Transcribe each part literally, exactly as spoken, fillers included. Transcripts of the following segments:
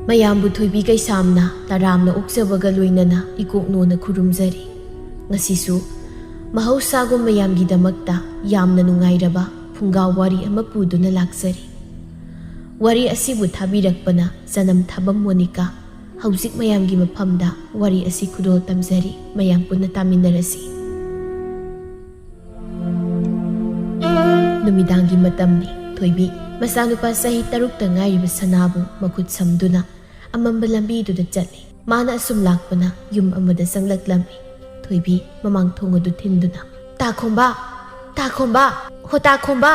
ꯃꯌꯥꯝꯕꯨ ꯊꯣꯏꯕꯤ ꯀꯩꯁꯥꯝꯅ ꯇꯔꯥꯝꯅ ꯑꯣꯛꯆꯕꯒ ꯂꯣꯏꯅꯅ ꯏꯀꯣꯛꯅꯣꯅ ꯈꯨꯔꯨꯝꯖꯔꯤ꯫ ꯉꯁꯤꯁꯨ ꯃꯍꯧꯁꯥꯒꯨꯝ ꯃꯌꯥꯝꯒꯤꯗꯃꯛꯇ ꯌꯥꯝꯅ ꯅꯨꯡꯉꯥꯏꯔꯕ ꯐꯨꯡꯒꯥ ꯋꯥꯔꯤ ꯑꯃ ꯄꯨꯗꯨꯅ ꯂꯥꯛꯆꯔꯤ꯫ ꯋꯥꯔꯤ ꯑꯁꯤꯕꯨ ꯊꯥꯕꯤꯔꯛꯄꯅ ꯆꯅꯝ ꯊꯥꯕꯝ ꯃꯣꯅꯤꯀꯥ꯫ ꯍꯧꯖꯤꯛ ꯃꯌꯥꯝꯒꯤ ꯃꯐꯝꯗ ꯋꯥꯔꯤ ꯑꯁꯤ ꯈꯨꯗꯣꯜ ꯇꯝꯖꯔꯤ, ꯃꯌꯥꯝ ꯄꯨꯟꯅ ꯇꯥꯃꯤꯟꯅꯔꯁꯤ꯫ ꯅꯨꯃꯤꯗꯥꯡꯒꯤ ꯃꯇꯝꯅꯤ꯫ ꯊꯣꯏꯕꯤ ꯃꯆꯥꯅꯨꯄꯥ ꯆꯍꯤ ꯇꯔꯨꯛꯇ ꯉꯥꯏꯔꯤꯕ ꯁꯅꯥꯕꯨ ꯃꯈꯨꯠ ꯁꯝꯗꯨꯅ ꯑꯃꯝꯕ ꯂꯝꯕꯤꯗꯨꯗ ꯆꯠꯂꯤ꯫ ꯃꯥꯅ ꯑꯁꯨꯝ ꯂꯥꯛꯄꯅ ꯌꯨꯝ ꯑꯃꯗ ꯆꯪꯂꯛꯂꯝꯃꯤ꯫ ꯊꯣꯏꯕꯤ ꯃꯃꯥꯡ ꯊꯣꯡ ꯑꯗꯨ ꯊꯤꯟꯗꯨꯅ, "ꯇꯥ ꯈꯣꯝꯕ! ꯇꯥ ꯈꯣꯝꯕ! ꯍꯣ ꯇꯥ ꯈꯣꯝꯕ!"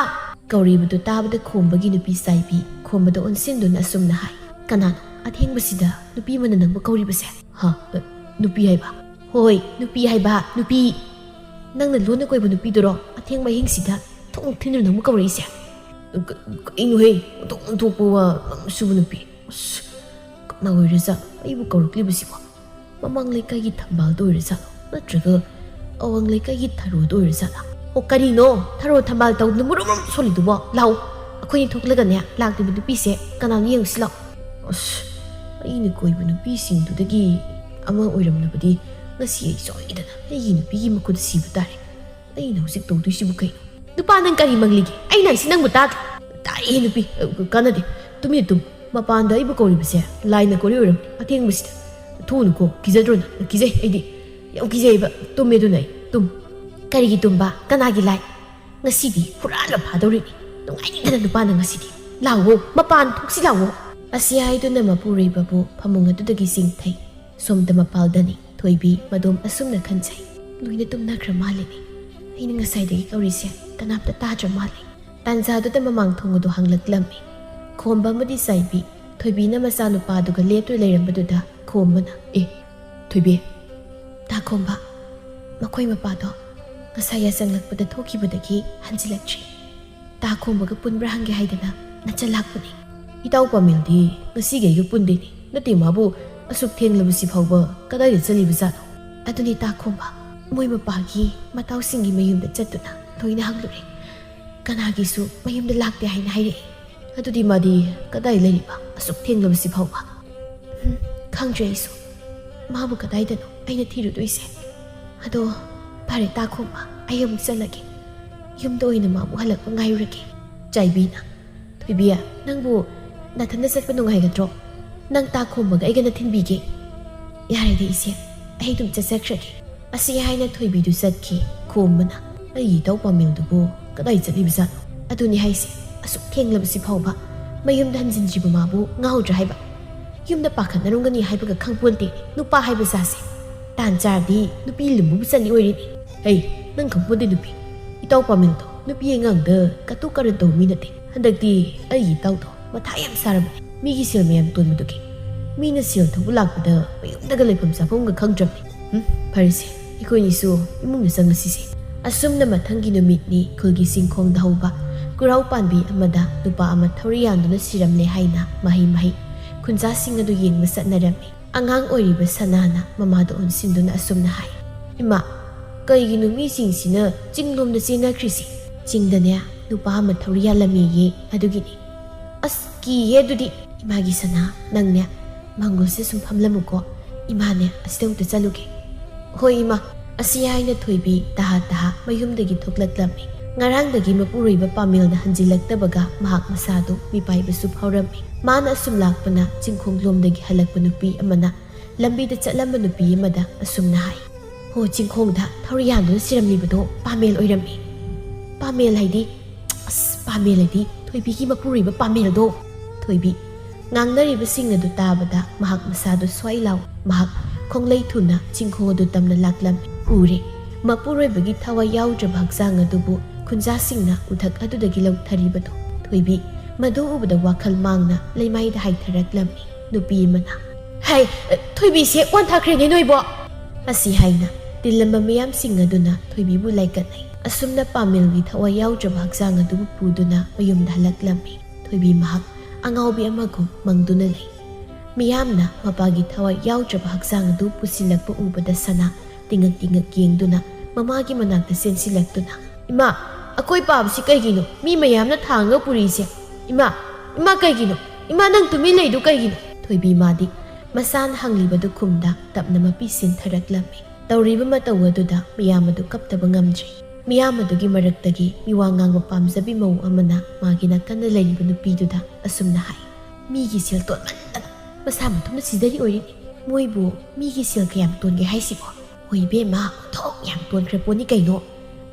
ꯀꯧꯔꯤꯕꯗꯨ ꯇꯥꯕꯗ ꯈꯣꯝꯕꯒꯤ ꯅꯨꯄꯤ ꯆꯥꯏꯕꯤ ꯈꯣꯝꯕꯗ ꯑꯣꯟꯁꯤꯟꯗꯨꯅ ꯑꯁꯨꯝꯅ ꯍꯥꯏ, "ꯀꯅꯥꯅꯣ ꯑꯊꯦꯡꯕꯁꯤꯗ ꯅꯨꯄꯤ ꯑꯃꯅ ꯅꯪꯕꯨ ꯀꯧꯔꯤꯕꯁꯦ?" "ꯍꯥ? ꯑ, ꯅꯨꯄꯤ ꯍꯥꯏꯕ?" "ꯍꯣꯏ, ꯅꯨꯄꯤ ꯍꯥꯏꯕ, ꯅꯨꯄꯤ꯫ ꯅꯪꯅ ꯂꯣꯟꯅ ꯀꯣꯏꯕ ꯅꯨꯄꯤꯗꯨꯔꯣ ꯑꯊꯦꯡꯕ ꯑꯍꯤꯡꯁꯤꯗ ꯊꯣꯡ ꯊꯤꯟꯗꯨꯅ ꯅꯪꯕꯨ ꯀꯧꯔꯛꯏꯁꯦ?" "ꯀ-, ꯀꯩꯅꯣꯍꯦ? ꯑꯣꯟꯊꯣꯛ ꯑꯣꯟꯊꯣꯛꯄ ꯋꯥ ꯉꯥꯡꯁꯨꯕ ꯅꯨꯄꯤ꯫ ꯑꯁ, ꯀꯅꯥ ꯑꯣꯏꯔꯖꯥꯠꯅꯣ ꯑꯩꯕꯨ ꯀꯧꯔꯛꯂꯤꯕꯁꯤꯕꯣ? ꯃꯃꯥꯡ ꯂꯩꯀꯥꯏꯒꯤ ꯊꯝꯕꯥꯜꯗ ꯑꯣꯏꯔꯖꯥꯠꯂꯣ? ꯅꯠꯇ꯭ꯔꯒ ꯑꯋꯥꯡ ꯂꯩꯀꯥꯏꯒꯤ ꯊꯔꯣꯗ ꯑꯣꯏꯔꯖꯥꯠꯂꯣ?" "ꯑꯣ, ꯀꯔꯤꯅꯣ? ꯊꯔꯣ ꯊꯝꯕꯥꯜ ꯇꯧꯗꯨꯅ ꯃꯔꯨꯝ ꯃꯔꯨꯝ ꯁꯣꯜꯂꯤꯗꯨꯕꯣ? ꯂꯥꯎ, ꯑꯩꯈꯣꯏꯅꯤ ꯊꯣꯛꯂꯒꯅꯦ, ꯂꯥꯛꯂꯤꯕ ꯅꯨꯄꯤꯁꯦ ꯀꯅꯥꯅꯣ ꯌꯦꯡꯉꯨꯁꯤ ꯂꯥꯎ꯫" "ꯑꯁ, ꯑꯩꯅ ꯀꯣꯏꯕ ꯅꯨꯄꯤꯁꯤꯡꯗꯨꯗꯒꯤ ꯑꯃ ꯑꯣꯏꯔꯝꯂꯕꯗꯤ ꯉꯁꯤ ꯑꯩ ꯁꯣꯏꯗꯅ ꯑꯩꯒꯤ ꯅꯨꯄꯤꯒꯤ ꯃꯈꯨꯠꯇ ꯁꯤꯕ ꯇꯥꯔꯦ꯫ ꯑꯩꯅ ꯍꯧꯖꯤꯛ ꯇꯧꯗꯣꯏꯁꯤꯕꯨ ꯀꯩꯅꯣ?" "ꯅꯨꯄꯥ, ꯅꯪ ꯀꯔꯤ ꯃꯪꯂꯤꯒꯦ? ꯑꯩꯅ ꯍꯥꯏꯁꯤ ꯅꯪꯕꯨ ꯇꯥꯗ꯭ꯔꯣ?" "ꯇꯥꯏꯌꯦ ꯅꯨꯄꯤ, ꯑ, ꯀꯥꯟꯅꯗꯦ꯫ ꯇꯨꯃꯤꯟꯅ ꯇꯨꯝ꯫ ꯃꯄꯥꯟꯗ ꯑꯩꯕꯨ ꯀꯧꯔꯤꯕꯁꯦ ꯂꯥꯏꯅ ꯀꯧꯔꯤ ꯑꯣꯏꯔꯝꯅꯤ ꯑꯊꯦꯡꯕꯁꯤꯗ꯫ ꯊꯣꯛꯎꯅꯨꯀꯣ, ꯀꯤꯖꯗ꯭ꯔꯣ ꯅꯪ?" "ꯀꯤꯖꯩ ꯑꯩꯗꯤ꯫ ꯌꯥꯝ ꯀꯤꯖꯩꯕ꯫ ꯇꯨꯝꯃꯦ ꯑꯗꯨꯅ ꯑꯩ꯫ ꯇꯨꯝ꯫" "ꯀꯔꯤꯒꯤ ꯇꯨꯝꯕ? ꯀꯅꯥꯒꯤ ꯂꯥꯏ?" "ꯉꯁꯤꯗꯤ ꯍꯨꯔꯥꯟꯕ ꯐꯥꯗꯧꯔꯤꯅꯤ꯫ ꯅꯨꯡꯉꯥꯏꯅꯤꯡꯗꯅ ꯅꯨꯄꯥꯅ ꯉꯁꯤꯗꯤ꯫ ꯂꯥꯛꯑꯣ, ꯃꯄꯥꯟ ꯊꯣꯛꯁꯤ ꯂꯥꯛꯑꯣ꯫" ꯑꯁꯤ ꯍꯥꯏꯗꯨꯅ ꯃꯄꯨꯔꯣꯏꯕꯕꯨ ꯐꯃꯨꯡ ꯑꯗꯨꯗꯒꯤ ꯆꯤꯡꯊꯩ꯫ ꯁꯣꯝꯗ ꯃꯄꯥꯜꯗꯅꯤ꯫ ꯊꯣꯏꯕꯤ ꯃꯗꯣꯝ ꯑꯁꯨꯝꯅ ꯈꯟꯖꯩ, "ꯂꯣꯏꯅ ꯇꯨꯝꯅꯈ꯭ꯔ ꯃꯥꯜꯂꯤꯅꯦ꯫ ꯑꯩꯅ ꯉꯁꯥꯏꯗꯒꯤ ꯀꯧꯔꯤꯁꯦ ꯀꯅꯥꯝꯇ ꯇꯥꯗ꯭ꯔ ꯃꯥꯜꯂꯦ꯫" ꯇꯥꯟꯖꯥꯗꯨꯗ ꯃꯃꯥꯡ ꯊꯣꯡ ꯑꯗꯨ ꯍꯥꯡꯂꯛꯂꯝꯃꯤ꯫ ꯈꯣꯝꯕ ꯑꯃꯗꯤ ꯆꯥꯏꯕꯤ ꯊꯣꯏꯕꯤꯅ ꯃꯆꯥꯅꯨꯄꯥꯗꯨꯒ ꯂꯦꯞꯇꯨꯅ ꯂꯩꯔꯝꯕꯗꯨꯗ ꯈꯣꯝꯕꯅ, "ꯑꯦ, ꯊꯣꯏꯕꯤ, ꯇꯥ ꯈꯣꯝꯕ, ꯃꯈꯣꯏ ꯃꯄꯥꯗꯣ ꯉꯁꯥꯏ ꯌꯥꯆꯪꯂꯛꯄꯗ ꯊꯣꯛꯈꯤꯕꯗꯒꯤ ꯍꯟꯖꯤꯜꯂꯛꯇ꯭ꯔꯤ꯫ ꯇꯥ ꯈꯣꯝꯕꯒ ꯄꯨꯟꯕ꯭ꯔꯥ ꯍꯪꯒꯦ ꯍꯥꯏꯗꯅ ꯅꯆꯜ ꯂꯥꯛꯄꯅꯤ꯫" "ꯏꯇꯥꯎ ꯄꯥꯃꯦꯜꯗꯤ ꯉꯁꯤꯒꯤ ꯑꯩꯒ ꯄꯨꯟꯗꯦꯅꯦ꯫ ꯅꯠꯇꯦ, ꯃꯥꯕꯨ ꯑꯁꯨꯛ ꯊꯦꯡꯂꯕꯁꯤ ꯐꯥꯎꯕ ꯀꯗꯥꯏꯗ ꯆꯠꯂꯤꯕꯖꯥꯠꯅꯣ?" "ꯑꯗꯨꯅꯤ ꯇꯥ ꯈꯣꯝꯕ, ꯃꯣꯏ ꯃꯄꯥꯒꯤ ꯃꯇꯥꯎꯁꯤꯡꯒꯤ ꯃꯌꯨꯝꯗ ꯆꯠꯇꯨꯅ ꯂꯣꯏꯅ ꯍꯪꯂꯨꯔꯦ꯫ ꯀꯅꯥꯒꯤꯁꯨ ꯃꯌꯨꯝꯗ ꯂꯥꯛꯇꯦ ꯍꯥꯏꯅ ꯍꯥꯏꯔꯛꯏ꯫" "ꯑꯗꯨꯗꯤ ꯃꯥꯗꯤ ꯀꯗꯥꯏ ꯂꯩꯔꯤꯕ ꯑꯁꯨꯛ ꯊꯦꯡꯂꯕꯁꯤ ꯐꯥꯎꯕ?" ꯎꯝ, ꯈꯪꯗ꯭ꯔꯦ ꯑꯩꯁꯨ꯫ ꯃꯥꯕꯨ ꯀꯗꯥꯏꯗꯅꯣ ꯑꯩꯅ ꯊꯤꯔꯨꯗꯣꯏꯁꯦ? ꯑꯗꯣ ꯐꯔꯦ, ꯇꯥ ꯈꯣꯝꯕ, ꯑꯩ ꯑꯃꯨꯛ ꯆꯠꯂꯒꯦ꯫ ꯌꯨꯝꯗ ꯑꯣꯏꯅ ꯃꯥꯕꯨ ꯍꯜꯂꯛꯄ ꯉꯥꯏꯔꯨꯔꯒꯦ꯫ ꯆꯥꯏꯕꯤꯅ, "ꯊꯣꯏꯕꯤ, ꯅꯪꯕꯨ ꯅꯊꯟꯗ ꯆꯠꯄ ꯅꯨꯡꯉꯥꯏꯒꯗ꯭ꯔꯣ? ꯅꯪ ꯇꯥ ꯈꯣꯝꯕꯒ ꯑꯩꯒꯅ ꯊꯤꯟꯕꯤꯒꯦ꯫" "ꯌꯥꯔꯦꯗ ꯏꯆꯦ, ꯑꯩ ꯑꯗꯨꯝ ꯆꯠꯆꯈ꯭ꯔꯒꯦ꯫" ꯑꯁꯤ ꯍꯥꯏꯅ ꯊꯣꯏꯕꯤꯗꯨ ꯆꯠꯈꯤ꯫ ꯈꯣꯝꯕꯅ, "ꯑꯩꯒꯤ ꯏꯇꯥꯎ ꯄꯥꯃꯦꯜꯗꯨꯕꯨ ꯀꯗꯥꯏ ꯆꯠꯂꯤꯕꯖꯥꯠꯅꯣ? ꯑꯗꯨꯅꯤ ꯍꯥꯏꯁꯦ, ꯑꯁꯨꯛ ꯊꯦꯡꯂꯕꯁꯤ ꯐꯥꯎꯕ ꯃꯌꯨꯝꯗ ꯍꯟꯖꯤꯟꯗ꯭ꯔꯤꯕ ꯃꯥꯕꯨ ꯉꯥꯎꯗ꯭ꯔꯥ ꯍꯥꯏꯕ? ꯌꯨꯝꯗ ꯄꯥꯈꯠꯅꯔꯝꯒꯅꯤ ꯍꯥꯏꯕꯒ ꯈꯪꯄꯣꯟꯇꯦ꯫ ꯅꯨꯄꯥ ꯍꯥꯏꯕ ꯖꯥꯠꯁꯦ ꯇꯥꯟ ꯆꯥꯔꯗꯤ ꯅꯨꯄꯤ ꯂꯨꯝꯕꯕꯨ ꯆꯠꯂꯤ ꯑꯣꯏꯔꯤꯅꯤ꯫" "ꯍꯩ, ꯅꯪ ꯈꯪꯄꯣꯟꯇꯦ ꯅꯨꯄꯤ꯫ ꯏꯇꯥꯎ ꯄꯥꯃꯦꯜꯗꯣ ꯅꯨꯄꯤ ꯑꯉꯥꯡꯗ ꯀꯇꯨ ꯀꯥꯔꯟ ꯇꯧꯕ ꯃꯤ ꯅꯠꯇꯦ꯫ ꯍꯟꯗꯛꯇꯤ ꯑꯩꯒꯤ ꯏꯇꯥꯎꯗꯣ ꯃꯊꯥ ꯌꯥꯝ ꯁꯥꯔꯕꯅꯤ꯫ ꯃꯤꯒꯤ ꯁꯦꯜ ꯃꯌꯥꯝ ꯇꯣꯟꯕꯗꯨꯒꯤ꯫ ꯃꯤꯅ ꯁꯦꯜ ꯊꯧꯕ ꯂꯥꯛꯄꯗ ꯃꯌꯨꯝꯗꯒ ꯂꯩꯐꯝ ꯆꯥꯐꯝꯒ ꯈꯪꯗ꯭ꯔꯕꯅꯤ꯫ ꯎꯝ, ꯐꯔꯦꯁꯦ, ꯑꯩꯈꯣꯏꯅꯤꯁꯨ ꯏꯃꯨꯡꯗ ꯆꯪꯉꯁꯤꯁꯦ꯫" ꯑꯁꯨꯝꯅ ꯃꯊꯪꯒꯤ ꯅꯨꯃꯤꯠꯅꯤ ꯈꯨꯜꯒꯤ ꯆꯤꯡꯈꯣꯡꯗ ꯍꯧꯕ ꯈꯨꯔꯥꯎ ꯄꯥꯟꯕꯤ ꯑꯃꯗ ꯅꯨꯄꯥ ꯑꯃ ꯊꯧꯔꯤ ꯌꯥꯟꯗꯨꯅ ꯁꯤꯔꯝꯂꯦ ꯍꯥꯏꯅ ꯃꯍꯩ ꯃꯍꯩ ꯈꯨꯟꯖꯥꯁꯤꯡ ꯑꯗꯨ ꯌꯦꯡꯕ ꯆꯠꯅꯔꯝꯃꯤ꯫ ꯑꯉꯥꯡ ꯑꯣꯏꯔꯤꯕ ꯁꯅꯥꯅ ꯃꯃꯥꯗ ꯑꯣꯟꯁꯤꯟꯗꯨꯅ ꯑꯁꯨꯝꯅ ꯍꯥꯏ, "ꯏꯃꯥ, ꯀꯩꯒꯤꯅꯣ ꯃꯤꯁꯤꯡꯁꯤꯅ ꯆꯤꯡꯂꯣꯝꯗ ꯆꯦꯟꯅꯈ꯭ꯔꯤꯁꯤ? ꯆꯤꯡꯗꯅꯦ ꯅꯨꯄꯥ ꯑꯃ ꯊꯧꯔꯤ ꯌꯥꯜꯂꯝꯃꯦꯌꯦ, ꯑꯗꯨꯒꯤꯅꯤ꯫" "ꯑꯁ, ꯀꯤꯌꯦ ꯑꯗꯨꯗꯤ꯫" "ꯏꯃꯥꯒꯤ ꯁꯅꯥ, ꯅꯪꯅꯦ ꯃꯪꯒꯣꯜꯁꯦ ꯁꯨꯝ ꯐꯝꯂꯝꯃꯨꯀꯣ, ꯏꯃꯥꯅꯦ ꯑꯁꯤꯗ ꯑꯃꯨꯛꯇ ꯆꯠꯂꯨꯒꯦ꯫" "ꯍꯣꯏ ꯏꯃꯥ꯫" ꯑꯁꯤ ꯍꯥꯏꯅ ꯊꯣꯏꯕꯤ ꯇꯍꯥ ꯇꯍꯥ ꯃꯌꯨꯝꯗꯒꯤ ꯊꯣꯛꯂꯛꯂꯝꯃꯤ꯫ ꯉꯔꯥꯡꯗꯒꯤ ꯃꯄꯨꯔꯣꯏꯕ ꯄꯥꯃꯦꯜꯅ ꯍꯟꯖꯤꯜꯂꯛꯇꯕꯒ ꯃꯍꯥꯛ ꯃꯁꯥꯗꯨ ꯃꯤꯄꯥꯏꯕꯁꯨ ꯐꯥꯎꯔꯝꯃꯤ꯫ ꯃꯥꯅ ꯑꯁꯨꯝ ꯂꯥꯛꯄꯅ ꯆꯤꯡꯈꯣꯡꯂꯣꯝꯗꯒꯤ ꯍꯜꯂꯛꯄ ꯅꯨꯄꯤ ꯑꯃꯅ ꯂꯝꯕꯤꯗ ꯆꯠꯂꯝꯕ ꯅꯨꯄꯤ ꯑꯃꯗ ꯑꯁꯨꯝꯅ ꯍꯥꯏ, "ꯍꯣ, ꯆꯤꯡꯈꯣꯡꯗ ꯊꯧꯔꯤ ꯌꯥꯟꯗꯨꯅ ꯁꯤꯔꯝꯂꯤꯕꯗꯣ ꯄꯥꯃꯦꯜ ꯑꯣꯏꯔꯝꯃꯤ꯫" "ꯄꯥꯃꯦꯜ ꯍꯥꯏꯗꯤ?" "ꯑꯁ, ꯄꯥꯃꯦꯜ ꯍꯥꯏꯗꯤ ꯊꯣꯏꯕꯤꯒꯤ ꯃꯄꯨꯔꯣꯏꯕ ꯄꯥꯃꯦꯜꯗꯣ꯫" ꯊꯣꯏꯕꯤ ꯉꯥꯡꯅꯔꯤꯕꯁꯤꯡ ꯑꯗꯨ ꯇꯥꯕꯗ ꯃꯍꯥꯛ ꯃꯁꯥꯗꯨ ꯁ꯭ꯋꯥꯏ ꯂꯥꯎ ꯃꯍꯥꯛ ꯈꯣꯡꯂꯩ ꯊꯨꯅ ꯆꯤꯡꯈꯣꯡ ꯑꯗꯨ ꯇꯝꯅ ꯂꯥꯛꯂꯝꯃꯤ꯫ ꯎꯔꯦ꯫ ꯃꯄꯨꯔꯣꯏꯕꯒꯤ ꯊꯋꯥꯏ ꯌꯥꯎꯗ꯭ꯔꯕ ꯍꯛꯆꯥꯡ ꯑꯗꯨꯕꯨ ꯈꯨꯟꯖꯥꯁꯤꯡꯅ ꯎꯊꯛ ꯑꯗꯨꯗꯒꯤ ꯂꯧꯊꯔꯤꯕꯗꯨ꯫ ꯊꯣꯏꯕꯤ ꯃꯗꯨ ꯎꯕꯗ ꯋꯥꯈꯜ ꯃꯥꯡꯅ ꯂꯩꯃꯥꯏꯗ ꯍꯥꯏꯊꯔꯛꯂꯝꯃꯤ꯫ ꯅꯨꯄꯤ ꯑꯃꯅ, "ꯍꯩ, ꯊꯣꯏꯕꯤꯁꯦ ꯋꯥꯟꯊꯈ꯭ꯔꯦꯅꯦ ꯅꯣꯏꯕꯣ!" ꯑꯁꯤ ꯍꯥꯏꯅ ꯇꯤꯜꯂꯝꯕ ꯃꯤꯌꯥꯝꯁꯤꯡ ꯑꯗꯨꯅ ꯊꯣꯏꯕꯤꯕꯨ ꯂꯥꯏꯀꯠꯅꯩ꯫ ꯑꯁꯨꯝꯅ ꯄꯥꯃꯦꯜꯒꯤ ꯊꯋꯥꯏ ꯌꯥꯎꯗ꯭ꯔꯕ ꯍꯛꯆꯥꯡ ꯑꯗꯨꯕꯨ ꯄꯨꯗꯨꯅ ꯃꯌꯨꯝꯗ ꯍꯜꯂꯛꯂꯝꯃꯤ꯫ ꯊꯣꯏꯕꯤ ꯃꯍꯥꯛ ꯑꯉꯥꯎꯕꯤ ꯑꯃꯒꯨꯝ ꯃꯪꯗꯨꯅ ꯂꯩ꯫ ꯃꯤꯌꯥꯝꯅ ꯃꯄꯥꯒꯤ ꯊꯋꯥꯏ ꯌꯥꯎꯗ꯭ꯔꯕ ꯍꯛꯆꯥꯡ ꯑꯗꯨ ꯄꯨꯁꯤꯜꯂꯛꯄ ꯎꯕꯗ ꯁꯅꯥ ꯇꯤꯉꯛ ꯇꯤꯉꯛ ꯌꯦꯡꯗꯨꯅ ꯃꯃꯥꯒꯤ ꯃꯅꯥꯛꯇ ꯆꯦꯟꯁꯤꯜꯂꯛꯇꯨꯅ, "ꯏꯃꯥ, ꯑꯀꯣꯏ ꯄꯥꯕꯁꯤ ꯀꯩꯒꯤꯅꯣ ꯃꯤ ꯃꯌꯥꯝꯅ ꯊꯥꯡꯉꯒ ꯄꯨꯔꯤꯁꯦ? ꯏꯃꯥ, ꯏꯃꯥ ꯀꯩꯒꯤꯅꯣ? ꯏꯃꯥ ꯅꯪ ꯇꯨꯃꯤꯟ ꯂꯩꯗꯨ ꯀꯩꯒꯤꯅꯣ?" ꯊꯣꯏꯕꯤ ꯃꯥꯗꯤ ꯃꯁꯥꯅ ꯍꯪꯂꯤꯕꯗꯨ ꯈꯨꯝꯗ ꯇꯞꯅ ꯃꯄꯤ ꯁꯤꯟꯊꯔꯛꯂꯝꯃꯤ꯫ ꯇꯧꯔꯤꯕ ꯃꯇꯧ ꯑꯗꯨꯗ ꯃꯤꯌꯥꯝ ꯑꯗꯨ ꯀꯞꯇꯕ ꯉꯝꯗ꯭ꯔꯤ꯫ ꯃꯤꯌꯥꯝ ꯑꯗꯨꯒꯤ ꯃꯔꯛꯇꯒꯤ ꯃꯤꯋꯥ ꯉꯥꯡꯕ ꯄꯥꯝꯖꯕꯤ ꯃꯧ ꯑꯃꯅ ꯃꯥꯒꯤ ꯅꯥꯀꯟꯗ ꯂꯩꯔꯤꯕ ꯅꯨꯄꯤꯗꯨꯗ ꯑꯁꯨꯝꯅ ꯍꯥꯏ, "ꯃꯤꯒꯤ ꯁꯦꯜ ꯇꯣꯟꯃꯟꯗꯅ ꯃꯁꯥ ꯃꯊꯟꯇ ꯁꯤꯖꯔꯤ ꯑꯣꯏꯔꯤꯅꯤ꯫ ꯃꯣꯏꯕꯨ ꯃꯤꯒꯤ ꯁꯦꯜ ꯀꯌꯥꯝ ꯇꯣꯟꯒꯦ ꯍꯥꯏꯁꯤꯕꯣ? ꯍꯣꯏ ꯏꯕꯦꯝꯃ, ꯑꯣꯟꯊꯣꯛ ꯌꯥꯝ ꯇꯣꯟꯈ꯭ꯔ ꯄꯣꯠꯅꯤ ꯀꯩꯅꯣ꯫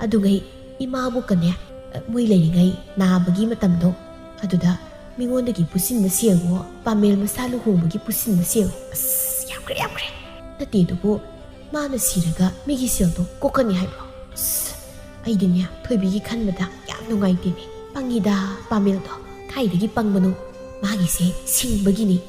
ꯑꯗꯨꯒꯩ ꯏꯃꯥꯕꯨ ꯀꯅꯦ, ꯃꯣꯏ ꯂꯩꯔꯤꯉꯩ ꯅꯥꯕꯒꯤ ꯃꯇꯝꯗꯣ, ꯑꯗꯨꯗ ꯃꯤꯉꯣꯟꯗꯒꯤ ꯄꯨꯁꯤꯟꯕ ꯁꯦꯜꯋꯣ, ꯄꯥꯃꯦꯜ ꯃꯁꯥ ꯂꯨꯍꯣꯡꯕꯒꯤ ꯄꯨꯁꯤꯟꯕ ꯁꯦꯜ꯫ ꯑꯁ, ꯌꯥꯝꯈ꯭ꯔꯦ, ꯌꯥꯝꯈ꯭ꯔꯦ꯫ ꯅꯠꯇꯦ ꯑꯗꯨꯕꯨ, ꯃꯥꯅ ꯁꯤꯔꯒ ꯃꯤꯒꯤ ꯁꯦꯜꯗꯣ ꯀꯣꯛꯀꯅꯤ ꯍꯥꯏꯕ꯭ꯔꯣ? ꯑꯁ, ꯑꯩꯗꯤꯅꯦ, ꯊꯣꯏꯕꯤꯒꯤ ꯈꯟꯕꯗ ꯌꯥꯝ ꯅꯨꯡꯉꯥꯏꯇꯦꯅꯦ꯫ ꯄꯪꯉꯤꯗ ꯄꯥꯃꯦꯜꯗꯣ꯫ ꯀꯥꯏꯗꯒꯤ ꯄꯪꯕꯅꯣ? ꯃꯥꯒꯤꯁꯦ ꯁꯤꯡꯕꯒꯤꯅꯤ꯫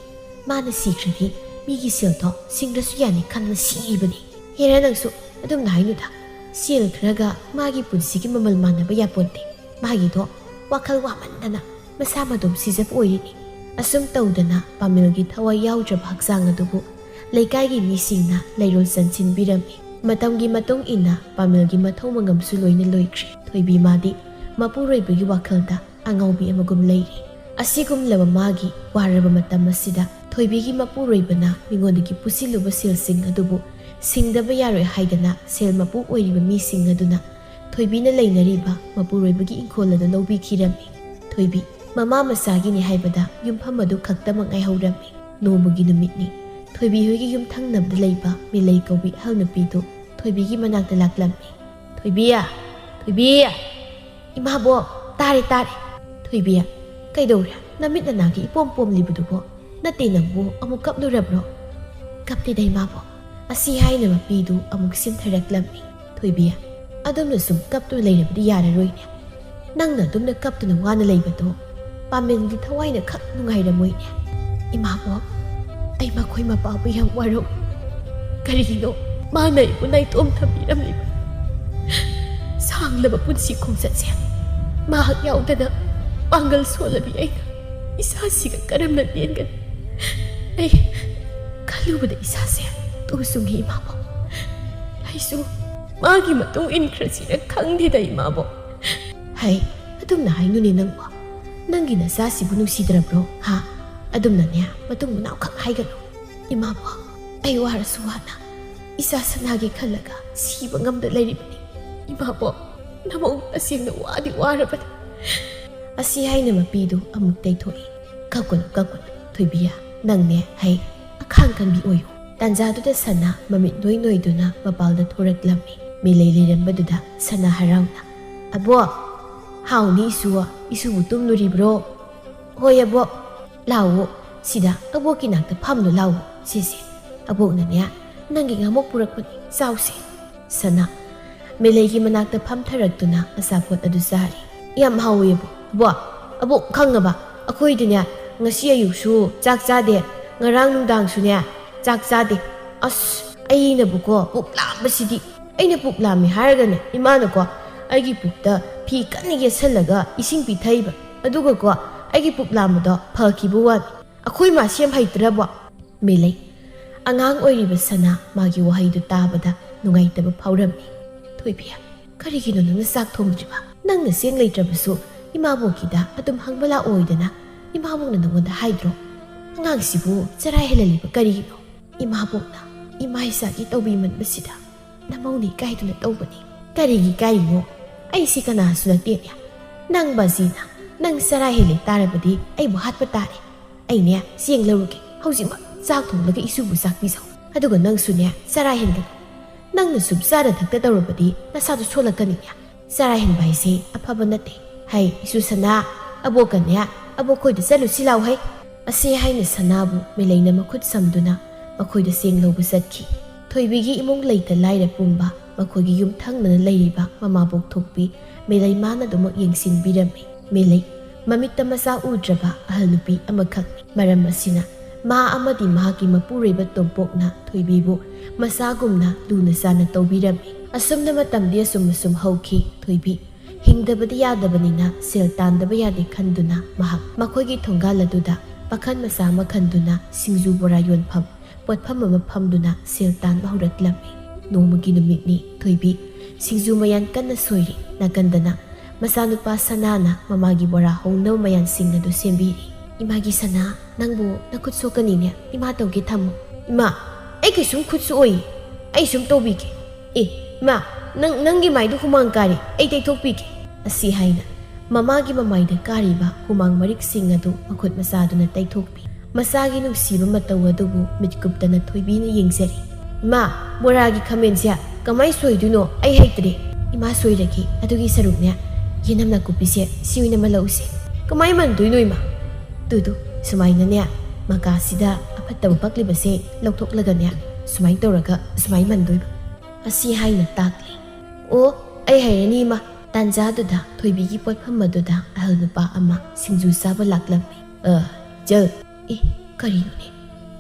ꯃꯥꯅ ꯁꯤꯈ꯭ꯔꯗꯤ ꯃꯤꯒꯤ ꯁꯦꯜꯗꯣ ꯁꯤꯡꯗ꯭ꯔꯁꯨ ꯌꯥꯅꯤ ꯈꯟꯅ ꯁꯤꯕꯅꯤ꯫ ꯍꯦꯔꯥ, ꯅꯪꯁꯨ ꯑꯗꯨꯝꯅ ꯍꯥꯏꯅꯨꯗ꯫ ꯁꯦꯜ ꯈꯔꯒ ꯃꯥꯒꯤ ꯄꯨꯟꯁꯤꯒꯤ ꯃꯃꯜ ꯃꯥꯟꯅꯕ ꯌꯥꯄꯣꯟꯇꯦ꯫ ꯃꯥꯒꯤꯗꯣ ꯋꯥꯈꯜ ꯋꯥꯃꯟꯗꯅ ꯃꯁꯥ ꯃꯇꯣꯝ ꯁꯤꯖꯕ ꯑꯣꯏꯔꯤꯅꯤ꯫ ꯑꯁꯨꯝ ꯇꯧꯗꯅ ꯄꯥꯃꯦꯜꯒꯤ ꯊꯋꯥꯏ ꯌꯥꯎꯗ꯭ꯔꯕ ꯍꯛꯆꯥꯡ ꯑꯗꯨꯕꯨ ꯂꯩꯀꯥꯏꯒꯤ ꯃꯤꯁꯤꯡꯅ ꯂꯩꯔꯣꯜ ꯆꯟꯁꯤꯟꯕꯤꯔꯝꯃꯤ꯫ ꯃꯇꯝꯒꯤ ꯃꯇꯨꯡ ꯏꯟꯅ ꯄꯥꯃꯦꯜꯒꯤ ꯃꯊꯧ ꯃꯉꯝꯁꯨ ꯂꯣꯏꯅ ꯂꯣꯏꯈ꯭ꯔꯦ꯫ ꯊꯣꯏꯕꯤ ꯃꯥꯗꯤ ꯃꯄꯨꯔꯣꯏꯕꯒꯤ ꯋꯥꯈꯜꯗ ꯑꯉꯥꯎꯕꯤ ꯑꯃꯒꯨꯝ ꯂꯩꯔꯤ꯫ ꯑꯁꯤꯒꯨꯝꯂꯕ ꯃꯥꯒꯤ ꯋꯥꯔꯕ ꯃꯇꯝ ꯑꯁꯤꯗ ꯊꯣꯏꯕꯤꯒꯤ ꯃꯄꯨꯔꯣꯏꯕꯅ ꯃꯤꯉꯣꯟꯗꯒꯤ ꯄꯨꯁꯤꯜꯂꯨꯕ ꯁꯦꯜꯁꯤꯡ ꯑꯗꯨꯕꯨ ꯁꯤꯡꯗꯕ ꯌꯥꯔꯣꯏ ꯍꯥꯏꯗꯅ ꯁꯦꯜ ꯃꯄꯨ ꯑꯣꯏꯔꯤꯕ ꯃꯤꯁꯤꯡ ꯑꯗꯨꯅ ꯊꯣꯏꯕꯤꯅ ꯂꯩꯅꯔꯤꯕ ꯃꯄꯨꯔꯣꯏꯕꯒꯤ ꯏꯪꯈꯣꯜ ꯑꯗꯨ ꯂꯧꯕꯤꯈꯤꯔꯝꯃꯤ꯫ ꯊꯣꯏꯕꯤ ꯃꯃꯥ ꯃꯆꯥꯒꯤꯅꯤ ꯍꯥꯏꯕꯗ ꯌꯨꯝꯐꯝ ꯑꯗꯨ ꯈꯛꯇꯃꯛ ꯉꯥꯏꯍꯧꯔꯝꯃꯤ꯫ ꯅꯣꯡꯃꯒꯤ ꯅꯨꯃꯤꯠꯅꯤ꯫ ꯊꯣꯏꯕꯤ ꯍꯣꯏꯒꯤ ꯌꯨꯝ ꯊꯪꯅꯕꯗ ꯂꯩꯕ ꯃꯤꯂꯩ ꯀꯧꯕꯤ ꯑꯍꯜ ꯅꯨꯄꯤꯗꯨ ꯊꯣꯏꯕꯤꯒꯤ ꯃꯅꯥꯛꯇ ꯂꯥꯛꯂꯝꯃꯤ꯫ "ꯊꯣꯏꯕꯤ! ꯊꯣꯏꯕꯤ!" "ꯏꯃꯥꯕꯣꯛ, ꯇꯥꯔꯦ, ꯇꯥꯔꯦ꯫" "ꯊꯣꯏꯕꯤ, ꯀꯩꯗꯧꯔꯦ? ꯅꯃꯤꯠ ꯅꯅꯥꯒꯤ ꯏꯄꯣꯝ ꯄꯣꯝꯂꯤꯕꯗꯨꯕꯣ? ꯅꯠꯇꯦ, ꯅꯪꯕꯨ ꯑꯃꯨꯛ ꯀꯞꯂꯨꯔꯕ꯭ꯔꯣ?" "ꯀꯞꯇꯦꯗ, ꯏꯃꯥꯕꯣꯛ꯫" ꯑꯁꯤ ꯍꯥꯏꯅ ꯃꯄꯤꯗꯨ ꯑꯃꯨꯛ ꯁꯤꯟꯊꯔꯛꯂꯝꯃꯤ꯫ "ꯊꯣꯏꯕꯤ, ꯑꯗꯨꯝꯅ ꯁꯨꯝ ꯀꯞꯇꯨꯅ ꯂꯩꯔꯕꯗꯤ ꯌꯥꯔꯔꯣꯏꯅꯦ꯫ ꯅꯪꯅ ꯑꯗꯨꯝꯅ ꯀꯞꯇꯨꯅ ꯋꯥꯅ ꯂꯩꯕꯗꯣ ꯄꯥꯃꯦꯜꯒꯤ ꯊꯋꯥꯏꯅ ꯈꯛ ꯅꯨꯡꯉꯥꯏꯔꯝꯃꯣꯏꯅꯦ꯫" "ꯏꯃꯥꯕꯣꯛ, ꯑꯩ ꯃꯈꯣꯏ ꯃꯄꯥꯕꯨ ꯌꯥꯝ ꯋꯥꯔꯧꯏ꯫ ꯀꯔꯤꯒꯤꯅꯣ ꯃꯥꯅ ꯑꯩꯕꯨ ꯅꯥꯏꯇꯣꯝ ꯊꯝꯕꯤꯔꯝꯂꯤꯕ? ꯁꯥꯡꯂꯕ ꯄꯨꯟꯁꯤ ꯈꯣꯡꯆꯠꯁꯦ ꯃꯍꯥꯛ ꯌꯥꯎꯗꯅ ꯄꯥꯡꯒꯜ ꯁꯣꯜꯂꯕꯤ ꯑꯩꯅ ꯏꯁꯥꯁꯤꯒ ꯀꯔꯝꯅ ꯂꯦꯟꯒꯅꯤ? ꯑꯩ ꯈꯜꯂꯨꯕꯗ ꯏꯁꯥꯁꯦ ꯇꯨ ꯆꯨꯡꯉꯤ, ꯏꯃꯥꯕꯣꯛ꯫ ꯑꯩꯁꯨ ꯃꯥꯒꯤ ꯃꯇꯨꯡ ꯏꯟꯈ꯭ꯔꯁꯤꯔ ꯈꯪꯗꯦꯗ, ꯏꯃꯥꯕꯣꯛ꯫" "ꯍꯩ, ꯑꯗꯨꯝꯅ ꯍꯥꯏꯅꯨꯅꯦ ꯅꯪꯕꯣ꯫ ꯅꯪꯒꯤ ꯅꯆꯥꯁꯤꯕꯨ ꯅꯨꯡꯁꯤꯗ꯭ꯔꯕ꯭ꯔꯣ, ꯍꯥ? ꯑꯗꯨꯝꯅꯅꯦ ꯃꯇꯨꯡ ꯃꯅꯥꯎ ꯈꯛ ꯍꯥꯏꯒꯅꯨ꯫ "ꯏꯃꯥꯕꯣꯛ, ꯑꯩ ꯋꯥꯔꯁꯨ ꯋꯥꯅ ꯏꯆꯥ ꯁꯅꯥꯒꯤ ꯈꯜꯂꯒ ꯁꯤꯕ ꯉꯝꯗ ꯂꯩꯔꯤꯕꯅꯤ꯫ ꯏꯃꯥꯕꯣꯛ, ꯅꯃꯧ ꯇꯁꯦꯡꯅ ꯋꯥꯗꯤ ꯋꯥꯔꯕꯅꯤ꯫" ꯑꯁꯤ ꯍꯥꯏꯅ ꯃꯄꯤꯗꯨ ꯑꯃꯨꯛ ꯇꯩꯊꯣꯛꯏ꯫ "ꯀꯞꯀꯅꯨ, ꯀꯞꯀꯅꯨ, ꯊꯣꯏꯕꯤꯌꯥ, ꯅꯪꯅꯦ ꯍꯩ ꯑꯈꯥꯡ ꯀꯟꯕꯤ ꯑꯣꯏꯌꯨ꯫" ꯇꯥꯟꯖꯥꯗꯨꯗ ꯁꯅꯥ ꯃꯃꯤꯠ ꯅꯣꯏ ꯅꯣꯏꯗꯨꯅ ꯃꯄꯥꯜꯗ ꯊꯣꯔꯛꯂꯝꯃꯤ꯫ ꯃꯤꯂꯩ ꯂꯩꯔꯝꯕꯗꯨꯗ ꯁꯅꯥ ꯍꯔꯥꯎꯅ, "ꯑꯕꯣꯛ!" "ꯍꯥꯎꯅꯤ ꯏꯁꯨ, ꯏꯁꯨꯕꯨ ꯇꯨꯝꯂꯨꯔꯤꯕ꯭ꯔꯣ?" "ꯍꯣꯏ ꯑꯕꯣꯛ꯫" "ꯂꯥꯎꯑꯣ, ꯁꯤꯗ ꯑꯕꯣꯛꯀꯤ ꯅꯥꯛꯇ ꯐꯝꯂꯨ ꯂꯥꯎꯑꯣ꯫ ꯁꯤꯁꯦ, ꯑꯕꯣꯛꯅꯅꯦ ꯅꯪꯒꯤ ꯉꯥꯃꯣꯛ ꯄꯨꯔꯛꯄꯅꯤ, ꯆꯥꯎꯁꯦ꯫" ꯁꯅꯥ ꯃꯤꯂꯩꯒꯤ ꯃꯅꯥꯛꯇ ꯐꯝꯊꯔꯛꯇꯨꯅ ꯑꯆꯥꯄꯣꯠ ꯑꯗꯨ ꯆꯥꯔꯤ꯫ "ꯌꯥꯝ ꯍꯥꯎꯋꯤ ꯑꯕꯣꯛ꯫ ꯑꯕꯣꯛ, ꯑꯕꯣꯛ ꯈꯪꯉꯕ? ꯑꯩꯈꯣꯏꯗꯤꯅꯦ ꯉꯁꯤ ꯑꯌꯨꯛꯁꯨ ꯆꯥꯛ ꯆꯥꯗꯦ, ꯉꯔꯥꯡ ꯅꯨꯡꯗꯥꯡꯁꯨꯅꯦ ꯆꯥꯛ ꯆꯥꯗꯦ꯫ ꯑꯁ, ꯑꯩꯅꯕꯨꯀꯣ ꯄꯨꯛ ꯂꯥꯝꯕꯁꯤꯗꯤ꯫ ꯑꯩꯅ ꯄꯨꯛ ꯂꯥꯝꯃꯦ ꯍꯥꯏꯔꯒꯅꯦ ꯏꯃꯥꯅꯀꯣ ꯑꯩꯒꯤ ꯄꯨꯛꯇ ꯐꯤ ꯀꯟꯅ ꯌꯦꯠꯁꯜꯂꯒ ꯏꯁꯤꯡ ꯄꯤꯊꯛꯏꯕ꯫ ꯑꯗꯨꯒꯀꯣ ꯑꯩꯒꯤ ꯄꯨꯛ ꯂꯥꯝꯕꯗꯣ ꯐꯈꯤꯕ ꯋꯥꯅꯤ꯫ ꯑꯩꯈꯣꯏ ꯃꯥ ꯁꯦꯝ ꯍꯩꯇ꯭ꯔꯕꯣ?" ꯃꯤꯂꯩ꯫ ꯑꯉꯥꯡ ꯑꯣꯏꯔꯤꯕ ꯁꯅꯥ ꯃꯥꯒꯤ ꯋꯥꯍꯩꯗꯨ ꯇꯥꯕꯗ ꯅꯨꯡꯉꯥꯏꯇꯕ ꯐꯥꯎꯔꯝꯃꯤ꯫ "ꯊꯣꯏꯕꯤ, ꯀꯔꯤꯒꯤꯅꯣ ꯅꯪꯅ ꯆꯥꯛ ꯊꯣꯡꯗ꯭ꯔꯤꯕ? ꯅꯪꯅ ꯆꯦꯡ ꯂꯩꯇ꯭ꯔꯕꯁꯨ ꯏꯃꯥꯕꯣꯛꯀꯤꯗ ꯑꯗꯨꯝ ꯍꯪꯕ ꯂꯥꯛꯑꯣꯏꯗꯅ ꯏꯃꯥꯕꯣꯛꯅ ꯅꯪꯉꯣꯟꯗ ꯍꯥꯏꯗ꯭ꯔꯣ? ꯑꯉꯥꯡꯁꯤꯕꯨ ꯆꯔꯥ ꯍꯦꯜꯍꯜꯂꯤꯕ ꯀꯔꯤꯒꯤꯅꯣ?" "ꯏꯃꯥꯕꯣꯛꯅ ꯏꯃꯥ ꯏꯆꯥꯒꯤ ꯇꯧꯕꯤꯃꯟꯕꯁꯤꯗ ꯅꯃꯧꯅꯤ ꯀꯥꯏꯗꯨꯅ ꯇꯧꯕꯅꯤ꯫" "ꯀꯔꯤꯒꯤ ꯀꯥꯏꯔꯤꯅꯣ? ꯑꯩꯁꯤ ꯀꯅꯥꯁꯨ ꯅꯠꯇꯦꯅꯦ꯫ ꯅꯪ ꯕꯥꯖꯤꯅ ꯅꯪ ꯆꯔꯥ ꯍꯦꯜꯂꯦ ꯇꯥꯔꯕꯗꯤ ꯑꯩꯕꯨ ꯍꯥꯠꯄ ꯇꯥꯔꯦ꯫ ꯑꯩꯅꯦ ꯆꯦꯡ ꯂꯧꯔꯨꯒꯦ, ꯍꯧꯖꯤꯛꯃꯛ ꯆꯥꯛ ꯊꯣꯡꯂꯒ ꯏꯁꯨꯕꯨ ꯆꯥꯛ ꯄꯤꯖꯧ꯫ ꯑꯗꯨꯒ ꯅꯪꯁꯨꯅꯦ ꯆꯔꯥ ꯍꯦꯟꯒꯅꯨ꯫ ꯅꯪꯅ ꯁꯨꯝ ꯆꯥꯅ ꯊꯛꯇ ꯇꯧꯔꯕꯗꯤ ꯅꯁꯥꯗꯨ ꯁꯣꯜꯂꯛꯀꯅꯤꯅꯦ꯫ ꯆꯔꯥ ꯍꯦꯟꯕ ꯍꯥꯏꯁꯦ ꯑꯐꯕ ꯅꯠꯇꯦ꯫ ꯍꯩ, ꯏꯁꯨ ꯁꯅꯥ, ꯑꯕꯣꯛꯀꯅꯦ, ꯑꯕꯣꯛꯈꯣꯏꯗ ꯆꯠꯂꯨꯁꯤ ꯂꯥꯎ ꯍꯩ꯫" ꯑꯁꯤ ꯍꯥꯏꯅ ꯁꯅꯥꯕꯨ ꯃꯤꯂꯩꯅ ꯃꯈꯨꯠ ꯁꯝꯗꯨꯅ ꯃꯈꯣꯏꯗ ꯆꯦꯡ ꯂꯧꯕ ꯆꯠꯈꯤ꯫ ꯊꯣꯏꯕꯤꯒꯤ ꯏꯃꯨꯡ ꯂꯩꯇ ꯂꯥꯏꯔ ꯄꯨꯝꯕ ꯃꯈꯣꯏꯒꯤ ꯌꯨꯝ ꯊꯪꯅꯅ ꯂꯩꯔꯤꯕ ꯃꯃꯥꯕꯣꯛ ꯊꯣꯛꯄꯤ ꯃꯤꯂꯩ ꯃꯥꯅ ꯑꯗꯨꯃꯛ ꯌꯦꯡꯁꯤꯟꯕꯤꯔꯝꯃꯤ꯫ ꯃꯤꯂꯩ ꯃꯃꯤꯠꯇ ꯃꯆꯥ ꯎꯗ꯭ꯔꯕ ꯑꯍꯜ ꯅꯨꯄꯤ ꯑꯃꯈꯛꯅꯤ꯫ ꯃꯔꯝ ꯑꯁꯤꯅ ꯃꯥ ꯑꯃꯗꯤ ꯃꯍꯥꯛꯀꯤ ꯃꯄꯨꯔꯣꯏꯕ ꯇꯣꯝꯄꯣꯛꯅ ꯊꯣꯏꯕꯤꯕꯨ ꯃꯆꯥꯒꯨꯝꯅ ꯂꯨꯅ ꯆꯥꯅ ꯇꯧꯕꯤꯔꯝꯃꯤ꯫ ꯑꯁꯨꯝꯅ ꯃꯇꯝꯗꯤ ꯑꯁꯨꯝ ꯑꯁꯨꯝ ꯍꯧꯈꯤ꯫ ꯊꯣꯏꯕꯤ ꯍꯤꯡꯗꯕꯗꯤ ꯌꯥꯗꯕꯅꯤꯅ ꯁꯦꯜ ꯇꯥꯟꯗꯕ ꯌꯥꯗꯦ ꯈꯟꯗꯨꯅ ꯃꯍꯥꯛ ꯃꯈꯣꯏꯒꯤ ꯊꯣꯡꯒꯥꯜ ꯑꯗꯨꯗ ꯄꯥꯈꯟ ꯃꯆꯥ ꯑꯃ ꯈꯟꯗꯨꯅ ꯁꯤꯡꯖꯨ ꯕꯣꯔꯥ ꯌꯣꯟꯐꯝ ꯄꯣꯠꯐꯝ ꯑꯃ ꯐꯝꯗꯨꯅ ꯁꯦꯜ ꯇꯥꯟꯕ ꯍꯧꯔꯛꯂꯝꯃꯤ꯫ ꯅꯣꯡꯃꯒꯤ ꯅꯨꯃꯤꯠꯅꯤ꯫ ꯊꯣꯏꯕꯤ ꯁꯤꯡꯖꯨ ꯃꯌꯥꯟ ꯀꯟꯅ ꯁꯣꯏꯔꯤ꯫ ꯅꯥꯀꯟꯗꯅ ꯃꯆꯥꯅꯨꯄꯥ ꯁꯅꯥꯅ ꯃꯃꯥꯒꯤ ꯕꯣꯔꯥ ꯍꯧꯅꯕ ꯃꯌꯥꯟꯁꯤꯡ ꯑꯗꯨ ꯁꯦꯝꯕꯤꯔꯤ꯫ "ꯏꯃꯥꯒꯤ ꯁꯅꯥ, "ꯅꯪꯕꯨ ꯅꯈꯨꯠ ꯁꯣꯛꯀꯅꯤꯅꯦ, ꯏꯃꯥ ꯇꯧꯒꯦ, ꯊꯝꯃꯣ"꯫ "ꯏꯃꯥ, ꯑꯩ ꯀꯩꯁꯨꯝ ꯈꯨꯠ ꯁꯣꯛꯑꯣꯏ, ꯑꯩ ꯁꯨꯝ ꯇꯧꯕꯤꯒꯦ"꯫ "ꯑꯦ, ꯏꯃꯥ, ꯅꯪ, ꯅꯪꯒꯤ ꯃꯥꯏꯗꯨ ꯍꯨꯃꯥꯡ ꯀꯥꯔꯤ, ꯑꯩ ꯇꯩꯊꯣꯛꯄꯤꯒꯦ"꯫ ꯑꯁꯤ ꯍꯥꯏꯅ ꯃꯃꯥꯒꯤ ꯃꯃꯥꯏꯗ ꯀꯥꯔꯤꯕ ꯍꯨꯃꯥꯡ ꯃꯔꯤꯛꯁꯤꯡ ꯑꯗꯨ ꯃꯈꯨꯠ ꯃꯆꯥꯗꯨꯅ ꯇꯩꯊꯣꯛꯄꯤ꯫ ꯃꯆꯥꯒꯤ ꯅꯨꯡꯁꯤꯕ ꯃꯇꯧ ꯑꯗꯨꯕꯨ ꯃꯤꯠꯀꯨꯞꯇꯅ ꯊꯣꯏꯕꯤꯅ ꯌꯦꯡꯖꯔꯤ꯫ "ꯏꯃꯥ, ꯕꯣꯔꯥꯒꯤ ꯈꯥꯃꯦꯟꯁꯦ ꯀꯃꯥꯏ ꯁꯣꯏꯗꯣꯏꯅꯣ? ꯑꯩ ꯍꯩꯇ꯭ꯔꯦ"꯫ "ꯏꯃꯥ ꯁꯣꯏꯔꯒꯦ, ꯑꯗꯨꯒꯤ ꯁꯔꯨꯛꯅꯦ, ꯌꯦꯅꯝ ꯅꯥꯀꯨꯞꯄꯤꯁꯦ ꯁꯤ ꯑꯣꯏꯅ ꯃꯜꯂꯛꯎꯁꯦ"꯫ "ꯀꯃꯥꯏ ꯃꯟꯗꯣꯏꯅꯣ, ꯏꯃꯥ?" "ꯇꯨꯗꯨ, ꯁꯨꯃꯥꯏꯅꯅꯦ, ꯃꯀꯥꯁꯤꯗ ꯑꯐꯠꯇꯕ ꯄꯛꯂꯤꯕꯁꯦ ꯂꯧꯊꯣꯛꯂꯒꯅꯦ, ꯁꯨꯃꯥꯏꯅ ꯇꯧꯔꯒ ꯁꯨꯃꯥꯏꯅ ꯃꯟꯗꯣꯏꯕ"꯫ ꯑꯁꯤ ꯍꯥꯏꯅ ꯇꯥꯛꯂꯤ꯫ "ꯑꯣ, ꯑꯩ ꯍꯩꯔꯅꯤ, ꯏꯃꯥ"꯫ ꯇꯥꯟꯖꯥꯗꯨꯗ ꯊꯣꯏꯕꯤꯒꯤ ꯄꯣꯠꯐꯝ ꯑꯗꯨꯗ ꯑꯍꯜ ꯅꯨꯄꯥ ꯑꯃ ꯁꯤꯡꯖꯨ ꯆꯥꯕ ꯂꯥꯛꯂꯝꯃꯤ꯫ "ꯑ, ꯏꯆꯜ"꯫ "ꯑꯦ, ꯀꯔꯤꯅꯣꯅꯦ?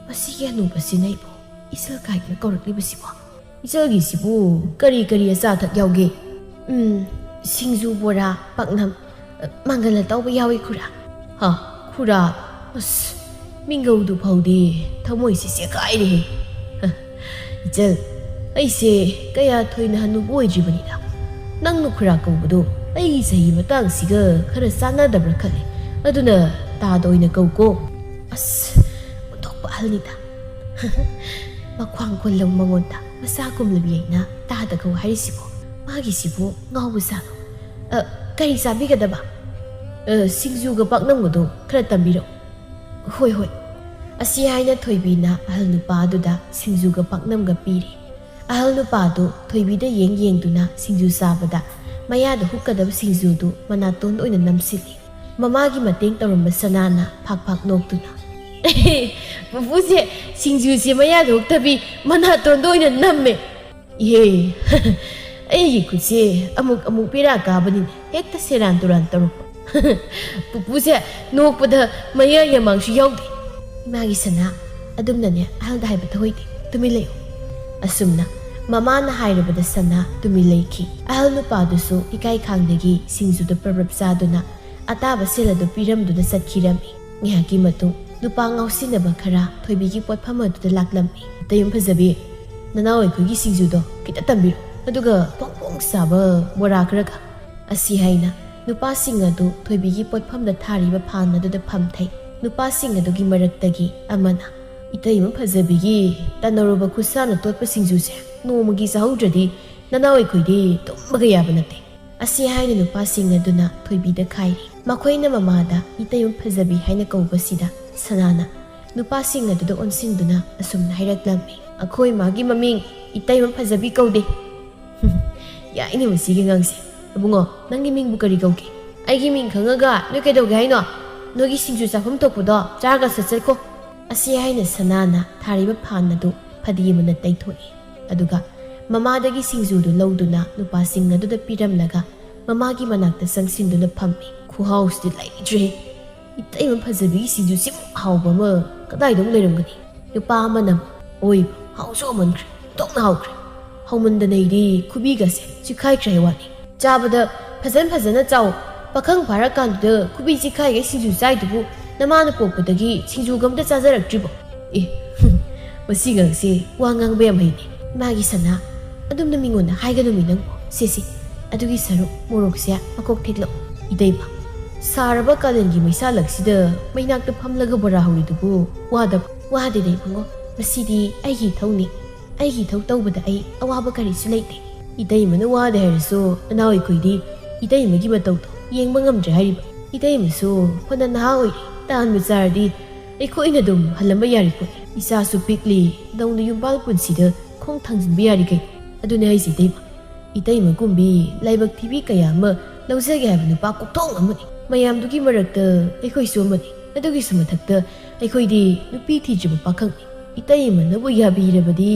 ꯃꯁꯤꯒꯤ ꯍꯅꯨꯕꯁꯤꯅ ꯑꯩꯕꯨ ꯏꯆꯜ ꯀꯥꯏꯅ ꯀꯧꯔꯛꯂꯤꯕꯁꯤꯕꯣ? ꯏꯆꯜꯒꯤꯁꯤꯕꯨ ꯀꯔꯤ ꯀꯔꯤ ꯑꯆꯥ ꯑꯊꯛ ꯌꯥꯎꯒꯦ?" "ꯎꯝ, ꯁꯤꯡꯖꯨ, ꯕꯣꯔꯥ, ꯄꯥꯛꯅꯝ, ꯑ, ꯃꯪꯒꯜ ꯑꯇꯥꯎꯕ ꯌꯥꯎꯏ, ꯈꯨꯔꯥ"꯫ "ꯍꯥ, ꯈꯨꯔꯥ? ꯑꯁ, ꯃꯤꯡꯒꯧꯗꯨ ꯐꯥꯎꯗꯤ ꯊꯃꯣꯏꯁꯤ ꯆꯦꯈꯥꯏꯔꯦꯍꯦ"꯫ "ꯍ, ꯏꯆꯜ, ꯑꯩꯁꯦ ꯀꯌꯥ ꯊꯣꯏꯅ ꯍꯅꯨꯕ ꯑꯣꯏꯗ꯭ꯔꯤꯕꯅꯤꯗ꯫ ꯅꯪꯅ ꯈꯨꯔꯥ ꯀꯧꯕꯗꯣ ꯑꯩꯒꯤ ꯆꯍꯤ ꯃꯇꯥꯡꯁꯤꯒ ꯈꯔ ꯆꯥꯟꯅꯗꯕ꯭ꯔꯥ ꯈꯜꯂꯦ꯫ ꯑꯗꯨꯅ ꯇꯥꯗ ꯑꯣꯏꯅ ꯀꯧꯀꯣ"꯫ ꯑꯁ, ꯑꯣꯟꯊꯣꯛꯄ ꯑꯍꯜꯅꯤꯗ꯫ ꯃꯈ꯭ꯋꯥꯡ ꯀꯣꯜꯂꯕ ꯃꯉꯣꯟꯗ ꯃꯆꯥ ꯀꯨꯝꯂꯕꯤ ꯑꯩꯅ ꯇꯥꯗ ꯀꯧ ꯍꯥꯏꯔꯤꯁꯤꯕꯣ? ꯃꯥꯒꯤꯁꯤꯕꯨ ꯉꯥꯎꯕ ꯖꯥꯠꯂꯣ? "ꯑ, ꯀꯔꯤ ꯆꯥꯕꯤꯒꯗꯕ?" "ꯑ, ꯁꯤꯡꯖꯨꯒ ꯄꯥꯛꯅꯝꯒꯗꯣ ꯈꯔ ꯇꯝꯕꯤꯔꯛꯎ"꯫ "ꯍꯣꯏ, ꯍꯣꯏ"꯫ ꯑꯁꯤ ꯍꯥꯏꯅ ꯊꯣꯏꯕꯤꯅ ꯑꯍꯜ ꯅꯨꯄꯥ ꯑꯗꯨꯗ ꯁꯤꯡꯖꯨꯒ ꯄꯥꯛꯅꯝꯒ ꯄꯤꯔꯦ꯫ ꯑꯍꯜ ꯅꯨꯄꯥꯗꯨ ꯊꯣꯏꯕꯤꯗ ꯌꯦꯡ ꯌꯦꯡꯗꯨꯅ ꯁꯤꯡꯖꯨ ꯆꯥꯕꯗ ꯃꯌꯥꯗ ꯍꯨꯛꯀꯗꯕ ꯁꯤꯡꯖꯨꯗꯨ ꯃꯅꯥꯇꯣꯟꯗ ꯑꯣꯏꯅ ꯅꯝꯁꯤꯜꯂꯤ꯫ ꯃꯃꯥꯒꯤ ꯃꯇꯦꯡ ꯇꯧꯔꯝꯕ ꯁꯅꯥꯅ ꯐꯥꯛ ꯐꯥꯛ ꯅꯣꯛꯇꯨꯅ, "ꯄꯨꯄꯨꯁꯦ ꯁꯤꯡꯖꯨꯁꯦ ꯃꯌꯥꯗ ꯍꯨꯛꯇꯕꯤ ꯃꯅꯥꯇꯣꯟꯗ ꯑꯣꯏꯅ ꯅꯝꯃꯦ"꯫ "ꯏꯍꯦ, ꯑꯩꯒꯤ ꯈꯨꯠꯁꯦ ꯑꯃꯨꯛ ꯑꯃꯨꯛ ꯕꯦꯔꯥ ꯀꯥꯕꯅꯤꯅꯦ, ꯍꯦꯛꯇ ꯁꯦꯔꯥꯟ ꯇꯨꯔꯥꯟ ꯇꯧꯔꯛꯄ"꯫ ꯄꯨꯄꯨꯁꯦ ꯅꯣꯛꯄꯗ ꯃꯌꯥ ꯌꯥꯃꯥꯡꯁꯨ ꯌꯥꯎꯗꯦ꯫ ꯏꯃꯥꯒꯤ ꯁꯅꯥ, ꯑꯗꯨꯝꯅꯅꯦ ꯑꯍꯜꯗ ꯍꯥꯏꯕ ꯊꯧꯑꯣꯏꯗꯦ, ꯇꯨꯃꯤꯟ ꯂꯩꯌꯨ꯫ ꯑꯁꯨꯝꯅ ꯃꯃꯥꯅ ꯍꯥꯏꯔꯕꯗ ꯁꯅꯥ ꯇꯨꯃꯤꯟ ꯂꯩꯈꯤ꯫ ꯑꯍꯜ ꯅꯨꯄꯥꯗꯨꯁꯨ ꯏꯀꯥꯏ ꯈꯥꯡꯗꯒꯤ ꯁꯤꯡꯖꯨꯗꯨ ꯄ꯭ꯔꯞ ꯄ꯭ꯔꯞ ꯆꯥꯗꯨꯅ ꯑꯇꯥꯕ ꯁꯦꯜ ꯑꯗꯨ ꯄꯤꯔꯝꯗꯨꯅ ꯆꯠꯈꯤꯔꯝꯃꯤ꯫ ꯉꯥꯏꯍꯥꯛꯀꯤ ꯃꯇꯨꯡ ꯅꯨꯄꯥ ꯉꯥꯎꯁꯤꯟꯅꯕ ꯈꯔ ꯊꯣꯏꯕꯤꯒꯤ ꯄꯣꯠꯐꯝ ꯑꯗꯨꯗ ꯂꯥꯛꯂꯝꯃꯤ꯫ "ꯇꯌꯨꯝ ꯐꯖꯕꯤ, ꯅꯅꯥꯎ ꯑꯩꯈꯣꯏꯒꯤ ꯁꯤꯡꯖꯨꯗꯣ ꯈꯤꯇ ꯇꯝꯕꯤꯔꯣ, ꯑꯗꯨꯒ ꯐꯣꯡ ꯐꯣꯡ ꯁꯥꯕ ꯕꯣꯔꯥ ꯈꯔꯒ"꯫ ꯑꯁꯤ ꯍꯥꯏꯅ ꯅꯨꯄꯥꯁꯤꯡ ꯑꯗꯨ ꯊꯣꯏꯕꯤꯒꯤ ꯄꯣꯠꯐꯝꯗ ꯊꯥꯔꯤꯕ ꯐꯥꯟ ꯑꯗꯨꯗ ꯐꯝꯊꯩ꯫ ꯅꯨꯄꯥꯁꯤꯡ ꯑꯗꯨꯒꯤ ꯃꯔꯛꯇꯒꯤ ꯑꯃꯅ, "ꯏꯇꯩꯃ ꯐꯖꯕꯤꯒꯤ ꯇꯅꯧꯔꯕ ꯈꯨꯠꯁꯥꯅ ꯇꯣꯠꯄ ꯁꯤꯡꯖꯨꯁꯦ ꯅꯣꯡꯃꯒꯤ ꯆꯥꯍꯧꯗ꯭ꯔꯗꯤ ꯅꯅꯥꯎ ꯑꯩꯈꯣꯏꯗꯤ ꯇꯨꯝꯕꯒ ꯌꯥꯕ ꯅꯠꯇꯦ"꯫ ꯑꯁꯤ ꯍꯥꯏꯅ ꯅꯨꯄꯥꯁꯤꯡ ꯑꯗꯨꯅ ꯊꯣꯏꯕꯤꯗ ꯈꯥꯏꯔꯤ꯫ ꯃꯈꯣꯏꯅ ꯃꯃꯥꯗ ꯏꯇꯩꯃ ꯐꯖꯕꯤ ꯍꯥꯏꯅ ꯀꯧꯕꯁꯤꯗ ꯁꯅꯥꯅ ꯅꯨꯄꯥꯁꯤꯡ ꯑꯗꯨꯗ ꯑꯣꯟꯁꯤꯟꯗꯨꯅ ꯑꯁꯨꯝꯅ ꯍꯥꯏꯔꯛꯂꯝꯃꯤ, "ꯑꯩꯈꯣꯏ ꯃꯥꯒꯤ ꯃꯃꯤꯡ ꯏꯇꯩꯃ ꯐꯖꯕꯤ ꯀꯧꯗꯦ"꯫ "ꯌꯥꯏꯅꯦ ꯃꯁꯤꯒꯤ ꯑꯉꯥꯡꯁꯦ꯫ ꯏꯕꯨꯡꯉꯣ, ꯅꯪꯒꯤ ꯃꯤꯡꯕꯨ ꯀꯔꯤ ꯀꯧꯒꯦ? ꯑꯩꯒꯤ ꯃꯤꯡ ꯈꯪꯉꯒ ꯅꯣꯏ ꯀꯩꯗꯧꯒꯦ ꯍꯥꯏꯅꯣ? ꯅꯣꯏꯒꯤ ꯁꯤꯡꯖꯨ ꯆꯥꯐꯝ ꯊꯣꯛꯄꯗꯣ ꯆꯥꯔꯒ ꯁꯠ ꯆꯠꯈꯣ"꯫ ꯑꯁꯤ ꯍꯥꯏꯅ ꯁꯅꯥꯅ ꯊꯥꯔꯤꯕ ꯐꯥꯟ ꯑꯗꯨ ꯐꯗꯤ ꯑꯃꯅ ꯇꯩꯊꯣꯛꯏ꯫ ꯑꯗꯨꯒ ꯃꯃꯥꯗꯒꯤ ꯁꯤꯡꯖꯨꯗꯨ ꯂꯧꯗꯨꯅ ꯅꯨꯄꯥꯁꯤꯡ ꯑꯗꯨꯗ ꯄꯤꯔꯝꯂꯒ ꯃꯃꯥꯒꯤ ꯃꯅꯥꯛꯇ ꯆꯪꯁꯤꯟꯗꯨꯅ ꯐꯝꯃꯤ꯫ ꯈꯨꯍꯥꯎꯁꯤꯗꯤ ꯂꯩꯇ꯭ꯔꯦ꯫ ꯏꯇꯩꯃ ꯐꯖꯕꯤꯒꯤ ꯁꯤꯡꯖꯨꯁꯤꯃꯨꯛ ꯍꯥꯎꯕ ꯑꯃ ꯀꯗꯥꯏꯗ ꯑꯃꯨꯛ ꯂꯩꯔꯝꯒꯅꯤ? ꯅꯨꯄꯥ ꯑꯃꯅ ꯑꯃꯨꯛ, "ꯑꯣꯏ, ꯍꯥꯎꯁꯨ ꯍꯥꯎꯃꯟꯈ꯭ꯔꯦ, ꯑꯣꯟꯊꯣꯛꯅ ꯍꯥꯎꯈ꯭ꯔꯦ꯫ ꯍꯥꯎꯃꯟꯗꯅ ꯑꯩꯗꯤ ꯈꯨꯕꯤꯒꯁꯦ ꯆꯤꯛꯈꯥꯏꯈ꯭ꯔꯦ ꯍꯥꯏ ꯋꯥꯅꯤ꯫ ꯆꯥꯕꯗ ꯐꯖꯅ ꯐꯖꯅ ꯆꯥꯎ꯫ ꯄꯥꯈꯪ ꯐꯥꯔꯀꯥꯟꯗꯨꯗ ꯈꯨꯕꯤ ꯆꯤꯛꯈꯥꯏꯒꯩ ꯁꯤꯡꯖꯨ ꯆꯥꯏꯗꯨꯕꯨ ꯅꯃꯥꯅ ꯄꯣꯛꯄꯗꯒꯤ ꯁꯤꯡꯖꯨꯒ ꯑꯝꯇ ꯆꯥꯖꯔꯛꯇ꯭ꯔꯤꯕꯣ?" ꯑꯦ, ꯃꯁꯤ ꯑꯉꯥꯡꯁꯦ ꯋꯥ ꯉꯥꯡꯕ ꯌꯥꯝ ꯍꯩꯅꯦ꯫ ꯏꯃꯥꯒꯤ ꯁꯅꯥ, ꯑꯗꯨꯝꯅ ꯃꯤꯉꯣꯟꯗ ꯍꯥꯏꯒꯅꯨꯃꯤ ꯅꯪꯕꯨ꯫ ꯁꯦ, ꯁꯦ, ꯑꯗꯨꯒꯤ ꯁꯔꯨꯛ ꯃꯣꯔꯣꯛꯁꯦ ꯃꯀꯣꯛ ꯊꯦꯛꯂꯛꯎ꯫ ꯏꯇꯩꯃ, ꯁꯥꯔꯕ ꯀꯥꯂꯦꯟꯒꯤ ꯃꯩꯁꯥꯂꯛꯁꯤꯗ ꯃꯩꯅꯥꯛꯇ ꯐꯝꯂꯒ ꯕꯣꯔꯥ ꯍꯧꯔꯤꯗꯨꯕꯨ ꯋꯥꯗꯕ? ꯋꯥꯗꯦꯗ ꯏꯕꯨꯡꯉꯣ, ꯃꯁꯤꯗꯤ ꯑꯩꯒꯤ ꯏꯊꯧꯅꯤ, ꯑꯩꯒꯤ ꯏꯊꯧ ꯇꯧꯕꯗ ꯑꯩ ꯑꯋꯥꯕ ꯀꯔꯤꯁꯨ ꯂꯩꯇꯦ꯫ ꯏꯇꯩꯃꯅ ꯋꯥꯗꯦ ꯍꯥꯏꯔꯁꯨ ꯅꯅꯥꯎ ꯑꯩꯈꯣꯏꯗꯤ ꯏꯇꯩꯃꯒꯤ ꯃꯇꯧꯗꯣ ꯌꯦꯡꯕ ꯉꯝꯗ꯭ꯔꯦ ꯍꯥꯏꯔꯤꯕ꯫ ꯏꯇꯩꯃꯁꯨ ꯐꯅ ꯅꯍꯥ ꯑꯣꯏꯔꯤ, ꯇꯥꯟꯕꯨ ꯆꯥꯔꯗꯤ ꯑꯩꯈꯣꯏꯅ ꯑꯗꯨꯝ ꯍꯜꯂꯝꯕ ꯌꯥꯔꯤ ꯄꯣꯠꯅꯤ꯫ ꯏꯆꯥꯁꯨ ꯄꯤꯛꯂꯤ, ꯅꯧꯅ ꯌꯨꯝꯕꯥꯜ ꯄꯨꯟꯁꯤꯗ ꯈꯣꯡ ꯊꯥꯡꯖꯤꯟꯕ ꯌꯥꯔꯤ ꯀꯩꯅꯣ? ꯑꯗꯨꯅꯦ ꯍꯥꯏꯁꯦ ꯏꯇꯩꯃ꯫ ꯏꯇꯩꯃꯒꯨꯝꯕꯤ ꯂꯥꯏꯕꯛ ꯊꯤꯕꯤ ꯀꯌꯥ ꯑꯃ ꯂꯧꯖꯒꯦ ꯍꯥꯏꯕ ꯅꯨꯄꯥ ꯀꯣꯛꯊꯣꯡ ꯑꯃꯅꯤ꯫ ꯃꯌꯥꯝꯗꯨꯒꯤ ꯃꯔꯛꯇ ꯑꯩꯈꯣꯏꯁꯨ ꯑꯃꯅꯤ꯫ ꯑꯗꯨꯒꯤꯁꯨ ꯃꯊꯛꯇ ꯑꯩꯈꯣꯏꯗꯤ ꯅꯨꯄꯤ ꯊꯤꯗ꯭ꯔꯤꯕ ꯄꯥꯈꯪꯅꯤ꯫ ꯏꯇꯩꯃꯅꯕꯨ ꯌꯥꯕꯤꯔꯕꯗꯤ꯫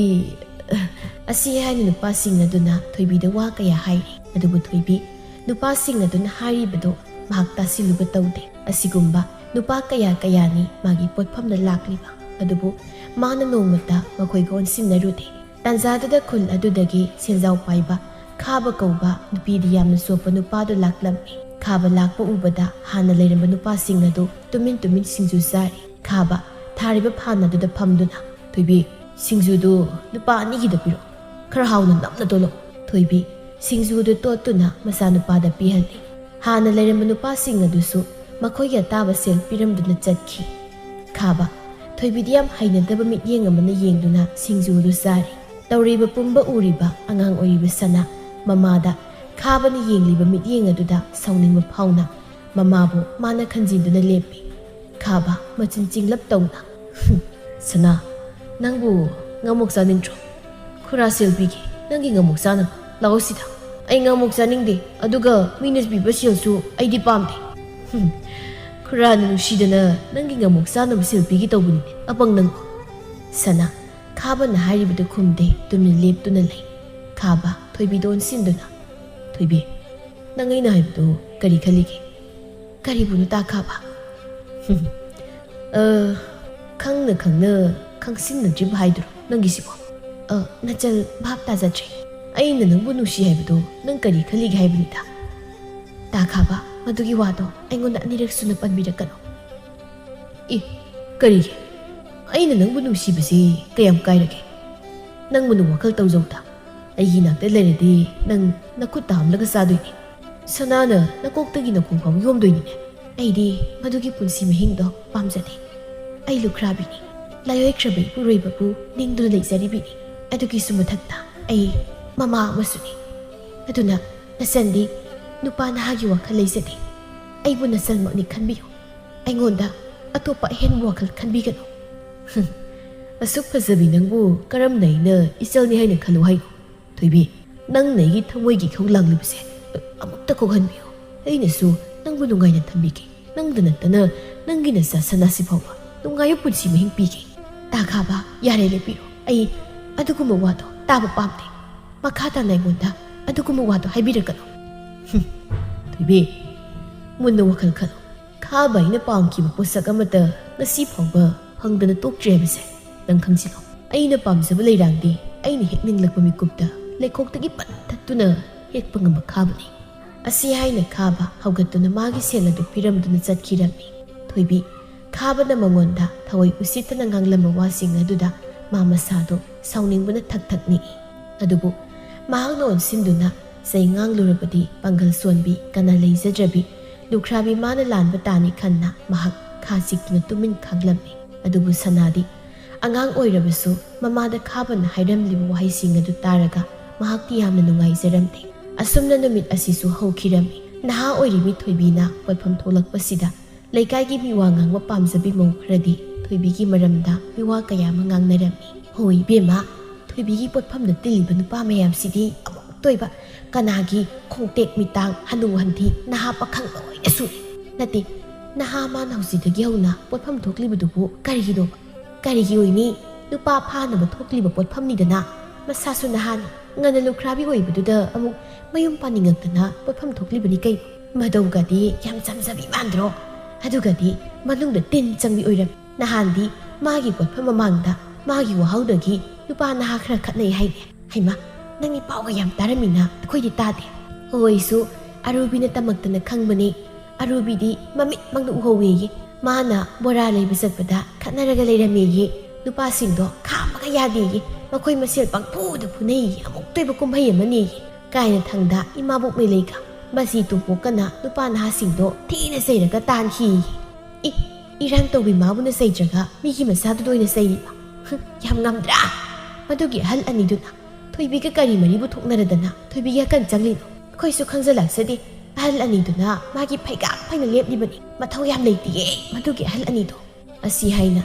ꯑꯁꯤ ꯍꯥꯏꯅ ꯅꯨꯄꯥꯁꯤꯡ ꯑꯗꯨꯅ ꯊꯣꯏꯕꯤꯗ ꯋꯥ ꯀꯌꯥ ꯍꯥꯏꯔꯤ꯫ ꯑꯗꯨꯕꯨ ꯊꯣꯏꯕꯤ ꯅꯨꯄꯥꯁꯤꯡ ꯑꯗꯨꯅ ꯍꯥꯏꯔꯤꯕꯗꯨ ꯃꯍꯥꯛ ꯇꯥꯁꯤꯜꯂꯨꯕ ꯇꯧꯗꯦ꯫ ꯑꯁꯤꯒꯨꯝꯕ ꯅꯨꯄꯥ ꯀꯌꯥ ꯀꯌꯥꯅꯤ ꯃꯥꯒꯤ ꯄꯣꯠꯐꯝꯗ ꯂꯥꯛꯂꯤꯕ꯫ ꯑꯗꯨꯕꯨ ꯃꯥꯅ ꯅꯣꯡꯃꯇ ꯃꯈꯣꯏꯒ ꯑꯣꯟꯁꯤꯟꯅꯔꯨꯗꯦ꯫ ꯇꯥꯟꯖꯥꯗꯨꯗ ꯈꯨꯜ ꯑꯗꯨꯗꯒꯤ ꯁꯦꯟꯖꯥꯎ ꯄꯥꯏꯕ ꯈꯥꯕ ꯀꯧꯕ ꯅꯨꯄꯤꯗꯤ ꯌꯥꯝꯅ ꯆꯣꯞꯄ ꯅꯨꯄꯥꯗꯨ ꯂꯥꯛꯂꯝꯃꯤ꯫ ꯈꯥꯕ ꯂꯥꯛꯄ ꯎꯕꯗ ꯍꯥꯟꯅ ꯂꯩꯔꯝꯕ ꯅꯨꯄꯥꯁꯤꯡ ꯑꯗꯨ ꯇꯨꯃꯤꯟ ꯇꯨꯃꯤꯟ ꯁꯤꯡꯖꯨ ꯆꯥꯔꯤ꯫ ꯈꯥꯕ ꯊꯥꯔꯤꯕ ꯐꯥꯟ ꯑꯗꯨꯗ ꯐꯝꯗꯨꯅ, "ꯊꯣꯏꯕꯤ, ꯁꯤꯡꯖꯨꯗꯨ ꯅꯨꯄꯥ ꯑꯅꯤꯒꯤꯗ ꯄꯤꯔꯛꯑꯣ꯫ ꯈꯔ ꯍꯥꯎꯅ ꯅꯝꯅ ꯇꯣꯠꯂꯛꯑꯣ"꯫ ꯊꯣꯏꯕꯤ ꯁꯤꯡꯖꯨꯗꯨ ꯇꯣꯠꯇꯨꯅ ꯃꯆꯥꯅꯨꯄꯥꯗ ꯄꯤꯍꯜꯂꯤ꯫ ꯍꯥꯟꯅ ꯂꯩꯔꯝꯕ ꯅꯨꯄꯥꯁꯤꯡ ꯑꯗꯨꯁꯨ ꯃꯈꯣꯏꯒꯤ ꯑꯇꯥꯕ ꯁꯦꯜ ꯄꯤꯔꯝꯗꯨꯅ ꯆꯠꯈꯤ꯫ ꯈꯥꯕ, ꯊꯣꯏꯕꯤꯗꯤ ꯌꯥꯝ ꯍꯩꯅꯗꯕ ꯃꯤꯠꯌꯦꯡ ꯑꯃꯅ ꯌꯦꯡꯗꯨꯅ ꯁꯤꯡꯖꯨ ꯑꯗꯨ ꯆꯥꯔꯤ꯫ ꯇꯧꯔꯤꯕ ꯄꯨꯝꯕ ꯎꯔꯤꯕ ꯑꯉꯥꯡ ꯑꯣꯏꯔꯤꯕ ꯁꯅꯥ ꯃꯃꯥꯗ ꯈꯥꯕꯅ ꯌꯦꯡꯂꯤꯕ ꯃꯤꯠꯌꯦꯡ ꯑꯗꯨꯗ ꯁꯥꯎꯅꯤꯡꯕ ꯐꯥꯎꯅ ꯃꯃꯥꯕꯨ ꯃꯥꯅ ꯈꯟꯖꯤꯟꯗꯨꯅ ꯂꯦꯞꯄꯤ꯫ ꯈꯥꯕ, ꯃꯆꯤꯟ ꯆꯤꯡꯂꯞ ꯇꯧꯅ, "ꯍꯨꯝ, ꯁꯅꯥ, ꯅꯪꯕꯨ ꯉꯥꯃꯣꯛ ꯆꯥꯅꯤꯡꯗ꯭ꯔꯣ? ꯈꯨꯔꯥ ꯁꯦꯜ ꯄꯤꯒꯦ, ꯅꯪꯒꯤ ꯉꯥꯃꯣꯛ ꯆꯥꯅꯕ꯫ ꯂꯥꯛꯑꯣ ꯁꯤꯗ꯫ ꯑꯩ ꯉꯥꯃꯣꯛ ꯆꯥꯅꯤꯡꯗꯦ, ꯑꯗꯨꯒ ꯃꯤꯅ ꯄꯤꯕ ꯁꯦꯜꯁꯨ ꯑꯩꯗꯤ ꯄꯥꯝꯗꯦ꯫ ꯍꯨꯝ, ꯈꯨꯔꯥꯅ ꯅꯨꯡꯁꯤꯗꯅ ꯅꯪꯒꯤ ꯉꯥꯃꯣꯛ ꯆꯥꯅꯕ ꯁꯦꯜ ꯄꯤꯒꯦ ꯇꯧꯕꯅꯤꯅꯦ, ꯑꯄꯪ ꯅꯪꯕꯨ!" ꯁꯅꯥ, ꯈꯥꯕꯅ ꯍꯥꯏꯔꯤꯕꯗꯨ ꯈꯨꯝꯗꯦ, ꯇꯨꯃꯤꯟ ꯂꯦꯞꯇꯨꯅ ꯂꯩ꯫ ꯈꯥꯕ, ꯊꯣꯏꯕꯤꯗ ꯑꯣꯟꯁꯤꯟꯗꯨꯅ, "ꯊꯣꯏꯕꯤ, ꯅꯪ ꯑꯩꯅ ꯍꯥꯏꯕꯗꯨ ꯀꯔꯤ ꯈꯜꯂꯤꯒꯦ?" "ꯀꯔꯤꯕꯨꯅꯣ ꯇꯥ ꯈꯥꯕ?" "ꯑ, ꯈꯪꯅ ꯈꯪꯅ ꯈꯪꯁꯤꯟꯅꯗ꯭ꯔꯤꯕ ꯍꯥꯏꯗꯨꯔꯣ ꯅꯪꯒꯤꯁꯤꯕꯣ?" "ꯑ, ꯅꯆꯜ, ꯚꯥꯞ ꯇꯥꯖꯗ꯭ꯔꯦ꯫ ꯑꯩꯅ ꯅꯪꯕꯨ ꯅꯨꯡꯁꯤ ꯍꯥꯏꯕꯗꯨ ꯅꯪ ꯀꯔꯤ ꯈꯜꯂꯤꯒꯦ ꯍꯥꯏꯕꯅꯤꯗ?" "ꯇꯥ ꯈꯥꯕ, ꯃꯗꯨꯒꯤ ꯋꯥꯗꯣ ꯑꯩꯉꯣꯟꯗ ꯑꯅꯤꯔꯛ ꯁꯨꯅ ꯄꯟꯕꯤꯔꯛꯀꯅꯨ꯫" "ꯏ, ꯀꯔꯤꯒꯤ? ꯑꯩꯅ ꯅꯪꯕꯨ ꯅꯨꯡꯁꯤꯕꯁꯤ ꯀꯌꯥꯝ ꯀꯥꯏꯔꯒꯦ? ꯅꯪꯕꯨ ꯋꯥꯈꯜ ꯇꯧꯖꯧꯗ꯫ ꯑꯩꯒꯤ ꯏꯅꯥꯛꯇ ꯂꯩꯔꯗꯤ ꯅꯪ ꯅꯈꯨꯠ ꯇꯥ ꯍꯥꯝꯂꯒ ꯆꯥꯗꯣꯏꯅꯤ꯫ ꯁꯅꯥꯅ ꯅꯀꯣꯛꯇꯒꯤ ꯅꯈꯣꯡ ꯐꯥꯎ ꯌꯣꯝꯗꯣꯏꯅꯤꯅꯦ꯫ ꯑꯩꯗꯤ ꯃꯗꯨꯒꯤ ꯄꯨꯟꯁꯤ ꯃꯍꯤꯡꯗꯣ ꯄꯥꯝꯖꯗꯦ꯫ ꯑꯩ ꯂꯨꯈ꯭ꯔꯥꯕꯤꯅꯤ꯫ ꯂꯥꯏꯑꯣꯏꯈ꯭ꯔꯕ ꯏꯄꯨꯔꯣꯏꯕꯕꯨ ꯅꯤꯡꯗꯨꯅ ꯂꯩꯖꯔꯤꯕꯤꯅꯤ꯫ ꯑꯗꯨꯒꯤꯁꯨ ꯃꯊꯛꯇ ꯑꯩ ꯃꯃꯥ ꯑꯃꯁꯨꯅꯤ꯫ ꯑꯗꯨꯅ ꯅꯆꯟꯗꯤ ꯅꯨꯄꯥ ꯅꯍꯥꯒꯤ ꯋꯥꯈꯜ ꯂꯩꯖꯗꯦ꯫ ꯑꯩꯕꯨ ꯅꯆꯜꯃꯛꯅꯤ ꯈꯟꯕꯤꯌꯨ꯫ ꯑꯩꯉꯣꯟꯗ ꯑꯇꯣꯞꯄ ꯑꯍꯦꯟꯕ ꯋꯥꯈꯜ ꯈꯟꯕꯤꯒꯅꯨ꯫" "ꯍꯨꯝ, ꯑꯁꯨꯛ ꯐꯖꯕꯤ ꯅꯪꯕꯨ ꯀꯔꯝꯅ ꯑꯩꯅ ꯏꯆꯜꯅꯤ ꯍꯥꯏꯅ ꯈꯜꯂꯨ ꯍꯥꯏꯅꯣ? ꯊꯣꯏꯕꯤ, ꯅꯪꯅ ꯑꯩꯒꯤ ꯊꯃꯣꯏꯒꯤ ꯏꯈꯧ ꯂꯥꯡꯂꯤꯕꯁꯦ ꯑꯃꯨꯛꯇ ꯀꯣꯛꯍꯟꯕꯤꯌꯨ꯫ ꯑꯩꯅꯁꯨ ꯅꯪꯕꯨ ꯅꯨꯡꯉꯥꯏꯅ ꯊꯝꯕꯤꯒꯦ꯫ ꯅꯪꯗ ꯅꯠꯇꯅ ꯅꯪꯒꯤ ꯅꯆꯥ ꯁꯅꯥꯁꯤ ꯐꯥꯎꯕ ꯅꯨꯡꯉꯥꯏꯕ ꯄꯨꯟꯁꯤ ꯃꯍꯤꯡ ꯄꯤꯒꯦ꯫" "ꯇꯥ ꯈꯥꯕ, ꯌꯥꯔꯦ, ꯂꯦꯞꯄꯤꯔꯣ꯫ ꯑꯩ ꯑꯗꯨꯒꯨꯝꯕ ꯋꯥꯗꯣ ꯇꯥꯕ ꯄꯥꯝꯗꯦ꯫ ꯃꯈꯥ ꯇꯥꯅ ꯑꯩꯉꯣꯟꯗ ꯑꯗꯨꯒꯨꯝꯕ ꯋꯥꯗꯣ ꯍꯥꯏꯕꯤꯔꯛꯀꯅꯨ꯫" "ꯍꯨꯝ, ꯊꯣꯏꯕꯤ, ꯃꯨꯟꯅ ꯋꯥꯈꯜ ꯈꯜꯂꯨ꯫ ꯈꯥꯕ ꯑꯩꯅ ꯄꯥꯝꯈꯤꯕ ꯄꯣꯠꯁꯛ ꯑꯃꯠꯇ ꯉꯁꯤ ꯐꯥꯎꯕ ꯐꯪꯗꯅ ꯇꯣꯛꯇ꯭ꯔꯤ ꯍꯥꯏꯕꯁꯦ ꯅꯪ ꯈꯪꯖꯤꯜꯂꯣ꯫ ꯑꯩꯅ ꯄꯥꯝꯖꯕ ꯂꯩꯔꯥꯡꯗꯤ ꯑꯩꯅ ꯍꯦꯛ ꯅꯤꯡꯂꯛꯄ ꯃꯤꯀꯨꯞꯇ ꯂꯩꯈꯣꯛꯇꯒꯤ ꯄꯟꯊꯠꯇꯨꯅ ꯍꯦꯛꯄ ꯉꯝꯕ ꯈꯥꯕꯅꯤ꯫" ꯑꯁꯤ ꯍꯥꯏꯅ ꯈꯥꯕ ꯍꯧꯒꯠꯇꯨꯅ ꯃꯥꯒꯤ ꯁꯦꯜ ꯑꯗꯨ ꯄꯤꯔꯝꯗꯨꯅ ꯆꯠꯈꯤꯔꯝꯃꯤ꯫ ꯊꯣꯏꯕꯤ, ꯈꯥꯕꯅ ꯃꯉꯣꯟꯗ ꯊꯑꯣꯏ ꯎꯁꯤꯠꯇꯅ ꯉꯥꯡꯂꯝꯕ ꯋꯥꯁꯤꯡ ꯑꯗꯨꯗ ꯃꯥ ꯃꯁꯥꯗꯣ ꯁꯥꯎꯅꯤꯡꯕꯅ ꯊꯛ ꯊꯛ ꯅꯤꯛꯏ꯫ ꯑꯗꯨꯕꯨ ꯃꯍꯥꯛꯅ ꯑꯣꯟꯁꯤꯟꯗꯨꯅ ꯆꯩ ꯉꯥꯡꯂꯨꯔꯕꯗꯤ ꯄꯥꯡꯒꯜ ꯁꯣꯟꯕꯤ, ꯀꯅꯥ ꯂꯩꯖꯗ꯭ꯔꯕꯤ, ꯂꯨꯈ꯭ꯔꯥꯕꯤ ꯃꯥꯅ ꯂꯥꯟꯕ ꯇꯥꯅꯤ ꯈꯟꯅ ꯃꯍꯥꯛ ꯈꯥ ꯆꯤꯛꯇꯨꯅ ꯇꯨꯃꯤꯟ ꯈꯥꯡꯂꯝꯃꯤ꯫ ꯑꯗꯨꯕꯨ ꯁꯅꯥꯗꯤ ꯑꯉꯥꯡ ꯑꯣꯏꯔꯕꯁꯨ ꯃꯃꯥꯗ ꯈꯥꯕꯅ ꯍꯥꯏꯔꯝꯂꯤꯕ ꯋꯥꯍꯩꯁꯤꯡ ꯑꯗꯨ ꯇꯥꯔꯒ ꯃꯍꯥꯛꯇꯤ ꯌꯥꯝꯅ ꯅꯨꯡꯉꯥꯏꯖꯔꯝꯗꯦ꯫ ꯑꯁꯨꯝꯅ ꯅꯨꯃꯤꯠ ꯑꯁꯤꯁꯨ ꯍꯧꯈꯤꯔꯝꯃꯤ꯫ ꯅꯍꯥ ꯑꯣꯏꯔꯤꯕꯤ ꯊꯣꯏꯕꯤꯅ ꯄꯣꯠꯐꯝ ꯊꯣꯛꯂꯛꯄꯁꯤꯗ ꯂꯩꯀꯥꯏꯒꯤ ꯃꯤꯋꯥ ꯉꯥꯡꯕ ꯄꯥꯝꯖꯕꯤ ꯃꯧ ꯈꯔꯗꯤ ꯊꯣꯏꯕꯤꯒꯤ ꯃꯔꯝꯗ ꯃꯤꯋꯥ ꯀꯌꯥ ꯑꯃ ꯉꯥꯡꯅꯔꯝꯃꯤ꯫ "ꯍꯣꯏ ꯏꯕꯦꯝꯃ, ꯊꯣꯏꯕꯤꯒꯤ ꯄꯣꯠꯐꯝꯗ ꯇꯤꯜꯂꯤꯕ ꯅꯨꯄꯥ ꯃꯌꯥꯝꯁꯤꯗꯤ ꯑꯃꯨꯛꯇꯣꯏꯕ, ꯀꯅꯥꯒꯤ ꯈꯣꯡꯇꯦꯛ ꯃꯤꯇꯥꯡ, ꯍꯅꯨ ꯍꯟꯊꯤ, ꯅꯍꯥ ꯄꯥꯈꯪ ꯂꯣꯏꯅ ꯁꯨꯔꯦ꯫ ꯅꯠꯇꯦ, ꯅꯍꯥ ꯃꯥꯅ ꯍꯧꯖꯤꯛꯇꯒꯤ ꯍꯧꯅ ꯄꯣꯠꯐꯝ ꯊꯣꯛꯂꯤꯕꯗꯨꯕꯨ ꯀꯔꯤꯒꯤꯅꯣꯕ? ꯀꯔꯤꯒꯤ ꯑꯣꯏꯅꯤ? ꯅꯨꯄꯥ ꯐꯥꯅꯕ ꯊꯣꯛꯂꯤꯕ ꯄꯣꯠꯐꯝꯅꯤꯗꯅ꯫ ꯃꯁꯥꯁꯨ ꯅꯍꯥꯅꯤ, ꯉꯟꯅ ꯂꯨꯈ꯭ꯔꯥꯕꯤ ꯑꯣꯏꯕꯗꯨꯗ ꯑꯃꯨꯛ ꯃꯌꯨꯝ ꯄꯥꯅꯤꯡꯉꯛꯇꯅ ꯄꯣꯠꯐꯝ ꯊꯣꯛꯂꯤꯕꯅꯤ ꯀꯩꯅꯣ꯫ ꯃꯗꯧꯒꯗꯤ ꯌꯥꯝ ꯆꯝꯖꯕꯤ ꯃꯥꯟꯗ꯭ꯔꯣ? ꯑꯗꯨꯒꯗꯤ ꯃꯅꯨꯡꯗ ꯇꯤꯟ ꯆꯪꯕꯤ ꯑꯣꯏꯔꯝꯃꯤ꯫ ꯅꯍꯥꯟꯗꯤ ꯃꯥꯒꯤ ꯄꯣꯠꯐꯝ ꯃꯃꯥꯡꯗ ꯃꯥꯒꯤ ꯋꯥꯍꯧꯗꯒꯤ ꯅꯨꯄꯥ ꯅꯍꯥ ꯈꯔ ꯈꯠꯅꯩ ꯍꯥꯏꯅꯦ꯫ ꯍꯩꯃꯥ, ꯅꯪꯒꯤ ꯄꯥꯎꯒ ꯌꯥꯝ ꯇꯥꯔꯝꯃꯤꯅ, ꯑꯩꯈꯣꯏꯗꯤ ꯇꯥꯗꯦ꯫ ꯍꯣꯏꯁꯨ ꯑꯔꯨꯕꯤꯅ ꯇꯝꯃꯛꯇꯅ ꯈꯪꯕꯅꯤ꯫ ꯑꯔꯨꯕꯤꯗꯤ ꯃꯃꯤꯠꯃꯛꯅ ꯎꯍꯧꯋꯦꯌꯦ꯫ ꯃꯥꯅ ꯕꯣꯔꯥ ꯂꯩꯕ ꯆꯠꯄꯗ ꯈꯠꯅꯔꯒ ꯂꯩꯔꯝꯃꯦꯌꯦ꯫ ꯅꯨꯄꯥꯁꯤꯡꯗꯣ ꯈꯥꯝꯕꯒ ꯌꯥꯗꯦꯌꯦ꯫ ꯃꯈꯣꯏ ꯃꯁꯦꯜ ꯄꯪꯐꯨꯗ ꯐꯨꯅꯩꯌꯦ꯫ ꯑꯃꯨꯛꯇꯣꯏꯕ ꯀꯨꯝꯍꯩ ꯑꯃꯅꯦꯌꯦ꯫ ꯀꯥꯏꯅ ꯊꯪꯗ ꯏꯃꯥꯕꯣꯛ ꯃꯦꯂꯩꯒ ꯃꯁꯤ ꯇꯣꯝꯄꯣꯛꯀꯅ ꯅꯨꯄꯥ ꯅꯍꯥꯁꯤꯡꯗꯣ ꯊꯤꯅ ꯆꯩꯔꯒ ꯇꯥꯟꯈꯤꯌꯦ꯫ ꯏ, ꯏꯔꯥꯡ ꯇꯧꯕꯤ ꯃꯥꯕꯨꯅ ꯆꯩꯗ꯭ꯔꯒ ꯃꯤꯒꯤ ꯃꯆꯥꯗꯨꯗ ꯑꯣꯏꯅ ꯆꯩꯔꯤꯕ꯫ ꯍꯨꯝ, ꯌꯥꯝ ꯉꯝꯗ꯭ꯔꯥ? ꯃꯗꯨꯒꯤ ꯑꯍꯜ ꯑꯅꯤꯗꯨꯅ ꯊꯣꯏꯕꯤꯒ ꯀꯔꯤ ꯃꯔꯤꯕꯨ ꯊꯣꯛꯅꯔꯗꯅ ꯊꯣꯏꯕꯤꯒꯤ ꯑꯀꯟ ꯆꯪꯂꯤꯅꯣ? ꯑꯩꯈꯣꯏꯁꯨ ꯈꯪꯖ ꯂꯥꯛꯆꯗꯦ꯫ ꯑꯍꯜ ꯑꯅꯤꯗꯨꯅ ꯃꯥꯒꯤ ꯐꯩꯒꯥꯛ ꯐꯩꯅ ꯂꯦꯞꯂꯤꯕꯅꯤ꯫ ꯃꯊꯧ ꯌꯥꯝ ꯂꯩꯇꯤꯌꯦ ꯃꯗꯨꯒꯤ ꯑꯍꯜ ꯑꯅꯤꯗꯣ꯫ ꯑꯁꯤ ꯍꯥꯏꯅ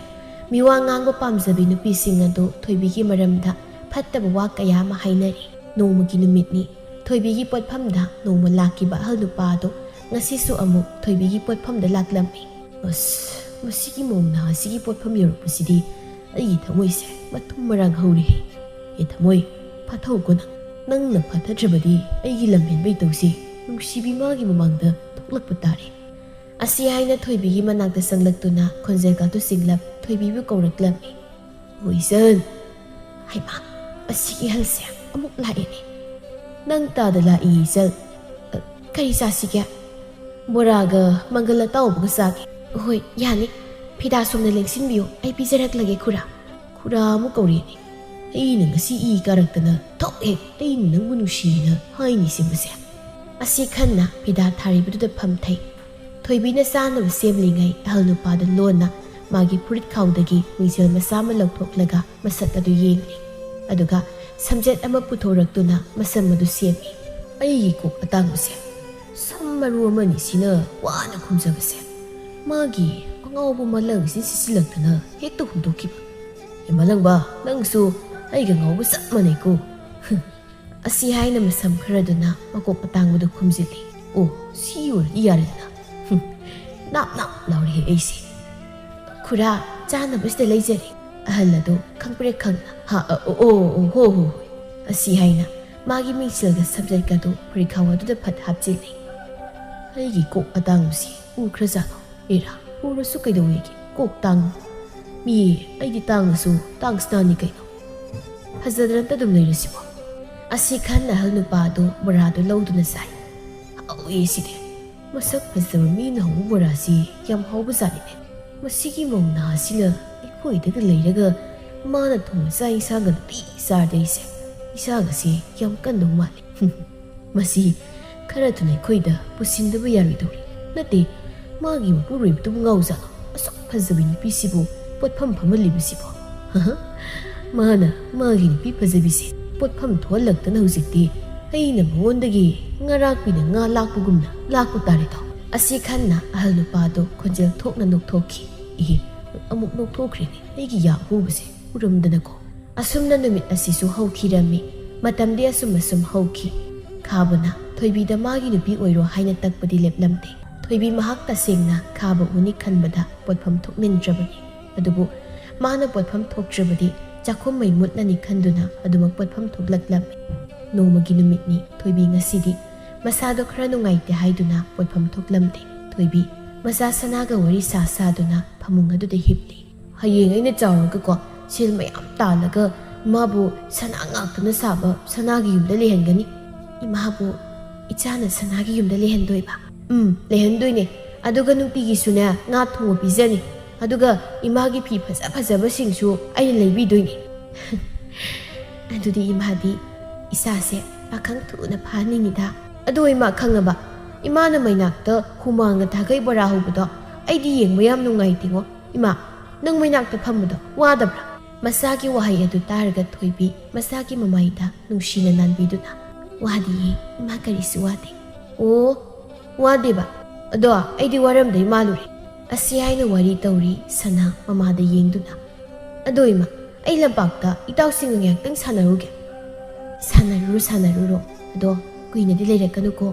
ꯃꯤꯋꯥ ꯉꯥꯡꯕ ꯄꯥꯝꯖꯕꯤ ꯅꯨꯄꯤꯁꯤꯡ ꯑꯗꯨ ꯊꯣꯏꯕꯤꯒꯤ ꯃꯔꯝꯗ ꯐꯠꯇꯕ ꯋꯥ ꯀꯌꯥ ꯑꯃ ꯍꯥꯏꯅꯔꯤ꯫ ꯅꯣꯡꯃꯒꯤ ꯅꯨꯃꯤꯠꯅꯤ꯫ ꯊꯣꯏꯕꯤꯒꯤ ꯄꯣꯠꯐꯝꯗ ꯅꯣꯡꯃ ꯂꯥꯛꯈꯤꯕ ꯑꯍꯜ ꯅꯨꯄꯥ ꯑꯗꯨ ꯉꯁꯤꯁꯨ ꯑꯃꯨꯛ ꯊꯣꯏꯕꯤꯒꯤ ꯄꯣꯠꯐꯝꯗ ꯂꯥꯛꯂꯝꯃꯤ꯫ ꯑꯁ, ꯃꯁꯤꯒꯤ ꯃꯧ ꯅꯍꯥꯁꯤꯒꯤ ꯄꯣꯠꯐꯝ ꯌꯧꯔꯛꯄꯁꯤꯗꯤ ꯑꯩꯒꯤ ꯊꯃꯣꯏꯁꯦ ꯃꯇꯨꯝ ꯃꯔꯥꯡ ꯍꯧꯔꯦꯍꯦ꯫ ꯑꯦ ꯊꯃꯣꯏ, ꯐꯥꯊꯧꯀꯣ ꯅꯪ꯫ ꯅꯪꯅ ꯐꯥꯊꯗ꯭ꯔꯕꯗꯤ ꯑꯩꯒꯤ ꯂꯝꯍꯦꯟꯕꯩ ꯇꯧꯁꯦ ꯅꯨꯡꯁꯤꯕꯤ ꯃꯥꯒꯤ ꯃꯃꯥꯡꯗ ꯊꯣꯛꯂꯛꯄ ꯇꯥꯔꯦ꯫ ꯑꯁꯤ ꯍꯥꯏꯅ ꯊꯣꯏꯕꯤꯒꯤ ꯃꯅꯥꯛꯇ ꯆꯪꯂꯛꯇꯨꯅ ꯈꯣꯟꯖꯦꯜ ꯀꯥꯗꯨ ꯆꯤꯡꯂꯞ ꯊꯣꯏꯕꯤꯕꯨ ꯀꯧꯔꯛꯂꯝꯃꯤ꯫ "ꯍꯣꯏ ꯏꯆꯟ꯫" ꯍꯩꯃꯥ, ꯑꯁꯤꯒꯤ ꯑꯍꯜꯁꯦ ꯑꯃꯨꯛ ꯂꯥꯛꯑꯦꯅꯦ꯫ "ꯅꯪ ꯇꯥꯗ ꯂꯥꯛꯏ ꯏꯆꯟ꯫ ꯑ, ꯀꯔꯤ ꯆꯥꯁꯤꯒꯦ?" "ꯕꯣꯔꯥꯒ ꯃꯪꯒꯜ ꯑꯇꯥꯎꯕꯒ ꯆꯥꯒꯦ꯫" "ꯍꯣꯏ, ꯌꯥꯅꯤ꯫ ꯐꯤꯗꯥ ꯁꯣꯝꯅ ꯂꯦꯡꯁꯤꯟꯕꯤꯌꯨ, ꯑꯩ ꯄꯤꯖꯔꯛꯂꯒꯦ ꯈꯨꯔꯥ꯫" ꯈꯨꯔꯥ ꯑꯃꯨꯛ ꯀꯧꯔꯛꯑꯦꯅꯦ꯫ ꯑꯩꯅ ꯉꯁꯤ ꯏ ꯀꯥꯔꯛꯇꯅ ꯊꯣꯛꯑꯦ, ꯑꯩꯅ ꯅꯪꯕꯨ ꯅꯨꯡꯁꯤꯅ ꯍꯥꯏꯅꯤ ꯁꯤꯒꯨꯝꯕꯁꯦ꯫ ꯑꯁꯤ ꯈꯟꯅ ꯐꯤꯗꯥ ꯊꯥꯔꯤꯕꯗꯨꯗ ꯐꯝꯊꯩ꯫ ꯊꯣꯏꯕꯤꯅ ꯆꯥꯅꯕ ꯁꯦꯝꯂꯤꯉꯩ ꯑꯍꯜ ꯅꯨꯄꯥꯗꯨ ꯂꯣꯟꯅ ꯃꯥꯒꯤ ꯐꯨꯔꯤꯠ ꯈꯥꯎꯗꯒꯤ ꯃꯤꯡꯁꯦꯜ ꯃꯆꯥ ꯑꯃ ꯂꯧꯊꯣꯛꯂꯒ ꯃꯁꯛ ꯑꯗꯨ ꯌꯦꯡꯂꯤ꯫ ꯑꯗꯨꯒ ꯁꯝꯖꯦꯠ ꯑꯃ ꯄꯨꯊꯣꯔꯛꯇꯨꯅ ꯃꯁꯝ ꯑꯗꯨ ꯁꯦꯝꯃꯤ꯫ "ꯑꯩꯒꯤ ꯀꯣꯛ ꯑꯇꯥꯡꯕꯁꯦ, ꯁꯝ ꯃꯔꯨ ꯑꯃꯅꯤ ꯁꯤꯅ ꯋꯥꯅ ꯈꯨꯝꯖꯕꯁꯦ, ꯃꯥꯒꯤ ꯑꯉꯥꯎꯕ ꯃꯂꯪꯁꯤ ꯁꯤꯁꯤꯜꯂꯛꯇꯅ ꯍꯦꯛꯇ ꯍꯨꯝꯗꯣꯛꯈꯤꯕ꯫ ꯑꯦ ꯃꯂꯪꯕ, ꯅꯪꯁꯨ ꯑꯩꯒ ꯉꯥꯎꯕ ꯆꯞ ꯃꯥꯟꯅꯩꯀꯣ꯫" ꯑꯁꯤ ꯍꯥꯏꯅ ꯃꯁꯝ ꯈꯔꯗꯨꯅ ꯃꯀꯣꯛ ꯑꯇꯥꯡꯕꯗꯨ ꯈꯨꯝꯖꯤꯜꯂꯤ꯫ "ꯑꯣ, ꯁꯤ ꯑꯣꯏꯔꯗꯤ ꯌꯥꯔꯦꯗꯅ꯫ ꯍꯨꯝ, ꯅꯥꯞ ꯅꯥꯞ ꯂꯥꯎꯔꯦ ꯑꯩꯁꯦ꯫ ꯈꯨꯔꯥ, ꯆꯥꯅꯕꯁꯤꯗ ꯂꯩꯖꯔꯦ꯫" ꯑꯍꯜ ꯑꯗꯨ ꯈꯪꯄ꯭ꯔꯦꯛ ꯈꯪꯅ, "ꯍꯥ, ꯑ, ꯑꯣ, ꯑꯣ, ꯑꯣ, ꯍꯣ, ꯍꯣ, ꯍꯣ꯫" ꯑꯁꯤ ꯍꯥꯏꯅ ꯃꯥꯒꯤ ꯃꯤꯡꯁꯦꯜꯒ ꯁꯝꯖꯦꯠꯀꯗꯨ ꯐꯨꯔꯤꯈꯥꯎ ꯑꯗꯨꯗ ꯐꯠ ꯍꯥꯞꯆꯤꯜꯂꯤ꯫ "ꯑꯩꯒꯤ ꯀꯣꯛ ꯑꯇꯥꯡꯕꯁꯤ ꯎꯈ꯭ꯔꯖꯥꯠꯂꯣ? ꯑꯦꯔꯥ, ꯎꯔꯁꯨ ꯀꯩꯗꯧꯋꯦꯒꯦ? ꯀꯣꯛ ꯇꯥꯡꯕ꯫ ꯃꯤ, ꯑꯩꯗꯤ ꯇꯥꯡꯉꯁꯨ ꯇꯥꯡꯁꯅꯥꯅꯤ ꯀꯩꯅꯣ꯫ ꯐꯖꯗꯅꯇ ꯑꯗꯨꯝ ꯂꯩꯔꯁꯤꯕꯣ?" ꯑꯁꯤ ꯈꯟꯅ ꯑꯍꯜ ꯅꯨꯄꯥ ꯑꯗꯨ ꯕꯣꯔꯥꯗꯨ ꯂꯧꯗꯨꯅ ꯆꯥꯏ꯫ "ꯍꯥꯎꯏ ꯁꯤꯗꯤ꯫ ꯃꯁꯛ ꯐꯖꯕ ꯃꯤꯅ ꯍꯧꯕ ꯕꯣꯔꯥꯁꯤ ꯌꯥꯝ ꯍꯥꯎꯕ ꯖꯥꯠꯅꯤꯅꯦ꯫ ꯃꯁꯤꯒꯤ ꯃꯧ ꯅꯍꯥꯁꯤꯅ ꯑꯩꯈꯣꯏꯗꯒ ꯂꯩꯔꯒ ꯃꯥꯅ ꯊꯣꯡꯕ ꯆꯥꯛ ꯏꯟꯁꯥꯡꯒ ꯅꯨꯡꯇꯤ ꯆꯥꯔꯗꯤ ꯑꯩꯁꯦ ꯏꯁꯥꯒꯁꯦ ꯌꯥꯝ ꯀꯟꯗꯧ ꯃꯥꯜꯂꯤ꯫" ꯃꯁꯤ ꯈꯔ ꯊꯨꯅ ꯑꯩꯈꯣꯏꯗ ꯄꯨꯁꯤꯟꯗꯕ ꯌꯥꯔꯣꯏꯗꯧꯔꯤ꯫ ꯅꯠꯇꯦ, ꯃꯥꯒꯤ ꯃꯄꯨꯔꯣꯏꯕꯗꯨꯕꯨ ꯉꯥꯎꯖꯥꯠꯂꯣ? ꯑꯁꯨꯛ ꯐꯖꯕꯤ ꯅꯨꯄꯤꯁꯤꯕꯨ ꯄꯣꯠꯐꯝ ꯐꯝꯍꯜꯂꯤꯕꯁꯤꯕꯣ? ꯃꯥꯅ ꯃꯥꯒꯤ ꯅꯨꯄꯤ ꯐꯖꯕꯤꯁꯦ ꯄꯣꯠꯐꯝ ꯊꯣꯛꯍꯜꯂꯛꯇꯅ ꯍꯧꯖꯤꯛꯇꯤ ꯑꯩꯅ ꯃꯉꯣꯟꯗꯒꯤ ꯉꯥꯔꯥꯛꯄꯤꯅ ꯉꯥ ꯂꯥꯛꯄꯒꯨꯝꯅ ꯂꯥꯛꯄ ꯇꯥꯔꯦꯗꯣ꯫ ꯑꯁꯤ ꯈꯟꯅ ꯑꯍꯜ ꯅꯨꯄꯥꯗꯣ ꯈꯣꯟꯖꯦꯜ ꯊꯣꯛꯅ ꯅꯣꯛꯊꯣꯛꯈꯤ꯫ "ꯏꯍꯦ, ꯑꯃꯨꯛ ꯅꯣꯛꯊꯣꯛꯈ꯭ꯔꯦꯅꯦ, ꯑꯩꯒꯤ ꯌꯥ ꯍꯨꯕꯁꯦ ꯎꯔꯝꯗꯅꯀꯣ꯫" ꯑꯁꯨꯝꯅ ꯅꯨꯃꯤꯠ ꯑꯁꯤꯁꯨ ꯍꯧꯈꯤꯔꯝꯃꯤ꯫ ꯃꯇꯝꯗꯤ ꯑꯁꯨꯝ ꯑꯁꯨꯝ ꯍꯧꯈꯤ꯫ ꯈꯥꯕꯅ ꯊꯣꯏꯕꯤꯗ ꯃꯥꯒꯤ ꯅꯨꯄꯤ ꯑꯣꯏꯔꯣ ꯍꯥꯏꯅ ꯇꯛꯄꯗꯤ ꯂꯦꯞꯂꯝꯗꯦ꯫ ꯊꯣꯏꯕꯤ ꯃꯍꯥꯛ ꯇꯁꯦꯡꯅ ꯈꯥꯕ ꯎꯅꯤ ꯈꯟꯕꯗ ꯄꯣꯠꯐꯝ ꯊꯣꯛꯅꯤꯡꯗ꯭ꯔꯕꯅꯤ꯫ ꯑꯗꯨꯕꯨ ꯃꯥꯅ ꯄꯣꯠꯐꯝ ꯊꯣꯛꯇ꯭ꯔꯕꯗꯤ ꯆꯥꯛꯈꯨꯝ ꯃꯩ ꯃꯨꯠꯂꯅꯤ ꯈꯟꯗꯨꯅ ꯑꯗꯨꯃꯛ ꯄꯣꯠꯐꯝ ꯊꯣꯛꯂꯛꯂꯝꯃꯤ꯫ ꯅꯣꯡꯃꯒꯤ ꯅꯨꯃꯤꯠꯅꯤ꯫ ꯊꯣꯏꯕꯤ ꯉꯁꯤꯗꯤ ꯃꯁꯥꯗꯣ ꯈꯔ ꯅꯨꯡꯉꯥꯏꯇꯦ ꯍꯥꯏꯗꯨꯅ ꯄꯣꯠꯐꯝ ꯊꯣꯛꯂꯝꯗꯦ꯫ ꯊꯣꯏꯕꯤ ꯃꯆꯥ ꯁꯅꯥꯒ ꯋꯥꯔꯤ ꯁꯥ ꯁꯥꯗꯨꯅ ꯐꯃꯨꯡ ꯑꯗꯨꯗ ꯍꯤꯞꯂꯤ꯫ "ꯍꯌꯦꯡ ꯑꯩꯅ ꯆꯥꯎꯔꯒꯀꯣ, ꯁꯦꯜ ꯃꯌꯥꯝ ꯇꯥꯜꯂꯒ ꯏꯃꯥꯕꯨ ꯁꯅꯥ ꯉꯥꯛꯇꯅ ꯁꯥꯕ ꯁꯅꯥꯒꯤ ꯌꯨꯝꯗ ꯂꯩꯍꯟꯒꯅꯤ꯫" "ꯏꯃꯥꯕꯨ ꯏꯆꯥꯅ ꯁꯅꯥꯒꯤ ꯌꯨꯝꯗ ꯂꯩꯍꯟꯗꯣꯏꯕ?" "ꯎꯝ, ꯂꯩꯍꯟꯗꯣꯏꯅꯦ꯫ ꯑꯗꯨꯒ ꯅꯨꯡꯇꯤꯒꯤꯁꯨꯅꯦ, ꯉꯥ ꯊꯣꯡꯕ ꯄꯤꯖꯅꯤ꯫ ꯑꯗꯨꯒ ꯏꯃꯥꯒꯤ ꯐꯤ ꯐꯖ ꯐꯖꯕꯁꯤꯡꯁꯨ ꯑꯩꯅ ꯂꯩꯕꯤꯗꯣꯏꯅꯦ꯫" "ꯑꯗꯨꯗꯤ ꯏꯃꯥꯗꯤ ꯏꯆꯥꯁꯦ ꯄꯥꯈꯪ ꯊꯨꯅ ꯐꯥꯍꯟꯅꯤꯡꯉꯤꯗ꯫" "ꯑꯗꯨ ꯏꯃꯥ ꯈꯪꯉꯕ?" ꯏꯃꯥꯅ ꯃꯩꯅꯥꯛꯇ ꯍꯨꯃꯥꯡꯒ ꯊꯥꯈꯩ ꯕꯣꯔꯥ ꯍꯧꯕꯗꯣ ꯑꯩꯗꯤ ꯌꯦꯡꯕ ꯌꯥꯝ ꯅꯨꯡꯉꯥꯏꯇꯦꯉꯣ꯫ ꯏꯃꯥ, ꯅꯪ ꯃꯩꯅꯥꯛꯇ ꯐꯝꯕꯗꯣ ꯋꯥꯗꯕ꯭ꯔꯥ?" ꯃꯆꯥꯒꯤ ꯋꯥꯍꯩ ꯑꯗꯨ ꯇꯥꯔꯒ ꯊꯣꯏꯕꯤ ꯃꯆꯥꯒꯤ ꯃꯃꯥꯏꯗ ꯅꯨꯡꯁꯤꯅ ꯅꯥꯟꯕꯤꯗꯨꯅ, "ꯋꯥꯗꯤꯌꯦ ꯏꯃꯥ, ꯀꯔꯤꯁꯨ ꯋꯥꯗꯦ꯫" "ꯑꯣ, ꯋꯥꯗꯦꯕ? ꯑꯗꯣ ꯑꯩꯗꯤ ꯋꯥꯔꯝꯗꯣꯏ ꯃꯥꯜꯂꯨꯔꯦ꯫" ꯑꯁꯤ ꯍꯥꯏꯅ ꯋꯥꯔꯤ ꯇꯧꯔꯤ ꯁꯅꯥ ꯃꯃꯥꯗ ꯌꯦꯡꯗꯨꯅ꯫ "ꯑꯗꯣ ꯏꯃꯥ, ꯑꯩ ꯂꯝꯄꯥꯛꯇ ꯏꯇꯥꯎꯁꯤꯡꯒ ꯉꯥꯏꯍꯥꯛꯇꯪ ꯁꯥꯟꯅꯔꯨꯒꯦ꯫" "ꯁꯥꯟꯅꯔꯨꯔꯣ, ꯁꯥꯟꯅꯔꯨꯔꯣ꯫ ꯑꯗꯣ ꯀꯨꯏꯅꯗꯤ ꯂꯩꯔꯛꯀꯅꯨꯀꯣ꯫"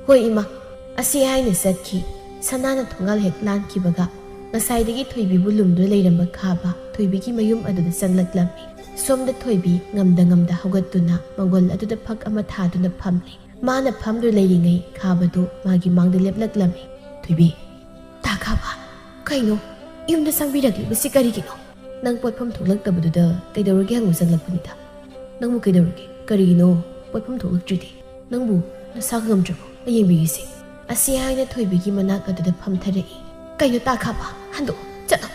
"ꯍꯣꯏ ꯏꯃꯥ꯫" ꯑꯁꯤ ꯍꯥꯏꯅ ꯆꯠꯈꯤ꯫ ꯁꯅꯥꯅ ꯊꯣꯡꯒꯥꯜ ꯍꯦꯛ ꯂꯥꯟꯈꯤꯕꯒ ꯉꯁꯥꯏꯗꯒꯤ ꯊꯣꯏꯕꯤꯕꯨ ꯂꯨꯝꯗꯨꯅ ꯂꯩꯔꯝꯕ ꯈꯥꯕ ꯊꯣꯏꯕꯤꯒꯤ ꯃꯌꯨꯝ ꯑꯗꯨꯗ ꯆꯪꯂꯛꯂꯝꯃꯤ꯫ ꯁꯣꯝꯗ ꯊꯣꯏꯕꯤ ꯉꯝꯗ ꯉꯝꯗ ꯍꯧꯒꯠꯇꯨꯅ ꯃꯪꯒꯣꯜ ꯑꯗꯨꯗ ꯐꯛ ꯑꯃ ꯊꯥꯗꯨꯅ ꯐꯝꯂꯤ꯫ ꯃꯥꯅ ꯐꯝꯗꯨꯅ ꯂꯩꯔꯤꯉꯩ ꯈꯥꯕꯗꯨ ꯃꯥꯒꯤ ꯃꯥꯡꯗ ꯂꯦꯞꯂꯛꯂꯝꯃꯤ꯫ "ꯊꯣꯏꯕꯤ, ꯇꯥ ꯈꯥꯕ, ꯀꯩꯅꯣ? ꯌꯨꯝꯗ ꯆꯪꯕꯤꯔꯛꯂꯤꯕꯁꯤ ꯀꯔꯤꯒꯤꯅꯣ?" "ꯅꯪ ꯄꯣꯠꯐꯝ ꯊꯣꯛꯂꯛꯇꯕꯗꯨꯗ ꯀꯩꯗꯧꯔꯒꯦ ꯍꯪꯕ ꯆꯪꯂꯛꯄꯅꯤꯗ꯫" "ꯅꯪꯕꯨ ꯀꯩꯗꯧꯔꯒꯦ? ꯀꯔꯤꯒꯤꯅꯣ ꯄꯣꯠꯐꯝ ꯊꯣꯛꯂꯛꯇ꯭ꯔꯤꯗꯤ? ꯅꯪꯕꯨ ꯅꯁꯥ ꯉꯝꯗ꯭ꯔꯕꯣ? ꯑꯩ ꯌꯦꯡꯕꯤꯒꯦꯁꯦ꯫" ꯑꯁꯤ ꯍꯥꯏꯅ ꯊꯣꯏꯕꯤꯒꯤ ꯃꯅꯥꯛ ꯑꯗꯨꯗ ꯐꯝꯊꯔꯛꯏ꯫ "ꯀꯩꯅꯣ ꯇꯥ ꯈꯥꯕ, ꯍꯟꯗꯣꯛꯑꯣ, ꯆꯠꯂꯣ,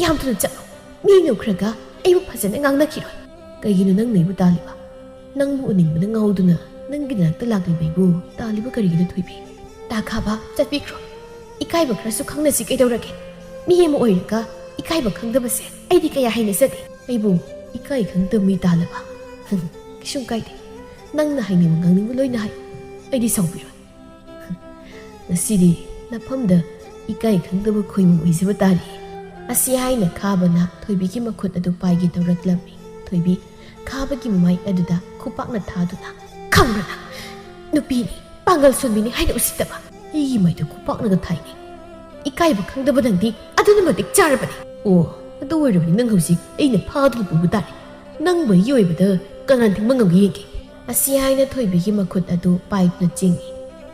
ꯌꯥꯝ ꯊꯨꯅ ꯆꯠꯂꯣ꯫ ꯃꯤ ꯎꯈ꯭ꯔꯒ ꯑꯩꯕꯨ ꯐꯖꯅ ꯉꯥꯡꯅꯈꯤꯔꯣꯏ꯫" "ꯀꯩꯒꯤꯅꯣ ꯅꯪꯅ ꯑꯩꯕꯨ ꯇꯥꯜꯂꯤꯕ? ꯅꯪꯕꯨ ꯎꯅꯤꯡꯕꯅ ꯉꯥꯎꯗꯨꯅ ꯅꯪꯒꯤ ꯅꯥꯛꯇ ꯂꯥꯛꯂꯤꯕ ꯑꯩꯕꯨ ꯇꯥꯜꯂꯤꯕ ꯀꯔꯤꯒꯤꯅꯣ ꯊꯣꯏꯕꯤ?" "ꯇꯥ ꯈꯥꯕ, ꯆꯠꯄꯤꯈ꯭ꯔꯣ꯫ ꯏꯀꯥꯏꯕ ꯈꯔꯁꯨ ꯈꯪꯅꯁꯤ ꯀꯩꯗꯧꯔꯒꯦ? ꯃꯤ ꯑꯃ ꯑꯣꯏꯔꯒ ꯏꯀꯥꯏꯕ ꯈꯪꯗꯕꯁꯦ ꯑꯩꯗꯤ ꯀꯌꯥ ꯍꯩꯅꯖꯗꯦ꯫" "ꯑꯩꯕꯨ ꯏꯀꯥꯏ ꯈꯪꯗꯕ ꯃꯤ ꯇꯥꯜꯂꯕ? ꯀꯩꯁꯨꯝ ꯀꯥꯏꯗꯦ꯫ ꯅꯪꯅ ꯍꯥꯏꯅꯤꯡꯕ ꯉꯥꯡꯅꯤꯡꯕ ꯂꯣꯏꯅ ꯍꯥꯏ꯫ ꯑꯩꯗꯤ ꯁꯥꯎꯕꯤꯔꯣꯏ꯫" "ꯉꯁꯤꯗꯤ ꯅꯐꯝꯗ ꯏꯀꯥꯏ ꯈꯪꯗꯕ ꯈꯣꯏꯃꯨ ꯑꯣꯏꯖꯕ ꯇꯥꯔꯦ꯫" ꯑꯁꯤ ꯍꯥꯏꯅ ꯈꯥꯕꯅ ꯊꯣꯏꯕꯤꯒꯤ ꯃꯈꯨꯠ ꯑꯗꯨ ꯄꯥꯏꯒꯦ ꯇꯧꯔꯛꯂꯝꯃꯤ꯫ ꯊꯣꯏꯕꯤ ꯈꯥꯕꯒꯤ ꯃꯃꯥꯏ ꯑꯗꯨꯗ ꯈꯨꯄꯥꯛꯅ ꯊꯥꯗꯨꯅ, "ꯈꯪꯕ꯭ꯔꯥ ꯅꯪ? ꯅꯨꯄꯤꯅꯤ, ꯄꯥꯡꯒꯜ ꯁꯣꯟꯕꯤꯅꯤ ꯍꯥꯏꯅ ꯎꯁꯤꯠꯇꯕ꯫ ꯑꯩꯒꯤ ꯃꯥꯏꯗ ꯈꯨꯄꯥꯛꯅꯒ ꯊꯥꯏꯅꯦ꯫ ꯏꯀꯥꯏꯕ ꯈꯪꯗꯕ ꯅꯪꯗꯤ ꯑꯗꯨꯅ ꯃꯇꯤꯛ ꯆꯥꯔꯕꯅꯤ꯫ ꯑꯣ, ꯑꯗꯨ ꯑꯣꯏꯔꯕꯗꯤ ꯅꯪ ꯍꯧꯖꯤꯛ ꯑꯩꯅ ꯐꯥꯗꯨꯅ ꯄꯨꯕ ꯇꯥꯔꯦ꯫ ꯅꯪꯕꯨ ꯑꯩꯒꯤ ꯑꯣꯏꯕꯗ ꯀꯅꯥꯅ ꯊꯤꯡꯕ ꯉꯝꯒꯦ ꯌꯦꯡꯒꯦ꯫" ꯑꯁꯤ ꯍꯥꯏꯅ ꯊꯣꯏꯕꯤꯒꯤ ꯃꯈꯨꯠ ꯑꯗꯨ ꯄꯥꯏꯗꯨꯅ ꯆꯤꯡꯏ꯫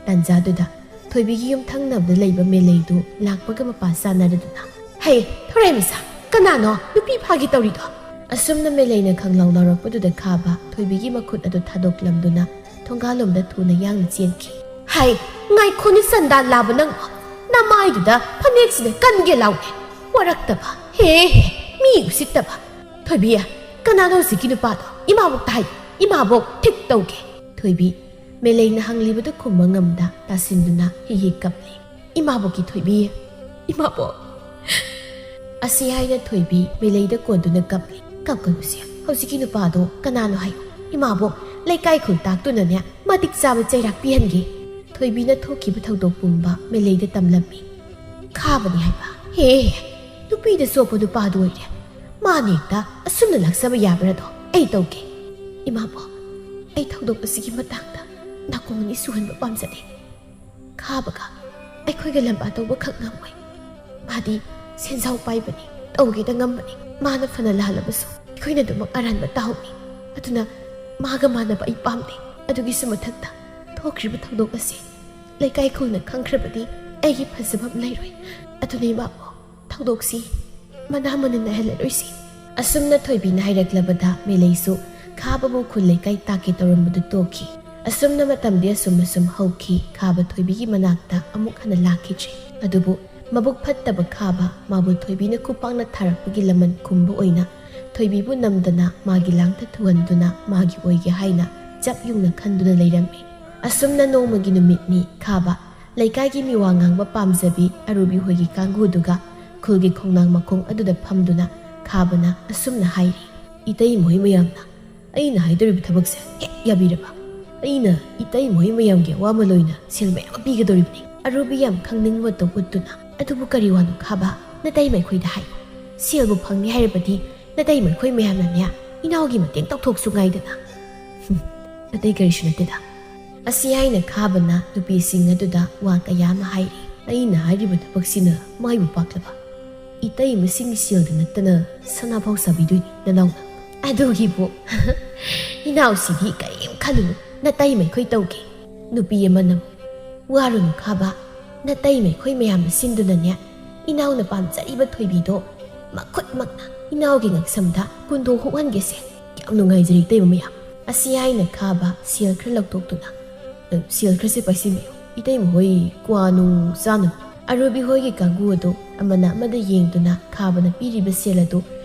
ꯇꯥꯟꯖꯥꯗꯨꯗ ꯊꯣꯏꯕꯤꯒꯤ ꯌꯨꯝ ꯊꯪꯅꯕꯗ ꯂꯩꯕ ꯃꯦꯂꯩꯗꯨ ꯂꯥꯛꯄꯒ ꯃꯄꯥ ꯆꯥꯅꯔꯗꯨꯅ, "ꯍꯩ, ꯊꯣꯔꯥꯏ ꯃꯆꯥ, ꯀꯅꯥꯅꯣ ꯅꯨꯄꯤ ꯐꯥꯒꯦ ꯇꯧꯔꯤꯗꯣ?" ꯑꯁꯨꯝꯅ ꯃꯦꯂꯩꯅ ꯈꯪꯂꯥꯎ ꯂꯥꯎꯔꯛꯄꯗꯨꯗ ꯈꯥꯕ ꯊꯣꯏꯕꯤꯒꯤ ꯃꯈꯨꯠ ꯑꯗꯨ ꯊꯥꯗꯣꯛꯂꯝꯗꯨꯅ ꯊꯣꯡꯒꯥꯜꯂꯣꯝꯗ ꯊꯨꯅ ꯌꯥꯡꯅ ꯆꯦꯟꯈꯤ꯫ "ꯍꯩ, ꯉꯥꯏꯈꯣꯅꯦ ꯁꯟꯗꯥꯟ ꯂꯥꯕ ꯅꯪ! ꯅꯃꯥꯏꯗꯨꯗ ꯐꯅꯦꯛꯁꯤꯅ ꯀꯟꯒꯦ ꯂꯥꯎꯅꯦ! ꯋꯥꯔꯛꯇꯕ! ꯍꯦ ꯍꯦ, ꯃꯤ ꯎꯁꯤꯠꯇꯕ! ꯊꯣꯏꯕꯤ, ꯀꯅꯥꯅꯣ ꯍꯧꯖꯤꯛꯀꯤ ꯅꯨꯄꯥꯗꯣ? ꯏꯃꯥꯕꯣꯛꯇ ꯍꯥꯏꯌꯨ, ꯏꯃꯥꯕꯣꯛ ꯊꯤꯛ ꯇꯧꯒꯦ꯫" ꯊꯣꯏꯕꯤ ꯃꯦꯂꯩꯅ ꯍꯪꯂꯤꯕꯗꯨ ꯈꯨꯝꯕ ꯉꯝꯗ ꯇꯥꯁꯤꯟꯗꯨꯅ ꯍꯤ ꯍꯤ ꯀꯞꯂꯤ꯫ "ꯏꯃꯥꯕꯣꯛꯀꯤ ꯊꯣꯏꯕꯤ, ꯏꯃꯥꯕꯣꯛ!" ꯑꯁꯤ ꯍꯥꯏꯅ ꯊꯣꯏꯕꯤ ꯃꯦꯂꯩꯗ ꯀꯣꯟꯗꯨꯅ ꯀꯞꯂꯤ꯫ "ꯀꯞꯀꯅꯨꯁꯦ, ꯍꯧꯖꯤꯛꯀꯤ ꯅꯨꯄꯥꯗꯣ ꯀꯅꯥꯅꯣ ꯍꯥꯏꯌꯨ꯫ ꯏꯃꯥꯕꯣꯛ, ꯂꯩꯀꯥꯏ ꯈꯨꯜ ꯇꯥꯛꯇꯨꯅꯅꯦ ꯃꯇꯤꯛ ꯆꯥꯕ ꯆꯩꯔꯥꯛ ꯄꯤꯍꯟꯒꯦ꯫" ꯊꯣꯏꯕꯤꯅ ꯊꯣꯛꯈꯤꯕ ꯊꯧꯗꯣꯛ ꯄꯨꯝꯕ ꯃꯦꯂꯩꯗ ꯇꯝꯂꯝꯃꯤ꯫ "ꯈꯥꯕꯅꯤ ꯍꯥꯏꯕ꯫ ꯍꯦ, ꯅꯨꯄꯤꯗ ꯆꯣꯞꯄ ꯅꯨꯄꯥꯗꯨ ꯑꯣꯏꯔꯦ꯫ ꯃꯥꯅ ꯍꯦꯛꯇ ꯑꯁꯨꯝꯅ ꯂꯥꯛꯆꯕ ꯌꯥꯕ꯭ꯔꯥꯗꯣ? ꯑꯩ ꯇꯧꯒꯦ꯫ ꯏꯃꯥꯕꯣꯛ, ꯑꯩ ꯊꯧꯗꯣꯛ ꯑꯁꯤꯒꯤ ꯃꯇꯥꯡꯗ ꯅꯥꯀꯣꯡ ꯑꯅꯤ ꯁꯨꯍꯟꯕ ꯄꯥꯝꯖꯗꯦ꯫ ꯈꯥꯕꯒ ꯑꯩꯈꯣꯏꯒ ꯂꯝꯕꯥ ꯇꯧꯕ ꯈꯛ ꯉꯝꯃꯣꯏ꯫ ꯃꯥꯗꯤ ꯁꯦꯟꯖꯥꯎ ꯄꯥꯏꯕꯅꯤ, ꯇꯧꯒꯦꯗ ꯉꯝꯕꯅꯤ꯫ ꯃꯥꯅ ꯐꯅ ꯂꯥꯜꯂꯕꯁꯨ ꯑꯩꯈꯣꯏꯅ ꯑꯗꯨꯃꯛ ꯑꯔꯥꯟꯕ ꯇꯥꯍꯧꯏ꯫ ꯑꯗꯨꯅ ꯃꯥꯒ ꯃꯥꯟꯅꯕ ꯑꯩ ꯄꯥꯝꯗꯦ꯫ ꯑꯗꯨꯒꯤꯁꯨ ꯃꯊꯛꯇ ꯊꯣꯛꯈ꯭ꯔꯤꯕ ꯊꯧꯗꯣꯛ ꯑꯁꯤ ꯂꯩꯀꯥꯏ ꯈꯨꯜꯅ ꯈꯪꯈ꯭ꯔꯕꯗꯤ ꯑꯩꯒꯤ ꯐꯖꯕ ꯑꯃ ꯂꯩꯔꯣꯏ꯫ ꯑꯗꯨꯅ ꯏꯃꯥꯕꯣꯛ, ꯊꯧꯗꯣꯛꯁꯤ ꯃꯅꯥ ꯃꯅꯤꯟ ꯅꯥꯏꯍꯜꯂꯔꯣꯏꯁꯤ꯫" ꯑꯁꯨꯝꯅ ꯊꯣꯏꯕꯤꯅ ꯍꯥꯏꯔꯛꯂꯕꯗ ꯃꯦꯂꯩꯁꯨ ꯈꯥꯕꯕꯨ ꯈꯨꯜ ꯂꯩꯀꯥꯏ ꯇꯥꯛꯀꯦ ꯇꯧꯔꯝꯕꯗꯨ ꯇꯣꯛꯈꯤ꯫ ꯑꯁꯨꯝꯅ ꯃꯇꯝꯗꯤ ꯑꯁꯨꯝ ꯑꯁꯨꯝ ꯍꯧꯈꯤ꯫ ꯈꯥꯕ ꯊꯣꯏꯕꯤꯒꯤ ꯃꯅꯥꯛꯇ ꯑꯃꯨꯛ ꯍꯟꯅ ꯂꯥꯛꯈꯤꯗ꯭ꯔꯦ꯫ ꯑꯗꯨꯕꯨ ꯃꯕꯨꯛ ꯐꯠꯇꯕ ꯈꯥꯕ ꯃꯥꯕꯨ ꯊꯣꯏꯕꯤꯅ ꯈꯨꯄꯥꯛꯅ ꯊꯥꯔꯛꯄꯒꯤ ꯂꯃꯟ ꯈꯨꯝꯕ ꯑꯣꯏꯅ ꯊꯣꯏꯕꯤꯕꯨ ꯅꯝꯗꯅ ꯃꯥꯒꯤ ꯂꯥꯡꯗ ꯊꯨꯍꯟꯗꯨꯅ ꯃꯥꯒꯤ ꯑꯣꯏꯒꯦ ꯍꯥꯏꯅ ꯆꯞ ꯌꯨꯡꯅ ꯈꯟꯗꯨꯅ ꯂꯩꯔꯝꯃꯤ꯫ ꯑꯁꯨꯝꯅ ꯅꯣꯡꯃꯒꯤ ꯅꯨꯃꯤꯠꯅꯤ꯫ ꯈꯥꯕ ꯂꯩꯀꯥꯏꯒꯤ ꯃꯤꯋꯥ ꯉꯥꯡꯕ ꯄꯥꯝꯖꯕꯤ ꯑꯔꯨꯕꯤ ꯍꯣꯏꯒꯤ ꯀꯥꯡꯒꯨꯗꯨꯒ ꯈꯨꯜꯒꯤ ꯈꯣꯡꯅꯥꯡ ꯃꯈꯣꯡ ꯑꯗꯨꯗ ꯐꯝꯗꯨꯅ ꯈꯥꯕꯅ ꯑꯁꯨꯝꯅ ꯍꯥꯏꯔꯤ꯫ "ꯏꯇꯩꯃ ꯍꯣꯏ ꯃꯌꯥꯝꯅ ꯑꯩꯅ ꯍꯥꯏꯗꯧꯔꯤꯕ ꯊꯕꯛꯁꯦ ꯍꯦꯛ ꯌꯥꯕꯤꯔꯕ? ꯑꯩꯅ ꯏꯇꯩꯃ ꯍꯣꯏ ꯃꯌꯥꯝꯒꯤ ꯑꯋꯥꯃꯜ ꯑꯣꯏꯅ ꯁꯦꯜ ꯃꯌꯥꯝ ꯑꯃ ꯄꯤꯒꯗꯧꯔꯤꯕꯅꯤ꯫" ꯑꯔꯨꯕꯤ ꯌꯥꯝ ꯈꯪꯅꯤꯡ ꯃꯇꯧ ꯎꯠꯇꯨꯅ, "ꯑꯗꯨꯕꯨ ꯀꯔꯤ ꯋꯥꯅꯣ ꯈꯥꯕ? ꯅꯇꯩꯃ ꯑꯩꯈꯣꯏꯗ ꯍꯥꯏꯌꯨ꯫ ꯁꯦꯜꯕꯨ ꯐꯪꯅꯤ ꯍꯥꯏꯔꯕꯗꯤ ꯅꯇꯩꯃ ꯑꯩꯈꯣꯏ ꯃꯌꯥꯝꯅꯅꯦ ꯏꯅꯥꯎꯒꯤ ꯃꯇꯦꯡ ꯇꯧꯊꯣꯛꯁꯨ ꯉꯥꯏꯗꯅ꯫" "ꯍꯨꯝ, ꯑꯇꯩ ꯀꯔꯤꯁꯨ ꯅꯠꯇꯦꯗ꯫" ꯑꯁꯤ ꯍꯥꯏꯅ ꯈꯥꯕꯅ ꯅꯨꯄꯤꯁꯤꯡ ꯑꯗꯨꯗ ꯋꯥ ꯀꯌꯥ ꯑꯃ ꯍꯥꯏꯔꯤ꯫ "ꯑꯩꯅ ꯍꯥꯏꯔꯤꯕ ꯊꯕꯛꯁꯤꯅ ꯃꯥꯏꯕꯨ ꯄꯥꯛꯂꯕ? ꯏꯇꯩꯃꯁꯤꯡꯒꯤ ꯁꯦꯜꯗ ꯅꯠꯇꯅ ꯁꯅꯥꯐꯥꯎ ꯁꯥꯕꯤꯗꯣꯏꯅꯤ ꯅꯅꯥꯎꯅ꯫" "ꯑꯗꯨꯒꯤꯕꯨ ꯏꯅꯥꯎꯁꯤꯗꯤ ꯀꯔꯤꯝ ꯈꯜꯂꯨꯅꯨ, ꯅꯇꯩꯃ ꯑꯩꯈꯣꯏ ꯇꯧꯒꯦ꯫" ꯅꯨꯄꯤ ꯑꯃꯅ, "ꯋꯥꯔꯨꯅꯨ ꯈꯥꯕ, ꯅꯇꯩꯃ ꯑꯩꯈꯣꯏ ꯃꯌꯥꯝꯅ ꯁꯤꯟꯗꯨꯅꯅꯦ ꯏꯅꯥꯎꯅ ꯄꯥꯝꯖꯔꯤꯕ ꯊꯣꯏꯕꯤꯗꯣ ꯃꯈꯨꯠꯃꯛꯅ ꯏꯅꯥꯎꯒꯤ ꯉꯛꯁꯝꯗ ꯀꯨꯟꯗꯣ ꯍꯨꯛꯍꯟꯒꯦꯁꯦ꯫" "ꯌꯥꯝ ꯅꯨꯡꯉꯥꯏꯖꯔꯦ ꯏꯇꯩꯃ ꯃꯌꯥꯝ꯫" ꯑꯁꯤ ꯍꯥꯏꯅ ꯈꯥꯕ ꯁꯦꯜ ꯈꯔ ꯂꯧꯊꯣꯛꯇꯨꯅ, "ꯑ, ꯁꯦꯜ ꯈꯔꯁꯦ ꯄꯥꯏꯁꯤꯟꯕꯤꯌꯨ, ꯏꯇꯩꯃ ꯍꯣꯏ ꯀ꯭ꯋꯥ ꯅꯨꯡ ꯆꯥꯅꯕ꯫" ꯑꯔꯨꯕꯤ ꯍꯣꯏꯒꯤ ꯀꯥꯡꯕꯨ ꯑꯗꯨ ꯑꯃꯅ ꯑꯃꯗ ꯌꯦꯡꯗꯨꯅ ꯈꯥꯕꯅ ꯄꯤꯔꯤꯕ ꯁꯦꯜ ꯑꯗꯨ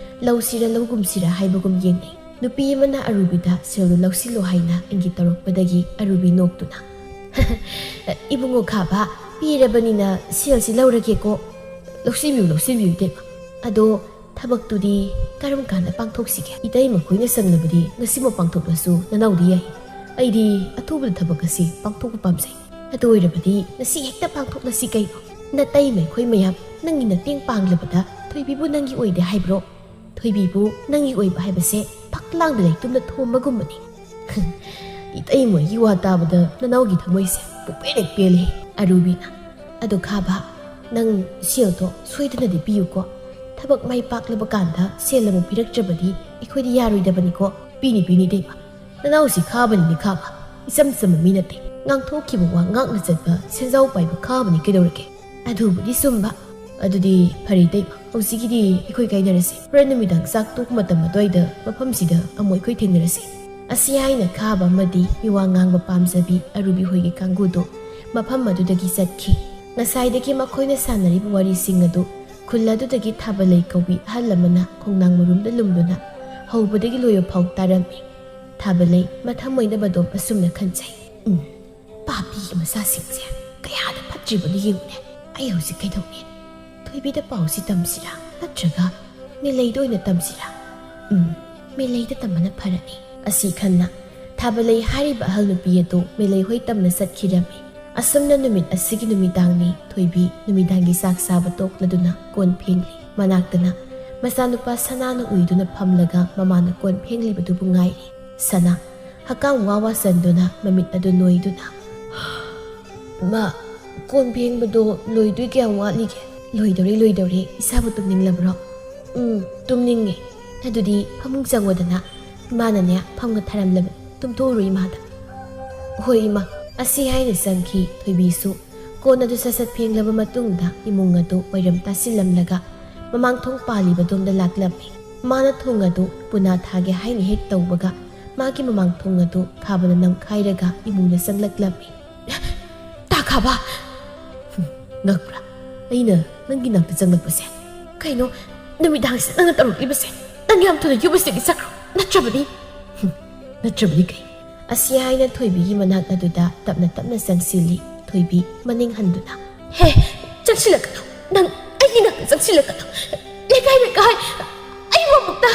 ꯂꯧꯁꯤꯔ ꯂꯧꯒꯨꯝꯁꯤꯔ ꯍꯥꯏꯕꯒꯨꯝ ꯌꯦꯡꯅꯩ꯫ ꯅꯨꯄꯤ ꯑꯃꯅ ꯑꯔꯨꯕꯤꯗ ꯁꯦꯜꯗꯨ ꯂꯧꯁꯤꯜꯂꯣ ꯍꯥꯏꯅ ꯏꯪꯒꯤꯠ ꯇꯧꯔꯛꯄꯗꯒꯤ ꯑꯔꯨꯕꯤ ꯅꯣꯛꯇꯨꯅ, "ꯏꯕꯨꯡꯉꯣ ꯈꯥꯕ, ꯄꯤꯔꯕꯅꯤꯅ ꯁꯦꯜꯁꯤ ꯂꯧꯔꯒꯦꯀꯣ꯫ ꯂꯧꯁꯤꯟꯕꯤꯌꯨ, ꯂꯧꯁꯤꯟꯕꯤꯌꯨ ꯏꯇꯩꯃ꯫ ꯑꯗꯣ ꯊꯕꯛꯇꯨꯗꯤ ꯀꯔꯝ ꯀꯥꯟꯗ ꯄꯥꯡꯊꯣꯛꯁꯤꯒꯦ? ꯏꯇꯩꯃ ꯈꯣꯏꯅ ꯁꯪꯂꯕꯗꯤ ꯉꯁꯤꯃꯛ ꯄꯥꯡꯊꯣꯛꯂꯁꯨ ꯅꯅꯥꯎꯗꯤ ꯌꯥꯏ꯫ ꯑꯩꯗꯤ ꯑꯊꯨꯕꯗ ꯊꯕꯛ ꯑꯁꯤ ꯄꯥꯡꯊꯣꯛꯄ ꯄꯥꯝꯖꯩ꯫ ꯑꯗꯨ ꯑꯣꯏꯔꯕꯗꯤ ꯉꯁꯤ ꯍꯦꯛꯇ ꯄꯥꯡꯊꯣꯛꯂꯁꯤ ꯀꯩꯅꯣ? ꯅꯇꯩꯃ ꯑꯩꯈꯣꯏ ꯃꯌꯥꯝ ꯅꯪꯒꯤ ꯅꯇꯦꯡ ꯄꯥꯡꯂꯕꯗ ꯊꯣꯏꯕꯤꯕꯨ ꯅꯪꯒꯤ ꯑꯣꯏꯗꯦ ꯍꯥꯏꯕ꯭ꯔꯣ? ꯊꯣꯏꯕꯤꯕꯨ ꯅꯪꯒꯤ ꯑꯣꯏꯕ ꯍꯥꯏꯕꯁꯦ ꯐꯛꯂꯥꯡꯗ ꯂꯩꯇꯨꯝꯅ ꯊꯣꯝꯕꯒꯨꯝꯕꯅꯤ꯫" "ꯏꯇꯩꯃꯒꯤ ꯋꯥ ꯇꯥꯕꯗ ꯅꯅꯥꯎꯒꯤ ꯊꯃꯣꯏꯁꯦ ꯄꯨꯛꯄꯦꯟ ꯍꯦꯛ ꯄꯦꯜꯂꯦ, ꯑꯔꯨꯕꯤꯅ꯫ ꯑꯗꯣ ꯈꯥꯕ, ꯅꯪ ꯁꯦꯜꯗꯣ ꯁꯣꯏꯗꯅꯗꯤ ꯄꯤꯌꯨꯀꯣ꯫ ꯊꯕꯛ ꯃꯥꯏ ꯄꯥꯛꯂꯕ ꯀꯥꯟꯗ ꯁꯦꯜ ꯑꯃꯨꯛ ꯄꯤꯔꯛꯇ꯭ꯔꯕꯗꯤ ꯑꯩꯈꯣꯏꯗꯤ ꯌꯥꯔꯣꯏꯗꯕꯅꯤꯀꯣ꯫ ꯄꯤꯅꯤ, ꯄꯤꯅꯤ ꯏꯇꯩꯃ꯫ ꯅꯅꯥꯎꯁꯤ ꯈꯥꯕꯅꯤꯅꯦ ꯈꯥꯕ, ꯏꯆꯝ ꯆꯝꯕ ꯃꯤ ꯅꯠꯇꯦ꯫ ꯉꯥꯡꯊꯣꯛꯈꯤꯕ ꯋꯥ ꯉꯥꯛꯅ ꯆꯠꯄ ꯁꯦꯟꯖꯥꯎ ꯄꯥꯏꯕ ꯈꯥꯕꯅꯤ ꯀꯩꯗꯧꯔꯒꯦ?" "ꯑꯗꯨꯕꯨꯗꯤ ꯆꯨꯝꯕ꯫ ꯑꯗꯨꯗꯤ ꯐꯔꯦ ꯏꯇꯩꯃ, ꯍꯧꯖꯤꯛꯀꯤꯗꯤ ꯑꯩꯈꯣꯏ ꯀꯥꯏꯅꯔꯁꯤ꯫ ꯍꯣꯔꯦꯟ ꯅꯨꯃꯤꯗꯥꯡ ꯆꯥꯛ ꯇꯣꯛꯄ ꯃꯇꯝ ꯑꯗꯨꯋꯥꯏꯗ ꯃꯐꯝꯁꯤꯗ ꯑꯃꯨꯛ ꯑꯩꯈꯣꯏ ꯊꯦꯡꯅꯔꯁꯤ꯫" ꯑꯁꯤ ꯍꯥꯏꯅ ꯈꯥꯕ ꯑꯃꯗꯤ ꯃꯤꯋꯥ ꯉꯥꯡꯕ ꯄꯥꯝꯖꯕꯤ ꯑꯔꯨꯕꯤ ꯍꯣꯏꯒꯤ ꯀꯥꯡꯕꯨꯗꯨ ꯃꯐꯝ ꯑꯗꯨꯗꯒꯤ ꯆꯠꯈꯤ꯫ ꯉꯁꯥꯏꯗꯒꯤ ꯃꯈꯣꯏꯅ ꯁꯥꯟꯅꯔꯤꯕ ꯋꯥꯔꯤꯁꯤꯡ ꯑꯗꯨ ꯈꯨꯜ ꯑꯗꯨꯗꯒꯤ ꯊꯥꯕꯂꯩ ꯀꯧꯕꯤ ꯑꯍꯜ ꯑꯃꯅ ꯈꯣꯡꯅꯥꯡ ꯃꯔꯨꯝꯗ ꯂꯨꯝꯗꯨꯅ ꯍꯧꯕꯗꯒꯤ ꯂꯣꯏꯕ ꯐꯥꯎ ꯇꯥꯔꯝꯃꯤ꯫ ꯊꯥꯕꯂꯩ ꯃꯊꯃꯣꯏꯗ ꯃꯗꯣꯝ ꯑꯁꯨꯝꯅ ꯈꯟꯖꯩ, "ꯎꯝ, ꯄꯥꯄꯤꯒꯤ ꯃꯆꯥꯁꯤꯡꯁꯦ ꯀꯌꯥꯗ ꯐꯠꯇ꯭ꯔꯤꯕꯅꯣ ꯌꯦꯡꯉꯨꯅꯦ꯫ ꯑꯩ ꯍꯧꯖꯤꯛ ꯀꯩꯗꯧꯅꯤ? ꯊꯣꯏꯕꯤꯗ ꯄꯥꯎꯁꯤ ꯇꯝꯁꯤꯔꯥ, ꯅꯠꯇ꯭ꯔꯒ ꯃꯦꯂꯩꯗ ꯑꯣꯏꯅ ꯇꯝꯁꯤꯔꯥ? ꯎꯝ, ꯃꯦꯂꯩꯗ ꯇꯝꯕꯅ ꯐꯔꯅꯤ꯫" ꯑꯁꯤ ꯈꯟꯅ ꯊꯥꯕꯂꯩ ꯍꯥꯏꯔꯤꯕ ꯑꯍꯜ ꯅꯨꯄꯤ ꯑꯗꯨ ꯃꯦꯂꯩ ꯍꯣꯏ ꯇꯝꯅ ꯆꯠꯈꯤꯔꯝꯃꯤ꯫ ꯑꯁꯨꯝꯅ ꯅꯨꯃꯤꯠ ꯑꯁꯤꯒꯤ ꯅꯨꯃꯤꯗꯥꯡꯅꯤ ꯊꯣꯏꯕꯤ ꯅꯨꯃꯤꯗꯥꯡꯒꯤ ꯆꯥꯛ ꯆꯥꯕ ꯇꯣꯛꯂꯗꯨꯅ ꯀꯣꯟ ꯐꯦꯡꯂꯤ꯫ ꯃꯅꯥꯛꯇꯅ ꯃꯆꯥꯅꯨꯄꯥ ꯁꯅꯥꯅ ꯎꯏꯗꯨꯅ ꯐꯝꯂꯒ ꯃꯃꯥꯅ ꯀꯣꯟ ꯐꯦꯡꯂꯤꯕꯗꯨꯕꯨ ꯉꯥꯏꯔꯤ꯫ ꯁꯅꯥ ꯍꯛꯀꯥꯝ ꯋꯥ ꯋꯥ ꯆꯟꯗꯨꯅ ꯃꯃꯤꯠ ꯑꯗꯨ ꯅꯣꯏꯗꯨꯅ, "ꯃꯥ, ꯀꯣꯟ ꯐꯦꯡꯕꯗꯣ ꯂꯣꯏꯗꯣꯏ ꯀꯌꯥꯝ ꯋꯥꯠꯂꯤꯒꯦ?" "ꯂꯣꯏꯗꯧꯔꯦ, ꯂꯣꯏꯗꯧꯔꯦ꯫ ꯏꯁꯥꯕꯨ ꯇꯨꯝꯅꯤꯡꯂꯕ꯭ꯔꯣ?" "ꯎꯝ, ꯇꯨꯝꯅꯤꯡꯉꯦ꯫" "ꯑꯗꯨꯗꯤ ꯐꯃꯨꯡ ꯆꯪꯉꯣꯗꯅ, ꯏꯃꯥꯅꯅꯦ ꯐꯝꯒ ꯊꯥꯔꯝꯂꯕꯅꯤ꯫ ꯇꯨꯝꯊꯣꯛꯎꯔꯣ ꯏꯃꯥꯗ꯫" "ꯍꯣꯏ ꯏꯃꯥ꯫" ꯑꯁꯤ ꯍꯥꯏꯅ ꯆꯪꯈꯤ ꯊꯣꯏꯕꯤꯁꯨ꯫ ꯀꯣꯟ ꯑꯗꯨ ꯁꯠ ꯁꯠ ꯐꯦꯡꯂꯕ ꯃꯇꯨꯡꯗ ꯏꯃꯨꯡ ꯑꯗꯨ ꯋꯥꯏꯔꯝ ꯇꯥꯁꯤꯜꯂꯝꯂꯒ ꯃꯃꯥꯡ ꯊꯣꯡ ꯄꯥꯜꯂꯤꯕꯗꯣꯝꯗ ꯂꯥꯛꯂꯝꯃꯤ꯫ ꯃꯥꯅ ꯊꯣꯡ ꯑꯗꯨ ꯄꯨꯅꯥ ꯊꯥꯒꯦ ꯍꯥꯏꯅ ꯍꯦꯛ ꯇꯧꯕꯒ ꯃꯥꯒꯤ ꯃꯃꯥꯡ ꯊꯣꯡ ꯑꯗꯨ ꯈꯥꯕꯅ ꯅꯝꯈꯥꯏꯔꯒ ꯏꯃꯨꯡꯗ ꯆꯪꯂꯛꯂꯝꯃꯤ꯫ "ꯇꯥ ꯈꯥꯕ!" "ꯉꯛꯄ꯭ꯔꯥ ꯑꯩꯅ ꯅꯪꯒꯤ ꯅꯥꯛꯇ ꯆꯪꯂꯛꯄꯁꯦ?" "ꯀꯩꯅꯣ ꯅꯨꯃꯤꯗꯥꯡꯁꯤꯗ ꯅꯪꯅ ꯇꯧꯔꯛꯂꯤꯕꯁꯦ? ꯅꯪ ꯌꯥꯝ ꯊꯨꯅ ꯌꯨꯝ ꯑꯁꯤꯗꯒꯤ ꯆꯠꯈ꯭ꯔꯣ꯫" ꯅꯠꯇ꯭ꯔꯕꯗꯤ? ꯍꯨꯝ, ꯅꯠꯇ꯭ꯔꯕꯗꯤ ꯀꯩ? ꯑꯁꯤ ꯍꯥꯏꯅ ꯊꯣꯏꯕꯤꯒꯤ ꯃꯅꯥꯛ ꯑꯗꯨꯗ ꯇꯞꯅ ꯇꯞꯅ ꯆꯪꯁꯤꯜꯂꯤ꯫ ꯊꯣꯏꯕꯤ ꯃꯅꯤꯡ ꯍꯟꯗꯨꯅ, "ꯍꯦ, ꯆꯪꯁꯤꯜꯂꯛꯀꯅꯨ꯫ ꯅꯪ ꯑꯩꯒꯤ ꯅꯥꯛꯇ ꯆꯪꯁꯤꯜꯂꯛꯀꯅꯨ꯫ ꯂꯩꯀꯥꯏ ꯂꯩꯀꯥꯏ ꯑꯩꯕꯨ ꯑꯃꯨꯛꯇ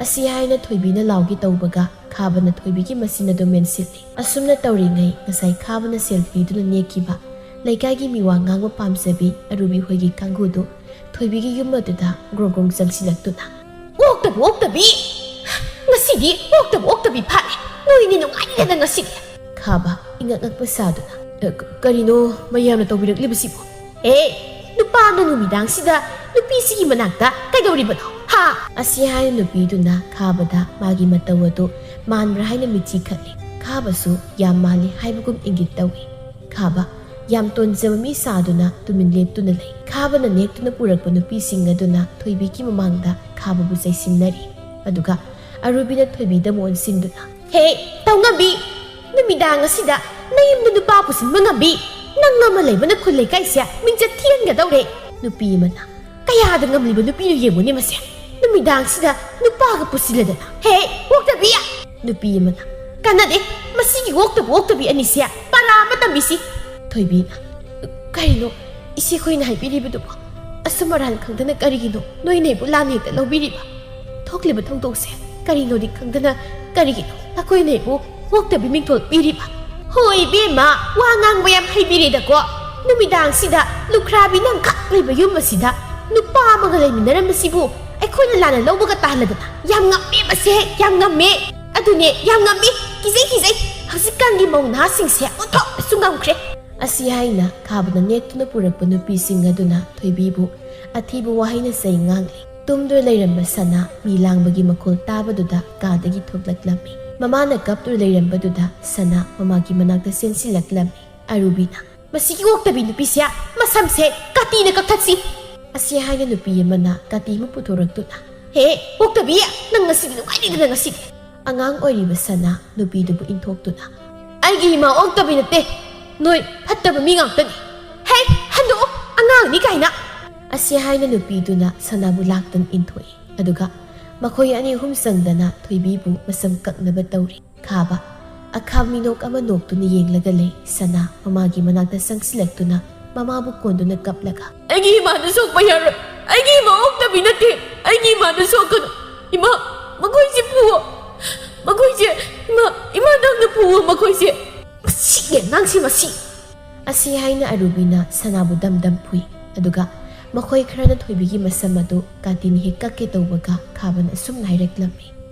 ꯑꯁꯤ ꯍꯥꯏꯅ ꯊꯣꯏꯕꯤꯅ ꯂꯥꯎꯒꯦ ꯇꯧꯕꯒ, ꯈꯥꯕꯅ ꯊꯣꯏꯕꯤꯒꯤ ꯃꯆꯤꯟ ꯑꯗꯨ ꯃꯦꯟꯁꯤꯜꯂꯤ꯫ ꯑꯁꯨꯝꯅ ꯇꯧꯔꯤꯉꯩ, ꯉꯁꯥꯏ ꯈꯥꯕꯅ ꯁꯦꯜ ꯄꯤꯗꯨꯅ ꯅꯦꯛꯈꯤꯕ ꯂꯩꯀꯥꯏꯒꯤ ꯃꯤꯋꯥ ꯉꯥꯡꯕ ꯄꯥꯝꯖꯕꯤ ꯑꯔꯨꯕꯤ ꯍꯣꯏꯒꯤ ꯀꯥꯡꯕꯨꯗꯨ ꯊꯣꯏꯕꯤꯒꯤ ꯌꯨꯝ ꯑꯗꯨꯗ ꯒ꯭ꯔꯣꯡ ꯒ꯭ꯔꯣꯡ ꯆꯪꯁꯤꯜꯂꯛꯇꯨꯅ, "ꯑꯣꯛꯇꯕ ꯑꯣꯛꯇꯕꯤ! ꯉꯁꯤꯗꯤ ꯑꯣꯛꯇꯕ ꯑꯣꯛꯇꯕꯤ ꯐꯥꯔꯦ꯫ ꯅꯣꯏꯅꯤ ꯅꯨꯡꯉꯥꯏꯔꯦꯗ ꯉꯁꯤꯗꯤ!" ꯈꯥꯕ ꯏꯉꯛ ꯉꯛꯄ ꯁꯥꯗꯨꯅ, "ꯑ, ꯀ-, ꯀꯔꯤꯅꯣ ꯃꯌꯥꯝꯅ ꯇꯧꯕꯤꯔꯛꯂꯤꯕꯁꯤꯕꯨ? ꯑꯦ, ꯅꯨꯄꯥꯅ ꯅꯨꯃꯤꯗꯥꯡꯁꯤꯗ ꯅꯨꯄꯤꯁꯤꯒꯤ ꯃꯅꯥꯛꯇ ꯀꯩꯗꯧꯔꯤꯕꯅꯣ, ꯍꯥ?" ꯑꯁꯤ ꯍꯥꯏꯅ ꯅꯨꯄꯤꯗꯨꯅ ꯈꯥꯕꯗ ꯃꯥꯒꯤ ꯃꯇꯧ ꯑꯗꯨ ꯃꯥꯟꯕ꯭ꯔꯥ ꯍꯥꯏꯅ ꯃꯤꯠꯆꯤ ꯈꯠꯂꯤ꯫ ꯈꯥꯕꯁꯨ ꯌꯥꯝ ꯃꯥꯜꯂꯤ ꯍꯥꯏꯕꯒꯨꯝ ꯏꯪꯒꯤꯠ ꯇꯧꯏ꯫ ꯈꯥꯕ ꯌꯥꯝ ꯇꯣꯟꯖꯕ ꯃꯤ ꯁꯥꯗꯨꯅ ꯇꯨꯃꯤꯟ ꯂꯦꯞꯇꯨꯅ ꯂꯩ꯫ ꯈꯥꯕꯅ ꯅꯦꯛꯇꯨꯅ ꯄꯨꯔꯛꯄ ꯅꯨꯄꯤꯁꯤꯡ ꯑꯗꯨꯅ ꯊꯣꯏꯕꯤꯒꯤ ꯃꯃꯥꯡꯗ ꯈꯥꯕꯕꯨ ꯆꯩꯁꯤꯟꯅꯔꯤ꯫ ꯑꯗꯨꯒ ꯑꯔꯨꯕꯤꯅ ꯊꯣꯏꯕꯤꯗ ꯑꯃꯨꯛ ꯑꯣꯟꯁꯤꯟꯗꯨꯅ, "ꯍꯦ, ꯇꯧꯉꯝꯕꯤ! ꯅꯨꯃꯤꯗꯥꯡ ꯑꯁꯤꯗ ꯅꯌꯨꯝꯗ ꯅꯨꯄꯥ ꯄꯨꯁꯤꯟꯕ ꯉꯝꯕꯤ? ꯅꯪ ꯑꯃ ꯂꯩꯕꯅ ꯈꯨꯜ ꯂꯩꯀꯥꯏꯁꯦ ꯃꯤꯡꯆꯠ ꯊꯤꯍꯟꯒꯗꯧꯔꯦ!" ꯅꯨꯄꯤ ꯑꯃꯅ, "ꯀꯌꯥꯗ ꯉꯝꯂꯤꯕ ꯅꯨꯄꯤꯅꯣ ꯌꯦꯡꯉꯨꯅꯦ ꯃꯁꯦ! ꯅꯨꯃꯤꯗꯥꯡꯁꯤꯗ ꯅꯨꯄꯥꯒ ꯄꯨꯁꯤꯜꯂꯗꯅ! ꯍꯦ, ꯑꯣꯛꯇꯕꯤ!" ꯅꯨꯄꯤ ꯑꯃꯅ, "ꯀꯥꯟꯅꯗꯦ, ꯃꯁꯤꯒꯤ ꯑꯣꯛꯇꯕ ꯑꯣꯛꯇꯕꯤ ꯑꯅꯤꯁꯦ ꯄꯔꯥ ꯑꯃ ꯇꯝꯕꯤꯁꯤ!" ꯊꯣꯏꯕꯤꯅ, "ꯀꯔꯤꯅꯣ ꯏꯆꯦꯈꯣꯏꯅ ꯍꯥꯏꯕꯤꯔꯤꯕꯗꯨꯕꯣ? ꯑꯆꯨꯝ ꯑꯔꯥꯟ ꯈꯪꯗꯅ ꯀꯔꯤꯒꯤꯅꯣ ꯅꯣꯏꯅ ꯑꯩꯕꯨ ꯂꯥꯟꯅ ꯍꯦꯛꯇ ꯂꯧꯕꯤꯔꯤꯕ? ꯊꯣꯛꯂꯤꯕ ꯊꯧꯗꯣꯛꯁꯦ ꯀꯔꯤꯅꯣꯗꯤ ꯈꯪꯗꯅ ꯀꯔꯤꯒꯤꯅꯣ ꯅꯈꯣꯏꯅ ꯑꯩꯕꯨ ꯑꯣꯛꯇꯕꯤ ꯃꯤꯡꯊꯣꯜ ꯄꯤꯔꯤꯕ?" "ꯍꯣꯏ ꯏꯕꯦꯝꯃ, ꯋꯥ ꯉꯥꯡꯕ ꯌꯥꯝ ꯍꯩꯕꯤꯔꯦꯗꯀꯣ꯫ ꯅꯨꯃꯤꯗꯥꯡꯁꯤꯗ ꯂꯨꯈ꯭ꯔꯥꯕꯤ ꯅꯪ ꯈꯛ ꯂꯩꯕ ꯌꯨꯝ ꯑꯁꯤꯗ ꯅꯨꯄꯥ ꯑꯃꯒ ꯂꯩꯃꯤꯟꯅꯔꯝꯕꯁꯤꯕꯨ ꯑꯩꯈꯣꯏꯅ ꯂꯥꯟꯅ ꯂꯧꯕꯒ ꯇꯥꯍꯜꯂꯗꯅ꯫ ꯌꯥꯝ ꯉꯝꯃꯦ ꯃꯁꯦ, ꯌꯥꯝ ꯉꯝꯃꯦ꯫ ꯑꯗꯨꯅꯦ, ꯌꯥꯝ ꯉꯝꯃꯤ꯫ ꯀꯤꯖꯩ, ꯀꯤꯖꯩ꯫ ꯍꯧꯖꯤꯛꯀꯥꯟꯒꯤ ꯃꯧ ꯅꯍꯥꯁꯤꯡꯁꯦ ꯑꯣꯟꯊꯣꯛꯅꯁꯨ ꯉꯝꯈ꯭ꯔꯦ!" ꯑꯁꯤ ꯍꯥꯏꯅ ꯈꯥꯕꯅ ꯅꯦꯛꯇꯨꯅ ꯄꯨꯔꯛꯄ ꯅꯨꯄꯤꯁꯤꯡ ꯑꯗꯨꯅ ꯊꯣꯏꯕꯤꯕꯨ ꯑꯊꯤꯕ ꯋꯥꯍꯩꯅ ꯆꯩ ꯉꯥꯡꯂꯤ꯫ ꯇꯨꯝꯗꯨꯅ ꯂꯩꯔꯝꯕ ꯁꯅꯥ ꯃꯤ ꯂꯥꯡꯕꯒꯤ ꯃꯈꯣꯜ ꯇꯥꯕꯗꯨꯗ ꯀꯥꯗꯒꯤ ꯊꯣꯛꯂꯛꯂꯝꯃꯤ꯫ ꯃꯃꯥꯅ ꯀꯞꯇꯨꯅ ꯂꯩꯔꯝꯕꯗꯨꯗ ꯁꯅꯥ ꯃꯃꯥꯒꯤ ꯃꯅꯥꯛꯇ ꯆꯦꯟꯁꯤꯜꯂꯛꯂꯝꯃꯤ꯫ ꯑꯔꯨꯕꯤꯅ, "ꯃꯁꯤꯒꯤ ꯑꯣꯛꯇꯕꯤ ꯅꯨꯄꯤꯁꯦ ꯃꯁꯝꯁꯦ ꯀꯥꯇꯤꯅ ꯀꯛꯊꯠꯁꯤ!" ꯑꯁꯤ ꯍꯥꯏꯅ ꯅꯨꯄꯤ ꯑꯃꯅ ꯀꯥꯇꯤ ꯑꯃ ꯄꯨꯊꯣꯔꯛꯇꯨꯅ, "ꯍꯦ, ꯑꯣꯛꯇꯕꯤ, ꯅꯪ ꯉꯁꯤꯗꯤ ꯅꯨꯡꯉꯥꯏꯔꯦꯗꯅ ꯉꯁꯤꯗꯤ!" ꯑꯉꯥꯡ ꯑꯣꯏꯔꯤꯕ ꯁꯅꯥ ꯅꯨꯄꯤꯗꯨꯕꯨ ꯏꯟꯊꯣꯛꯇꯨꯅ, "ꯑꯩꯒꯤ ꯏꯃꯥ ꯑꯣꯛꯇꯕꯤ ꯅꯠꯇꯦ, ꯅꯣꯏ ꯐꯠꯇꯕ ꯃꯤ ꯉꯥꯛꯇꯅꯤ꯫ ꯍꯦ, ꯍꯟꯗꯣꯛꯑꯣ, ꯑꯉꯥꯡꯅꯤ ꯀꯥꯏꯅ!" ꯑꯁꯤ ꯍꯥꯏꯅ ꯅꯨꯄꯤꯗꯨꯅ ꯁꯅꯥꯕꯨ ꯂꯥꯛꯇꯨꯅ ꯏꯟꯊꯣꯛꯏ꯫ ꯑꯗꯨꯒ ꯃꯈꯣꯏ ꯑꯅꯤ ꯑꯍꯨꯝ ꯆꯪꯗꯅ ꯊꯣꯏꯕꯤꯕꯨ ꯃꯁꯝ ꯀꯛꯅꯕ ꯇꯧꯔꯤ꯫ ꯈꯥꯕ꯫ ꯑꯈꯥꯕ ꯃꯤꯅꯣꯛ ꯑꯃ ꯅꯣꯛꯇꯨꯅ ꯌꯦꯡꯂꯒ ꯂꯩ꯫ ꯁꯅꯥ ꯃꯃꯥꯒꯤ ꯃꯅꯥꯛꯇ ꯆꯪꯁꯤꯜꯂꯛꯇꯨꯅ ꯃꯃꯥꯕꯨ ꯀꯣꯟꯗꯨꯅ ꯀꯞꯂꯒ, "ꯑꯩꯒꯤ ꯏꯃꯥꯗ ꯁꯣꯛꯄ ꯌꯥꯔꯣꯏ꯫ ꯑꯩꯒꯤ ꯏꯃꯥ ꯑꯣꯛꯇꯕꯤ ꯅꯠꯇꯦ꯫ ꯑꯩꯒꯤ ꯏꯃꯥꯗ ꯁꯣꯛꯀꯅꯨ꯫ ꯏꯃꯥ, ꯃꯈꯣꯏꯁꯦ ꯄꯨꯑꯣ꯫ ꯃꯈꯣꯏꯁꯦ, ꯏꯃꯥ, ꯏꯃꯥ, ꯅꯪꯅ ꯄꯨꯑꯣ ꯃꯈꯣꯏꯁꯦ꯫ ꯃꯁꯤꯒꯤ ꯑꯉꯥꯡꯁꯤ ꯃꯁꯤ!" ꯑꯁꯤ ꯍꯥꯏꯅ ꯑꯔꯨꯕꯤꯅ ꯁꯅꯥꯕꯨ ꯗꯝ ꯗꯝ ꯐꯨꯏ꯫ ꯑꯗꯨꯒ ꯃꯈꯣꯏ ꯈꯔꯅ ꯊꯣꯏꯕꯤꯒꯤ ꯃꯁꯝ ꯑꯗꯨ ꯀꯥꯇꯤꯅ ꯍꯦꯛ ꯀꯛꯀꯦ ꯇꯧꯕꯒ ꯈꯥꯕꯅ ꯑꯁꯨꯝꯅ ꯍꯥꯏꯔꯛꯂꯝꯃꯤ,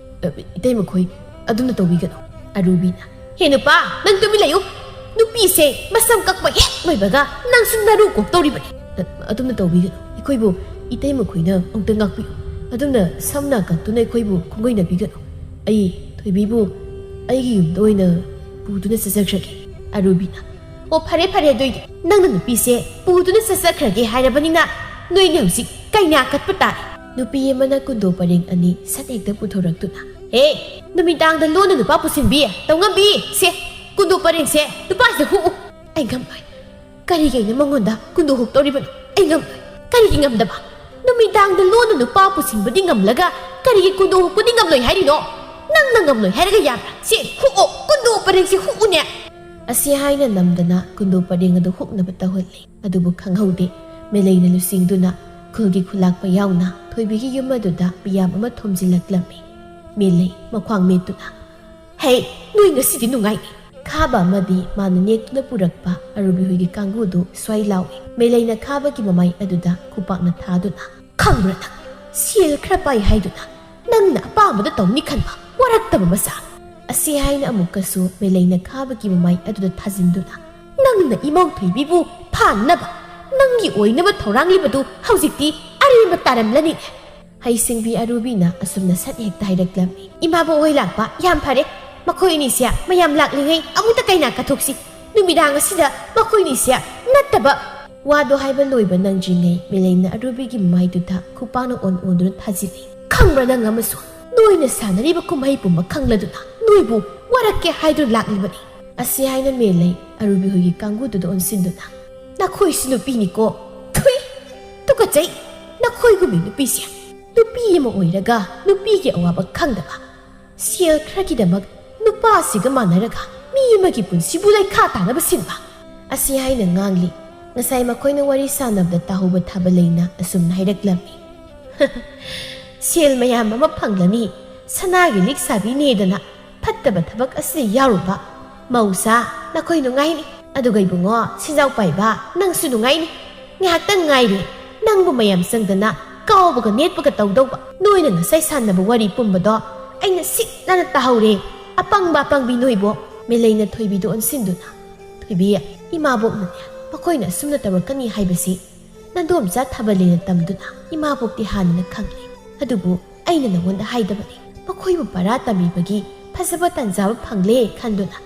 "ꯑ, ꯏꯇꯩ ꯃꯈꯣꯏ ꯑꯗꯨꯝꯅ ꯇꯧꯕꯤꯒꯅꯨ꯫" ꯑꯔꯨꯕꯤꯅ, "ꯍꯦ ꯅꯨꯄꯥ, ꯅꯪ ꯇꯨꯃꯤꯟ ꯂꯩꯌꯨ꯫ ꯅꯨꯄꯤꯁꯦ ꯃꯁꯝ ꯀꯛꯄ ꯍꯦꯛ ꯂꯣꯏꯕꯒ ꯅꯪꯁꯨ ꯅꯔꯨ ꯀꯣꯛꯇꯧꯔꯤꯕꯅꯤ꯫ ꯑ, ꯑꯗꯨꯝꯅ ꯇꯧꯕꯤꯒꯅꯨ꯫ ꯑꯩꯈꯣꯏꯕꯨ ꯏꯇꯩ ꯃꯈꯣꯏꯅ ꯑꯃꯨꯛꯇ ꯉꯥꯛꯄꯤꯌꯨ꯫ ꯑꯗꯨꯝꯅ ꯁꯝꯅ ꯀꯛꯇꯨꯅ ꯑꯩꯈꯣꯏꯕꯨ ꯈꯣꯡꯒꯣꯏꯅꯕꯤꯒꯅꯨ꯫ ꯑꯩ ꯊꯣꯏꯕꯤꯕꯨ ꯑꯩꯒꯤ ꯌꯨꯝꯗ ꯑꯣꯏꯅ ꯄꯨꯗꯨꯅ ꯆꯠꯆꯈ꯭ꯔꯒꯦ꯫" ꯑꯔꯨꯕꯤꯅ, "ꯑꯣ, ꯐꯔꯦ, ꯐꯔꯦ, ꯑꯗꯨꯏꯗꯤ ꯅꯪꯅ ꯅꯨꯄꯤꯁꯦ ꯄꯨꯗꯨꯅ ꯆꯠꯆꯈ꯭ꯔꯒꯦ ꯍꯥꯏꯔꯕꯅꯤꯅ ꯅꯣꯏꯅꯤ ꯍꯧꯖꯤꯛ ꯀꯩꯅꯥ ꯀꯠꯄ ꯇꯥꯔꯦ꯫" ꯅꯨꯄꯤ ꯑꯃꯅ ꯀꯨꯟꯗꯣ ꯄꯔꯦꯡ ꯑꯅꯤ ꯁꯠ ꯍꯦꯛꯇ ꯄꯨꯊꯣꯔꯛꯇꯨꯅ, "ꯍꯦ, ꯅꯨꯃꯤꯗꯥꯡꯗ ꯂꯣꯟꯅ ꯅꯨꯄꯥ ꯄꯨꯁꯤꯟꯕꯤ, ꯇꯧꯉꯝꯕꯤ, ꯁꯦ, ꯀꯨꯟꯗꯣ ꯄꯔꯦꯡꯁꯦ ꯅꯨꯄꯥꯁꯤꯗ ꯍꯨꯛꯎ꯫" "ꯑꯩ ꯉꯝꯂꯣꯏ꯫ ꯀꯔꯤꯒꯤ ꯑꯩꯅ ꯃꯉꯣꯟꯗ ꯀꯨꯟꯗꯣ ꯍꯨꯛꯇꯧꯔꯤꯕꯅꯣ? ꯑꯩ ꯉꯝꯂꯣꯏ꯫" "ꯀꯔꯤꯒꯤ ꯉꯝꯗꯕ? ꯅꯨꯃꯤꯗꯥꯡꯗ ꯂꯣꯟꯅ ꯅꯨꯄꯥ ꯄꯨꯁꯤꯟꯕꯗꯤ ꯉꯝꯂꯒ ꯀꯔꯤꯒꯤ ꯀꯨꯟꯗꯣ ꯍꯨꯛꯄꯗꯤ ꯉꯝꯂꯣꯏ ꯍꯥꯏꯔꯤꯅꯣ? ꯅꯪꯅ ꯉꯝꯂꯣꯏ ꯍꯥꯏꯔꯒ ꯌꯥꯕ꯭ꯔꯥ? ꯁꯦ, ꯍꯨꯛꯑꯣ, ꯀꯨꯟꯗꯣ ꯄꯔꯦꯡꯁꯦ ꯍꯨꯛꯎꯅꯦ꯫" ꯑꯁꯤ ꯍꯥꯏꯅ ꯅꯝꯗꯅ ꯀꯨꯟꯗꯣ ꯄꯔꯦꯡ ꯑꯗꯨ ꯍꯨꯛꯅꯕ ꯇꯧꯍꯜꯂꯤ꯫ ꯑꯗꯨꯕꯨ ꯈꯪꯍꯧꯗꯦ, ꯃꯦꯂꯩꯅ ꯂꯨꯆꯤꯡꯗꯨꯅ ꯈꯨꯜꯒꯤ ꯈꯨꯂꯥꯛꯄ ꯌꯥꯎꯅ ꯊꯣꯏꯕꯤꯒꯤ ꯌꯨꯝ ꯑꯗꯨꯗ ꯃꯤꯌꯥꯝ ꯑꯃ ꯊꯣꯝꯖꯤꯜꯂꯛꯂꯝꯃꯤ꯫ ꯃꯦꯂꯩ ꯃꯈ꯭ꯋꯥꯡ ꯃꯦꯠꯇꯨꯅ, "ꯍꯦ, ꯅꯣꯏ ꯉꯁꯤꯗꯤ ꯅꯨꯡꯉꯥꯏꯅꯤ꯫" ꯈꯥꯕ ꯑꯃꯗꯤ ꯃꯥꯅ ꯅꯦꯛꯇꯨꯅ ꯄꯨꯔꯛꯄ ꯑꯔꯨꯕꯤ ꯍꯣꯏꯒꯤ ꯀꯥꯡꯒꯨꯗꯨ ꯁ꯭ꯋꯥꯏ ꯂꯥꯎꯏ꯫ ꯃꯦꯂꯩꯅ ꯈꯥꯕꯒꯤ ꯃꯃꯥꯏ ꯑꯗꯨꯗ ꯈꯨꯄꯥꯛꯅ ꯊꯥꯗꯨꯅ, "ꯈꯪꯕ꯭ꯔꯥ ꯅꯪ? ꯁꯦꯜ ꯈꯔ ꯄꯥꯏ ꯍꯥꯏꯗꯨꯅ ꯅꯪꯅ ꯑꯄꯥꯝꯕꯗ ꯇꯧꯅꯤ ꯈꯟꯕ ꯋꯥꯔꯛꯇꯕ ꯃꯆꯥ!" ꯑꯁꯤ ꯍꯥꯏꯅ ꯑꯃꯨꯛꯀꯁꯨ ꯃꯦꯂꯩꯅ ꯈꯥꯕꯒꯤ ꯃꯃꯥꯏ ꯑꯗꯨꯗ ꯊꯥꯖꯤꯟꯗꯨꯅ, "ꯅꯪꯅ ꯏꯃꯧ ꯊꯣꯏꯕꯤꯕꯨ ꯐꯥꯅꯅꯕ ꯅꯪꯒꯤ ꯑꯣꯏꯅꯕ ꯊꯧꯔꯥꯡꯂꯤꯕꯗꯨ ꯍꯧꯖꯤꯛꯇꯤ ꯑꯔꯦꯝꯕ ꯇꯥꯔꯝꯂꯅꯤꯅꯦ꯫" ꯍꯩꯁꯤꯡꯕꯤ ꯑꯔꯨꯕꯤꯅ ꯑꯁꯨꯝꯅ ꯁꯠ ꯍꯦꯛꯇ ꯍꯥꯏꯔꯛꯂꯝꯃꯤ, "ꯏꯃꯥꯕꯣꯛ ꯍꯣꯏ ꯂꯥꯛꯄ ꯌꯥꯝ ꯐꯔꯦ꯫ ꯃꯈꯣꯏ ꯑꯅꯤꯁꯦ ꯃꯌꯥꯝ ꯂꯥꯛꯂꯤꯉꯩ ꯑꯃꯨꯛꯇ ꯀꯩꯅꯥ ꯀꯠꯊꯣꯛꯁꯤ꯫ ꯅꯨꯃꯤꯗꯥꯡ ꯑꯁꯤꯗ ꯃꯈꯣꯏ ꯑꯅꯤꯁꯦ ꯅꯠꯇꯕ꯫" ꯋꯥꯗꯣ ꯍꯥꯏꯕ ꯂꯣꯏꯕ ꯅꯪꯗ꯭ꯔꯤꯉꯩ ꯃꯦꯂꯩꯅ ꯑꯔꯨꯕꯤꯒꯤ ꯃꯥꯏꯗꯨꯗ ꯈꯨꯄꯥꯛꯅ ꯑꯣꯟ ꯑꯣꯟꯗꯨꯅ ꯊꯥꯖꯤꯜꯂꯤ꯫ "ꯈꯪꯕ꯭ꯔꯥ ꯅꯪ ꯑꯃꯁꯨ ꯅꯣꯏꯅ ꯁꯥꯟꯅꯔꯤꯕ ꯀꯨꯝꯍꯩ ꯄꯨꯝꯕ ꯈꯪꯂꯗꯨꯅ ꯅꯣꯏꯕꯨ ꯋꯥꯔꯛꯀꯦ ꯍꯥꯏꯗꯨꯅ ꯂꯥꯛꯂꯤꯕꯅꯤ꯫" ꯑꯁꯤ ꯍꯥꯏꯅ ꯃꯦꯂꯩ ꯑꯔꯨꯕꯤ ꯍꯣꯏꯒꯤ ꯀꯥꯡꯕꯨꯗꯨꯗ ꯑꯣꯟꯁꯤꯟꯗꯨꯅ, "ꯅꯈꯣꯏꯁꯨ ꯅꯨꯄꯤꯅꯤꯀꯣ꯫ ꯊꯨꯏ! ꯇꯨꯀꯠꯆꯩ! ꯅꯈꯣꯏꯒꯨꯝꯕꯤ ꯅꯨꯄꯤꯁꯦ꯫ ꯅꯨꯄꯤ ꯑꯃ ꯑꯣꯏꯔꯒ ꯅꯨꯄꯤꯒꯤ ꯑꯋꯥꯕ ꯈꯪꯗꯕ, ꯁꯦꯜ ꯈꯔꯒꯤꯗꯃꯛ ꯅꯨꯄꯥꯁꯤꯒ ꯃꯥꯟꯅꯔꯒ ꯃꯤ ꯑꯃꯒꯤ ꯄꯨꯟꯁꯤꯕꯨ ꯂꯩꯈꯥ ꯇꯥꯅꯕ ꯁꯤꯟꯕ꯫ ꯑꯁꯤ ꯍꯥꯏꯅ ꯉꯥꯡꯂꯤ꯫ ꯉꯁꯥꯏ ꯃꯈꯣꯏꯅ ꯋꯥꯔꯤ ꯁꯥꯟꯅꯕꯗ ꯇꯥꯍꯧꯕ ꯊꯥꯕꯂꯩꯅ ꯑꯁꯨꯝꯅ ꯍꯥꯏꯔꯛꯂꯝꯃꯤ꯫ ꯁꯦꯜ ꯃꯌꯥꯝ ꯑꯃ ꯐꯪꯂꯅꯤ, ꯁꯅꯥꯒꯤ ꯂꯤꯛ ꯁꯥꯕꯤꯅꯦꯗꯅ ꯐꯠꯇꯕ ꯊꯕꯛ ꯑꯁꯤꯗ ꯌꯥꯎꯔꯨꯕ꯫ ꯃꯧꯁꯥ, ꯅꯈꯣꯏ ꯅꯨꯡꯉꯥꯏꯅꯤ꯫ ꯑꯗꯨꯒ ꯏꯕꯨꯡꯉꯣ, ꯁꯦꯟꯖꯥꯎ ꯄꯥꯏꯕ, ꯅꯪꯁꯨ ꯅꯨꯡꯉꯥꯏꯅꯤ꯫ ꯉꯥꯏꯍꯥꯛꯇꯪ ꯉꯥꯏꯔꯦ꯫ ꯅꯪꯕꯨ ꯃꯌꯥꯝ ꯆꯪꯗꯅ ꯀꯥꯎꯕꯒ ꯅꯦꯠꯄꯒ ꯇꯧꯗꯧꯕ꯫ ꯅꯣꯏꯅ ꯉꯁꯥꯏ ꯁꯥꯟꯅꯕ ꯋꯥꯔꯤ ꯄꯨꯝꯕꯗꯣ ꯑꯩꯅ ꯁꯤꯠ ꯅꯥꯟꯅ ꯇꯥꯍꯧꯔꯦ꯫ ꯑꯄꯪꯕ ꯑꯄꯪꯕꯤ ꯅꯣꯏꯕꯣ꯫ ꯃꯦꯂꯩꯅ ꯊꯣꯏꯕꯤꯗꯨ ꯑꯣꯟꯁꯤꯟꯗꯨꯅ, ꯊꯣꯏꯕꯤ, ꯏꯃꯥꯕꯣꯛꯅꯅꯦ ꯃꯈꯣꯏꯅ ꯑꯁꯨꯝꯅ ꯇꯧꯔꯛꯀꯅꯤ ꯍꯥꯏꯕꯁꯤ ꯅꯗꯣꯝꯆꯥ ꯊꯥꯕꯂꯦꯅ ꯇꯝꯗꯨꯅ ꯏꯃꯥꯕꯣꯛꯇꯤ ꯍꯥꯟꯅꯅ ꯈꯪꯂꯦ꯫ ꯑꯗꯨꯕꯨ ꯑꯩꯅ ꯅꯉꯣꯟꯗ ꯍꯥꯏꯗꯕꯅꯤ꯫ ꯃꯈꯣꯏꯕꯨ ꯄꯔꯥ ꯇꯝꯕꯤꯕꯒꯤ ꯐꯖꯕ ꯇꯥꯟꯖꯥ ꯑꯃ ꯐꯪꯂꯦ ꯈꯟꯗꯨꯅ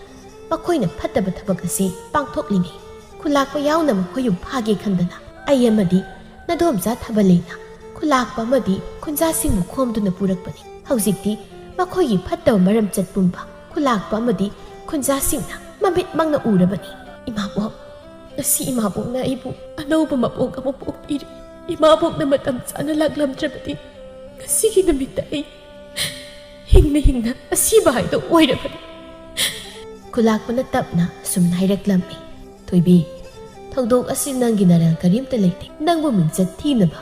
ꯃꯈꯣꯏꯅ ꯐꯠꯇꯕ ꯊꯕꯛ ꯑꯁꯤ ꯄꯥꯡꯊꯣꯛꯂꯤꯅꯤ꯫ ꯈꯨꯂꯥꯛꯄ ꯌꯥꯎꯅ ꯃꯈꯣꯏꯕꯨ ꯐꯥꯒꯦ ꯈꯟꯗꯅ ꯑꯩ ꯑꯃꯗꯤ ꯅꯗꯣꯝꯆꯥ ꯊꯥꯕꯂꯦꯅ ꯈꯨꯂꯥꯛꯄ ꯑꯃꯗꯤ ꯈꯨꯟꯖꯥꯁꯤꯡꯕꯨ ꯈꯣꯝꯗꯨꯅ ꯄꯨꯔꯛꯄꯅꯤ꯫ ꯍꯧꯖꯤꯛꯇꯤ ꯃꯈꯣꯏꯒꯤ ꯐꯠꯇꯕ ꯃꯔꯝꯆꯠ ꯄꯨꯝꯕ ꯈꯨꯂꯥꯛꯄ ꯑꯃꯗꯤ ꯈꯨꯟꯖꯥꯁꯤꯡꯅ ꯃꯃꯤꯠꯃꯛꯅ ꯎꯔꯕꯅꯤ꯫ ꯏꯃꯥꯕꯣꯛ, ꯉꯁꯤ ꯏꯃꯥꯕꯣꯛꯅ ꯑꯩꯕꯨ ꯑꯅꯧꯕ ꯃꯄꯣꯛ ꯑꯃ ꯄꯣꯛꯄꯤꯔꯦ꯫ ꯏꯃꯥꯕꯣꯛꯅ ꯃꯇꯝ ꯆꯥꯅ ꯂꯥꯛꯂꯝꯗ꯭ꯔꯕꯗꯤ ꯉꯁꯤꯒꯤ ꯅꯨꯃꯤꯠꯇ ꯑꯩ ꯍꯤꯡꯅ ꯍꯤꯡꯅ ꯑꯁꯤꯕ ꯍꯥꯏꯗꯣ ꯑꯣꯏꯔꯕꯅꯤ꯫ ꯈꯨꯂꯥꯛꯄꯅ ꯇꯞꯅ ꯑꯁꯨꯝꯅ ꯍꯥꯏꯔꯛꯂꯝꯃꯤ, ꯊꯣꯏꯕꯤ, ꯊꯧꯗꯣꯛ ꯑꯁꯤ ꯅꯪꯒꯤ ꯅꯔꯥꯜ ꯀꯔꯤꯝꯇ ꯂꯩꯇꯦ꯫ ꯅꯪꯕꯨ ꯃꯤꯡꯆꯠ ꯊꯤꯅꯕ,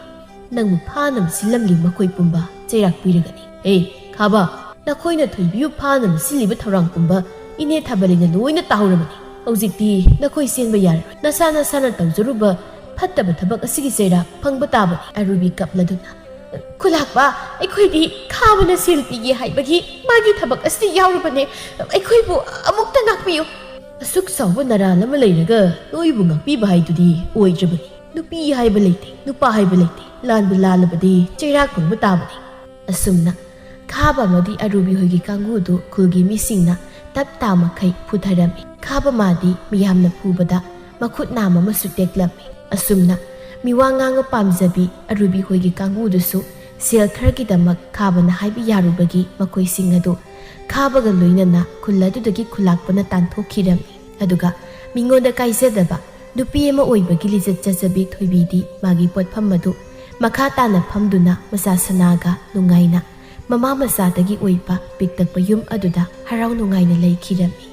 ꯅꯪꯕꯨ ꯐꯥꯅꯕ ꯁꯤꯜꯂꯝꯂꯤꯕ ꯃꯈꯣꯏ ꯄꯨꯝꯕ ꯆꯩꯔꯥꯛ ꯄꯤꯔꯒꯅꯤ꯫ ꯑꯦ, ꯈꯥꯕ, ꯅꯈꯣꯏꯅ ꯊꯣꯏꯕꯤꯕꯨ ꯐꯥꯅꯕ ꯁꯤꯜꯂꯤꯕ ꯊꯧꯔꯥꯡ ꯄꯨꯝꯕ ꯏꯅꯦ ꯊꯥꯕꯂꯤꯅ ꯂꯣꯏꯅ ꯇꯥꯍꯧꯔꯕꯅꯤ꯫ ꯍꯧꯖꯤꯛꯇꯤ ꯅꯈꯣꯏ ꯆꯦꯟꯕ ꯌꯥꯔꯔꯣꯏ꯫ ꯅꯁꯥ ꯅꯁꯥꯅ ꯇꯧꯖꯔꯨꯕ ꯐꯠꯇꯕ ꯊꯕꯛ ꯑꯁꯤꯒꯤ ꯆꯩꯔꯥꯛ ꯐꯪꯕ ꯇꯥꯕꯅꯤ꯫ ꯑꯔꯨꯕꯤ ꯀꯞꯂꯗꯨꯅ, ꯈꯨꯂꯥꯛꯄ, ꯑꯩꯈꯣꯏꯗꯤ ꯈꯥꯕꯅ ꯁꯦꯜ ꯄꯤꯒꯦ ꯍꯥꯏꯕꯒꯤ ꯃꯥꯒꯤ ꯊꯕꯛ ꯑꯁꯤꯗ ꯌꯥꯎꯔꯨꯕꯅꯦ꯫ ꯑꯩꯈꯣꯏꯕꯨ ꯑꯃꯨꯛꯇ ꯉꯥꯛꯄꯤꯌꯨ꯫ ꯑꯁꯨꯛ ꯆꯥꯎꯕ ꯅꯔꯥꯜ ꯑꯃ ꯂꯩꯔꯒ ꯅꯣꯏꯕꯨ ꯉꯥꯛꯄꯤꯕ ꯍꯥꯏꯗꯨꯗꯤ ꯑꯣꯏꯗ꯭ꯔꯕꯅꯤ꯫ ꯅꯨꯄꯤ ꯍꯥꯏꯕ ꯂꯩꯇꯦ, ꯅꯨꯄꯥ ꯍꯥꯏꯕ ꯂꯩꯇꯦ꯫ ꯂꯥꯟꯕꯨ ꯂꯥꯜꯂꯕꯗꯤ ꯆꯩꯔꯥꯛ ꯐꯪꯕ ꯇꯥꯕꯅꯤ꯫ ꯑꯁꯨꯝꯅ ꯈꯥꯕ ꯑꯃꯗꯤ ꯑꯔꯨꯕꯤ ꯍꯣꯏꯒꯤ ꯀꯥꯡꯕꯨꯗꯨ ꯈꯨꯜꯒꯤ ꯃꯤꯁꯤꯡꯅ ꯇꯞ ꯇꯥ ꯃꯈꯩ ꯐꯨꯊꯔꯝꯃꯤ꯫ ꯈꯥꯕ ꯃꯥꯗꯤ ꯃꯤꯌꯥꯝꯅ ꯐꯨꯕꯗ ꯃꯈꯨꯠ ꯅꯥꯝ ꯑꯃꯁꯨ ꯇꯦꯛꯂꯝꯃꯤ꯫ ꯑꯁꯨꯝꯅ ꯃꯤꯋꯥ ꯉꯥꯡꯕ ꯄꯥꯝꯖꯕꯤ ꯑꯔꯨꯕꯤ ꯍꯣꯏꯒꯤ ꯀꯥꯡꯕꯨꯗꯨꯁꯨ ꯁꯦꯜ ꯈꯔꯒꯤꯗꯃꯛ ꯈꯥꯕꯅ ꯍꯥꯏꯕ ꯌꯥꯔꯨꯕꯒꯤ ꯃꯈꯣꯏꯁꯤꯡ ꯑꯗꯨ ꯈꯥꯕꯒ ꯂꯣꯏꯅꯅ ꯈꯨꯜ ꯑꯗꯨꯗꯒꯤ ꯈꯨꯂꯥꯛꯄꯅ ꯇꯥꯟꯊꯣꯛꯈꯤꯔꯝꯃꯤ꯫ ꯑꯗꯨꯒ ꯃꯤꯉꯣꯟꯗ ꯀꯥꯏꯖꯗꯕ ꯅꯨꯄꯤ ꯑꯃ ꯑꯣꯏꯕꯒꯤ ꯂꯤꯆꯠ ꯆꯠꯆꯕꯤ ꯊꯣꯏꯕꯤꯗꯤ ꯃꯥꯒꯤ ꯄꯣꯠꯐꯝ ꯑꯗꯨ ꯃꯈꯥ ꯇꯥꯅ ꯐꯝꯗꯨꯅ ꯃꯆꯥ ꯁꯅꯥꯒ ꯅꯨꯡꯉꯥꯏꯅ ꯃꯃꯥ ꯃꯆꯥꯗꯒꯤ ꯑꯣꯏꯕ ꯄꯤꯛꯇꯛꯄ ꯌꯨꯝ ꯑꯗꯨꯗ ꯍꯔꯥꯎ ꯅꯨꯡꯉꯥꯏꯅ ꯂꯩꯈꯤꯔꯝꯃꯤ꯫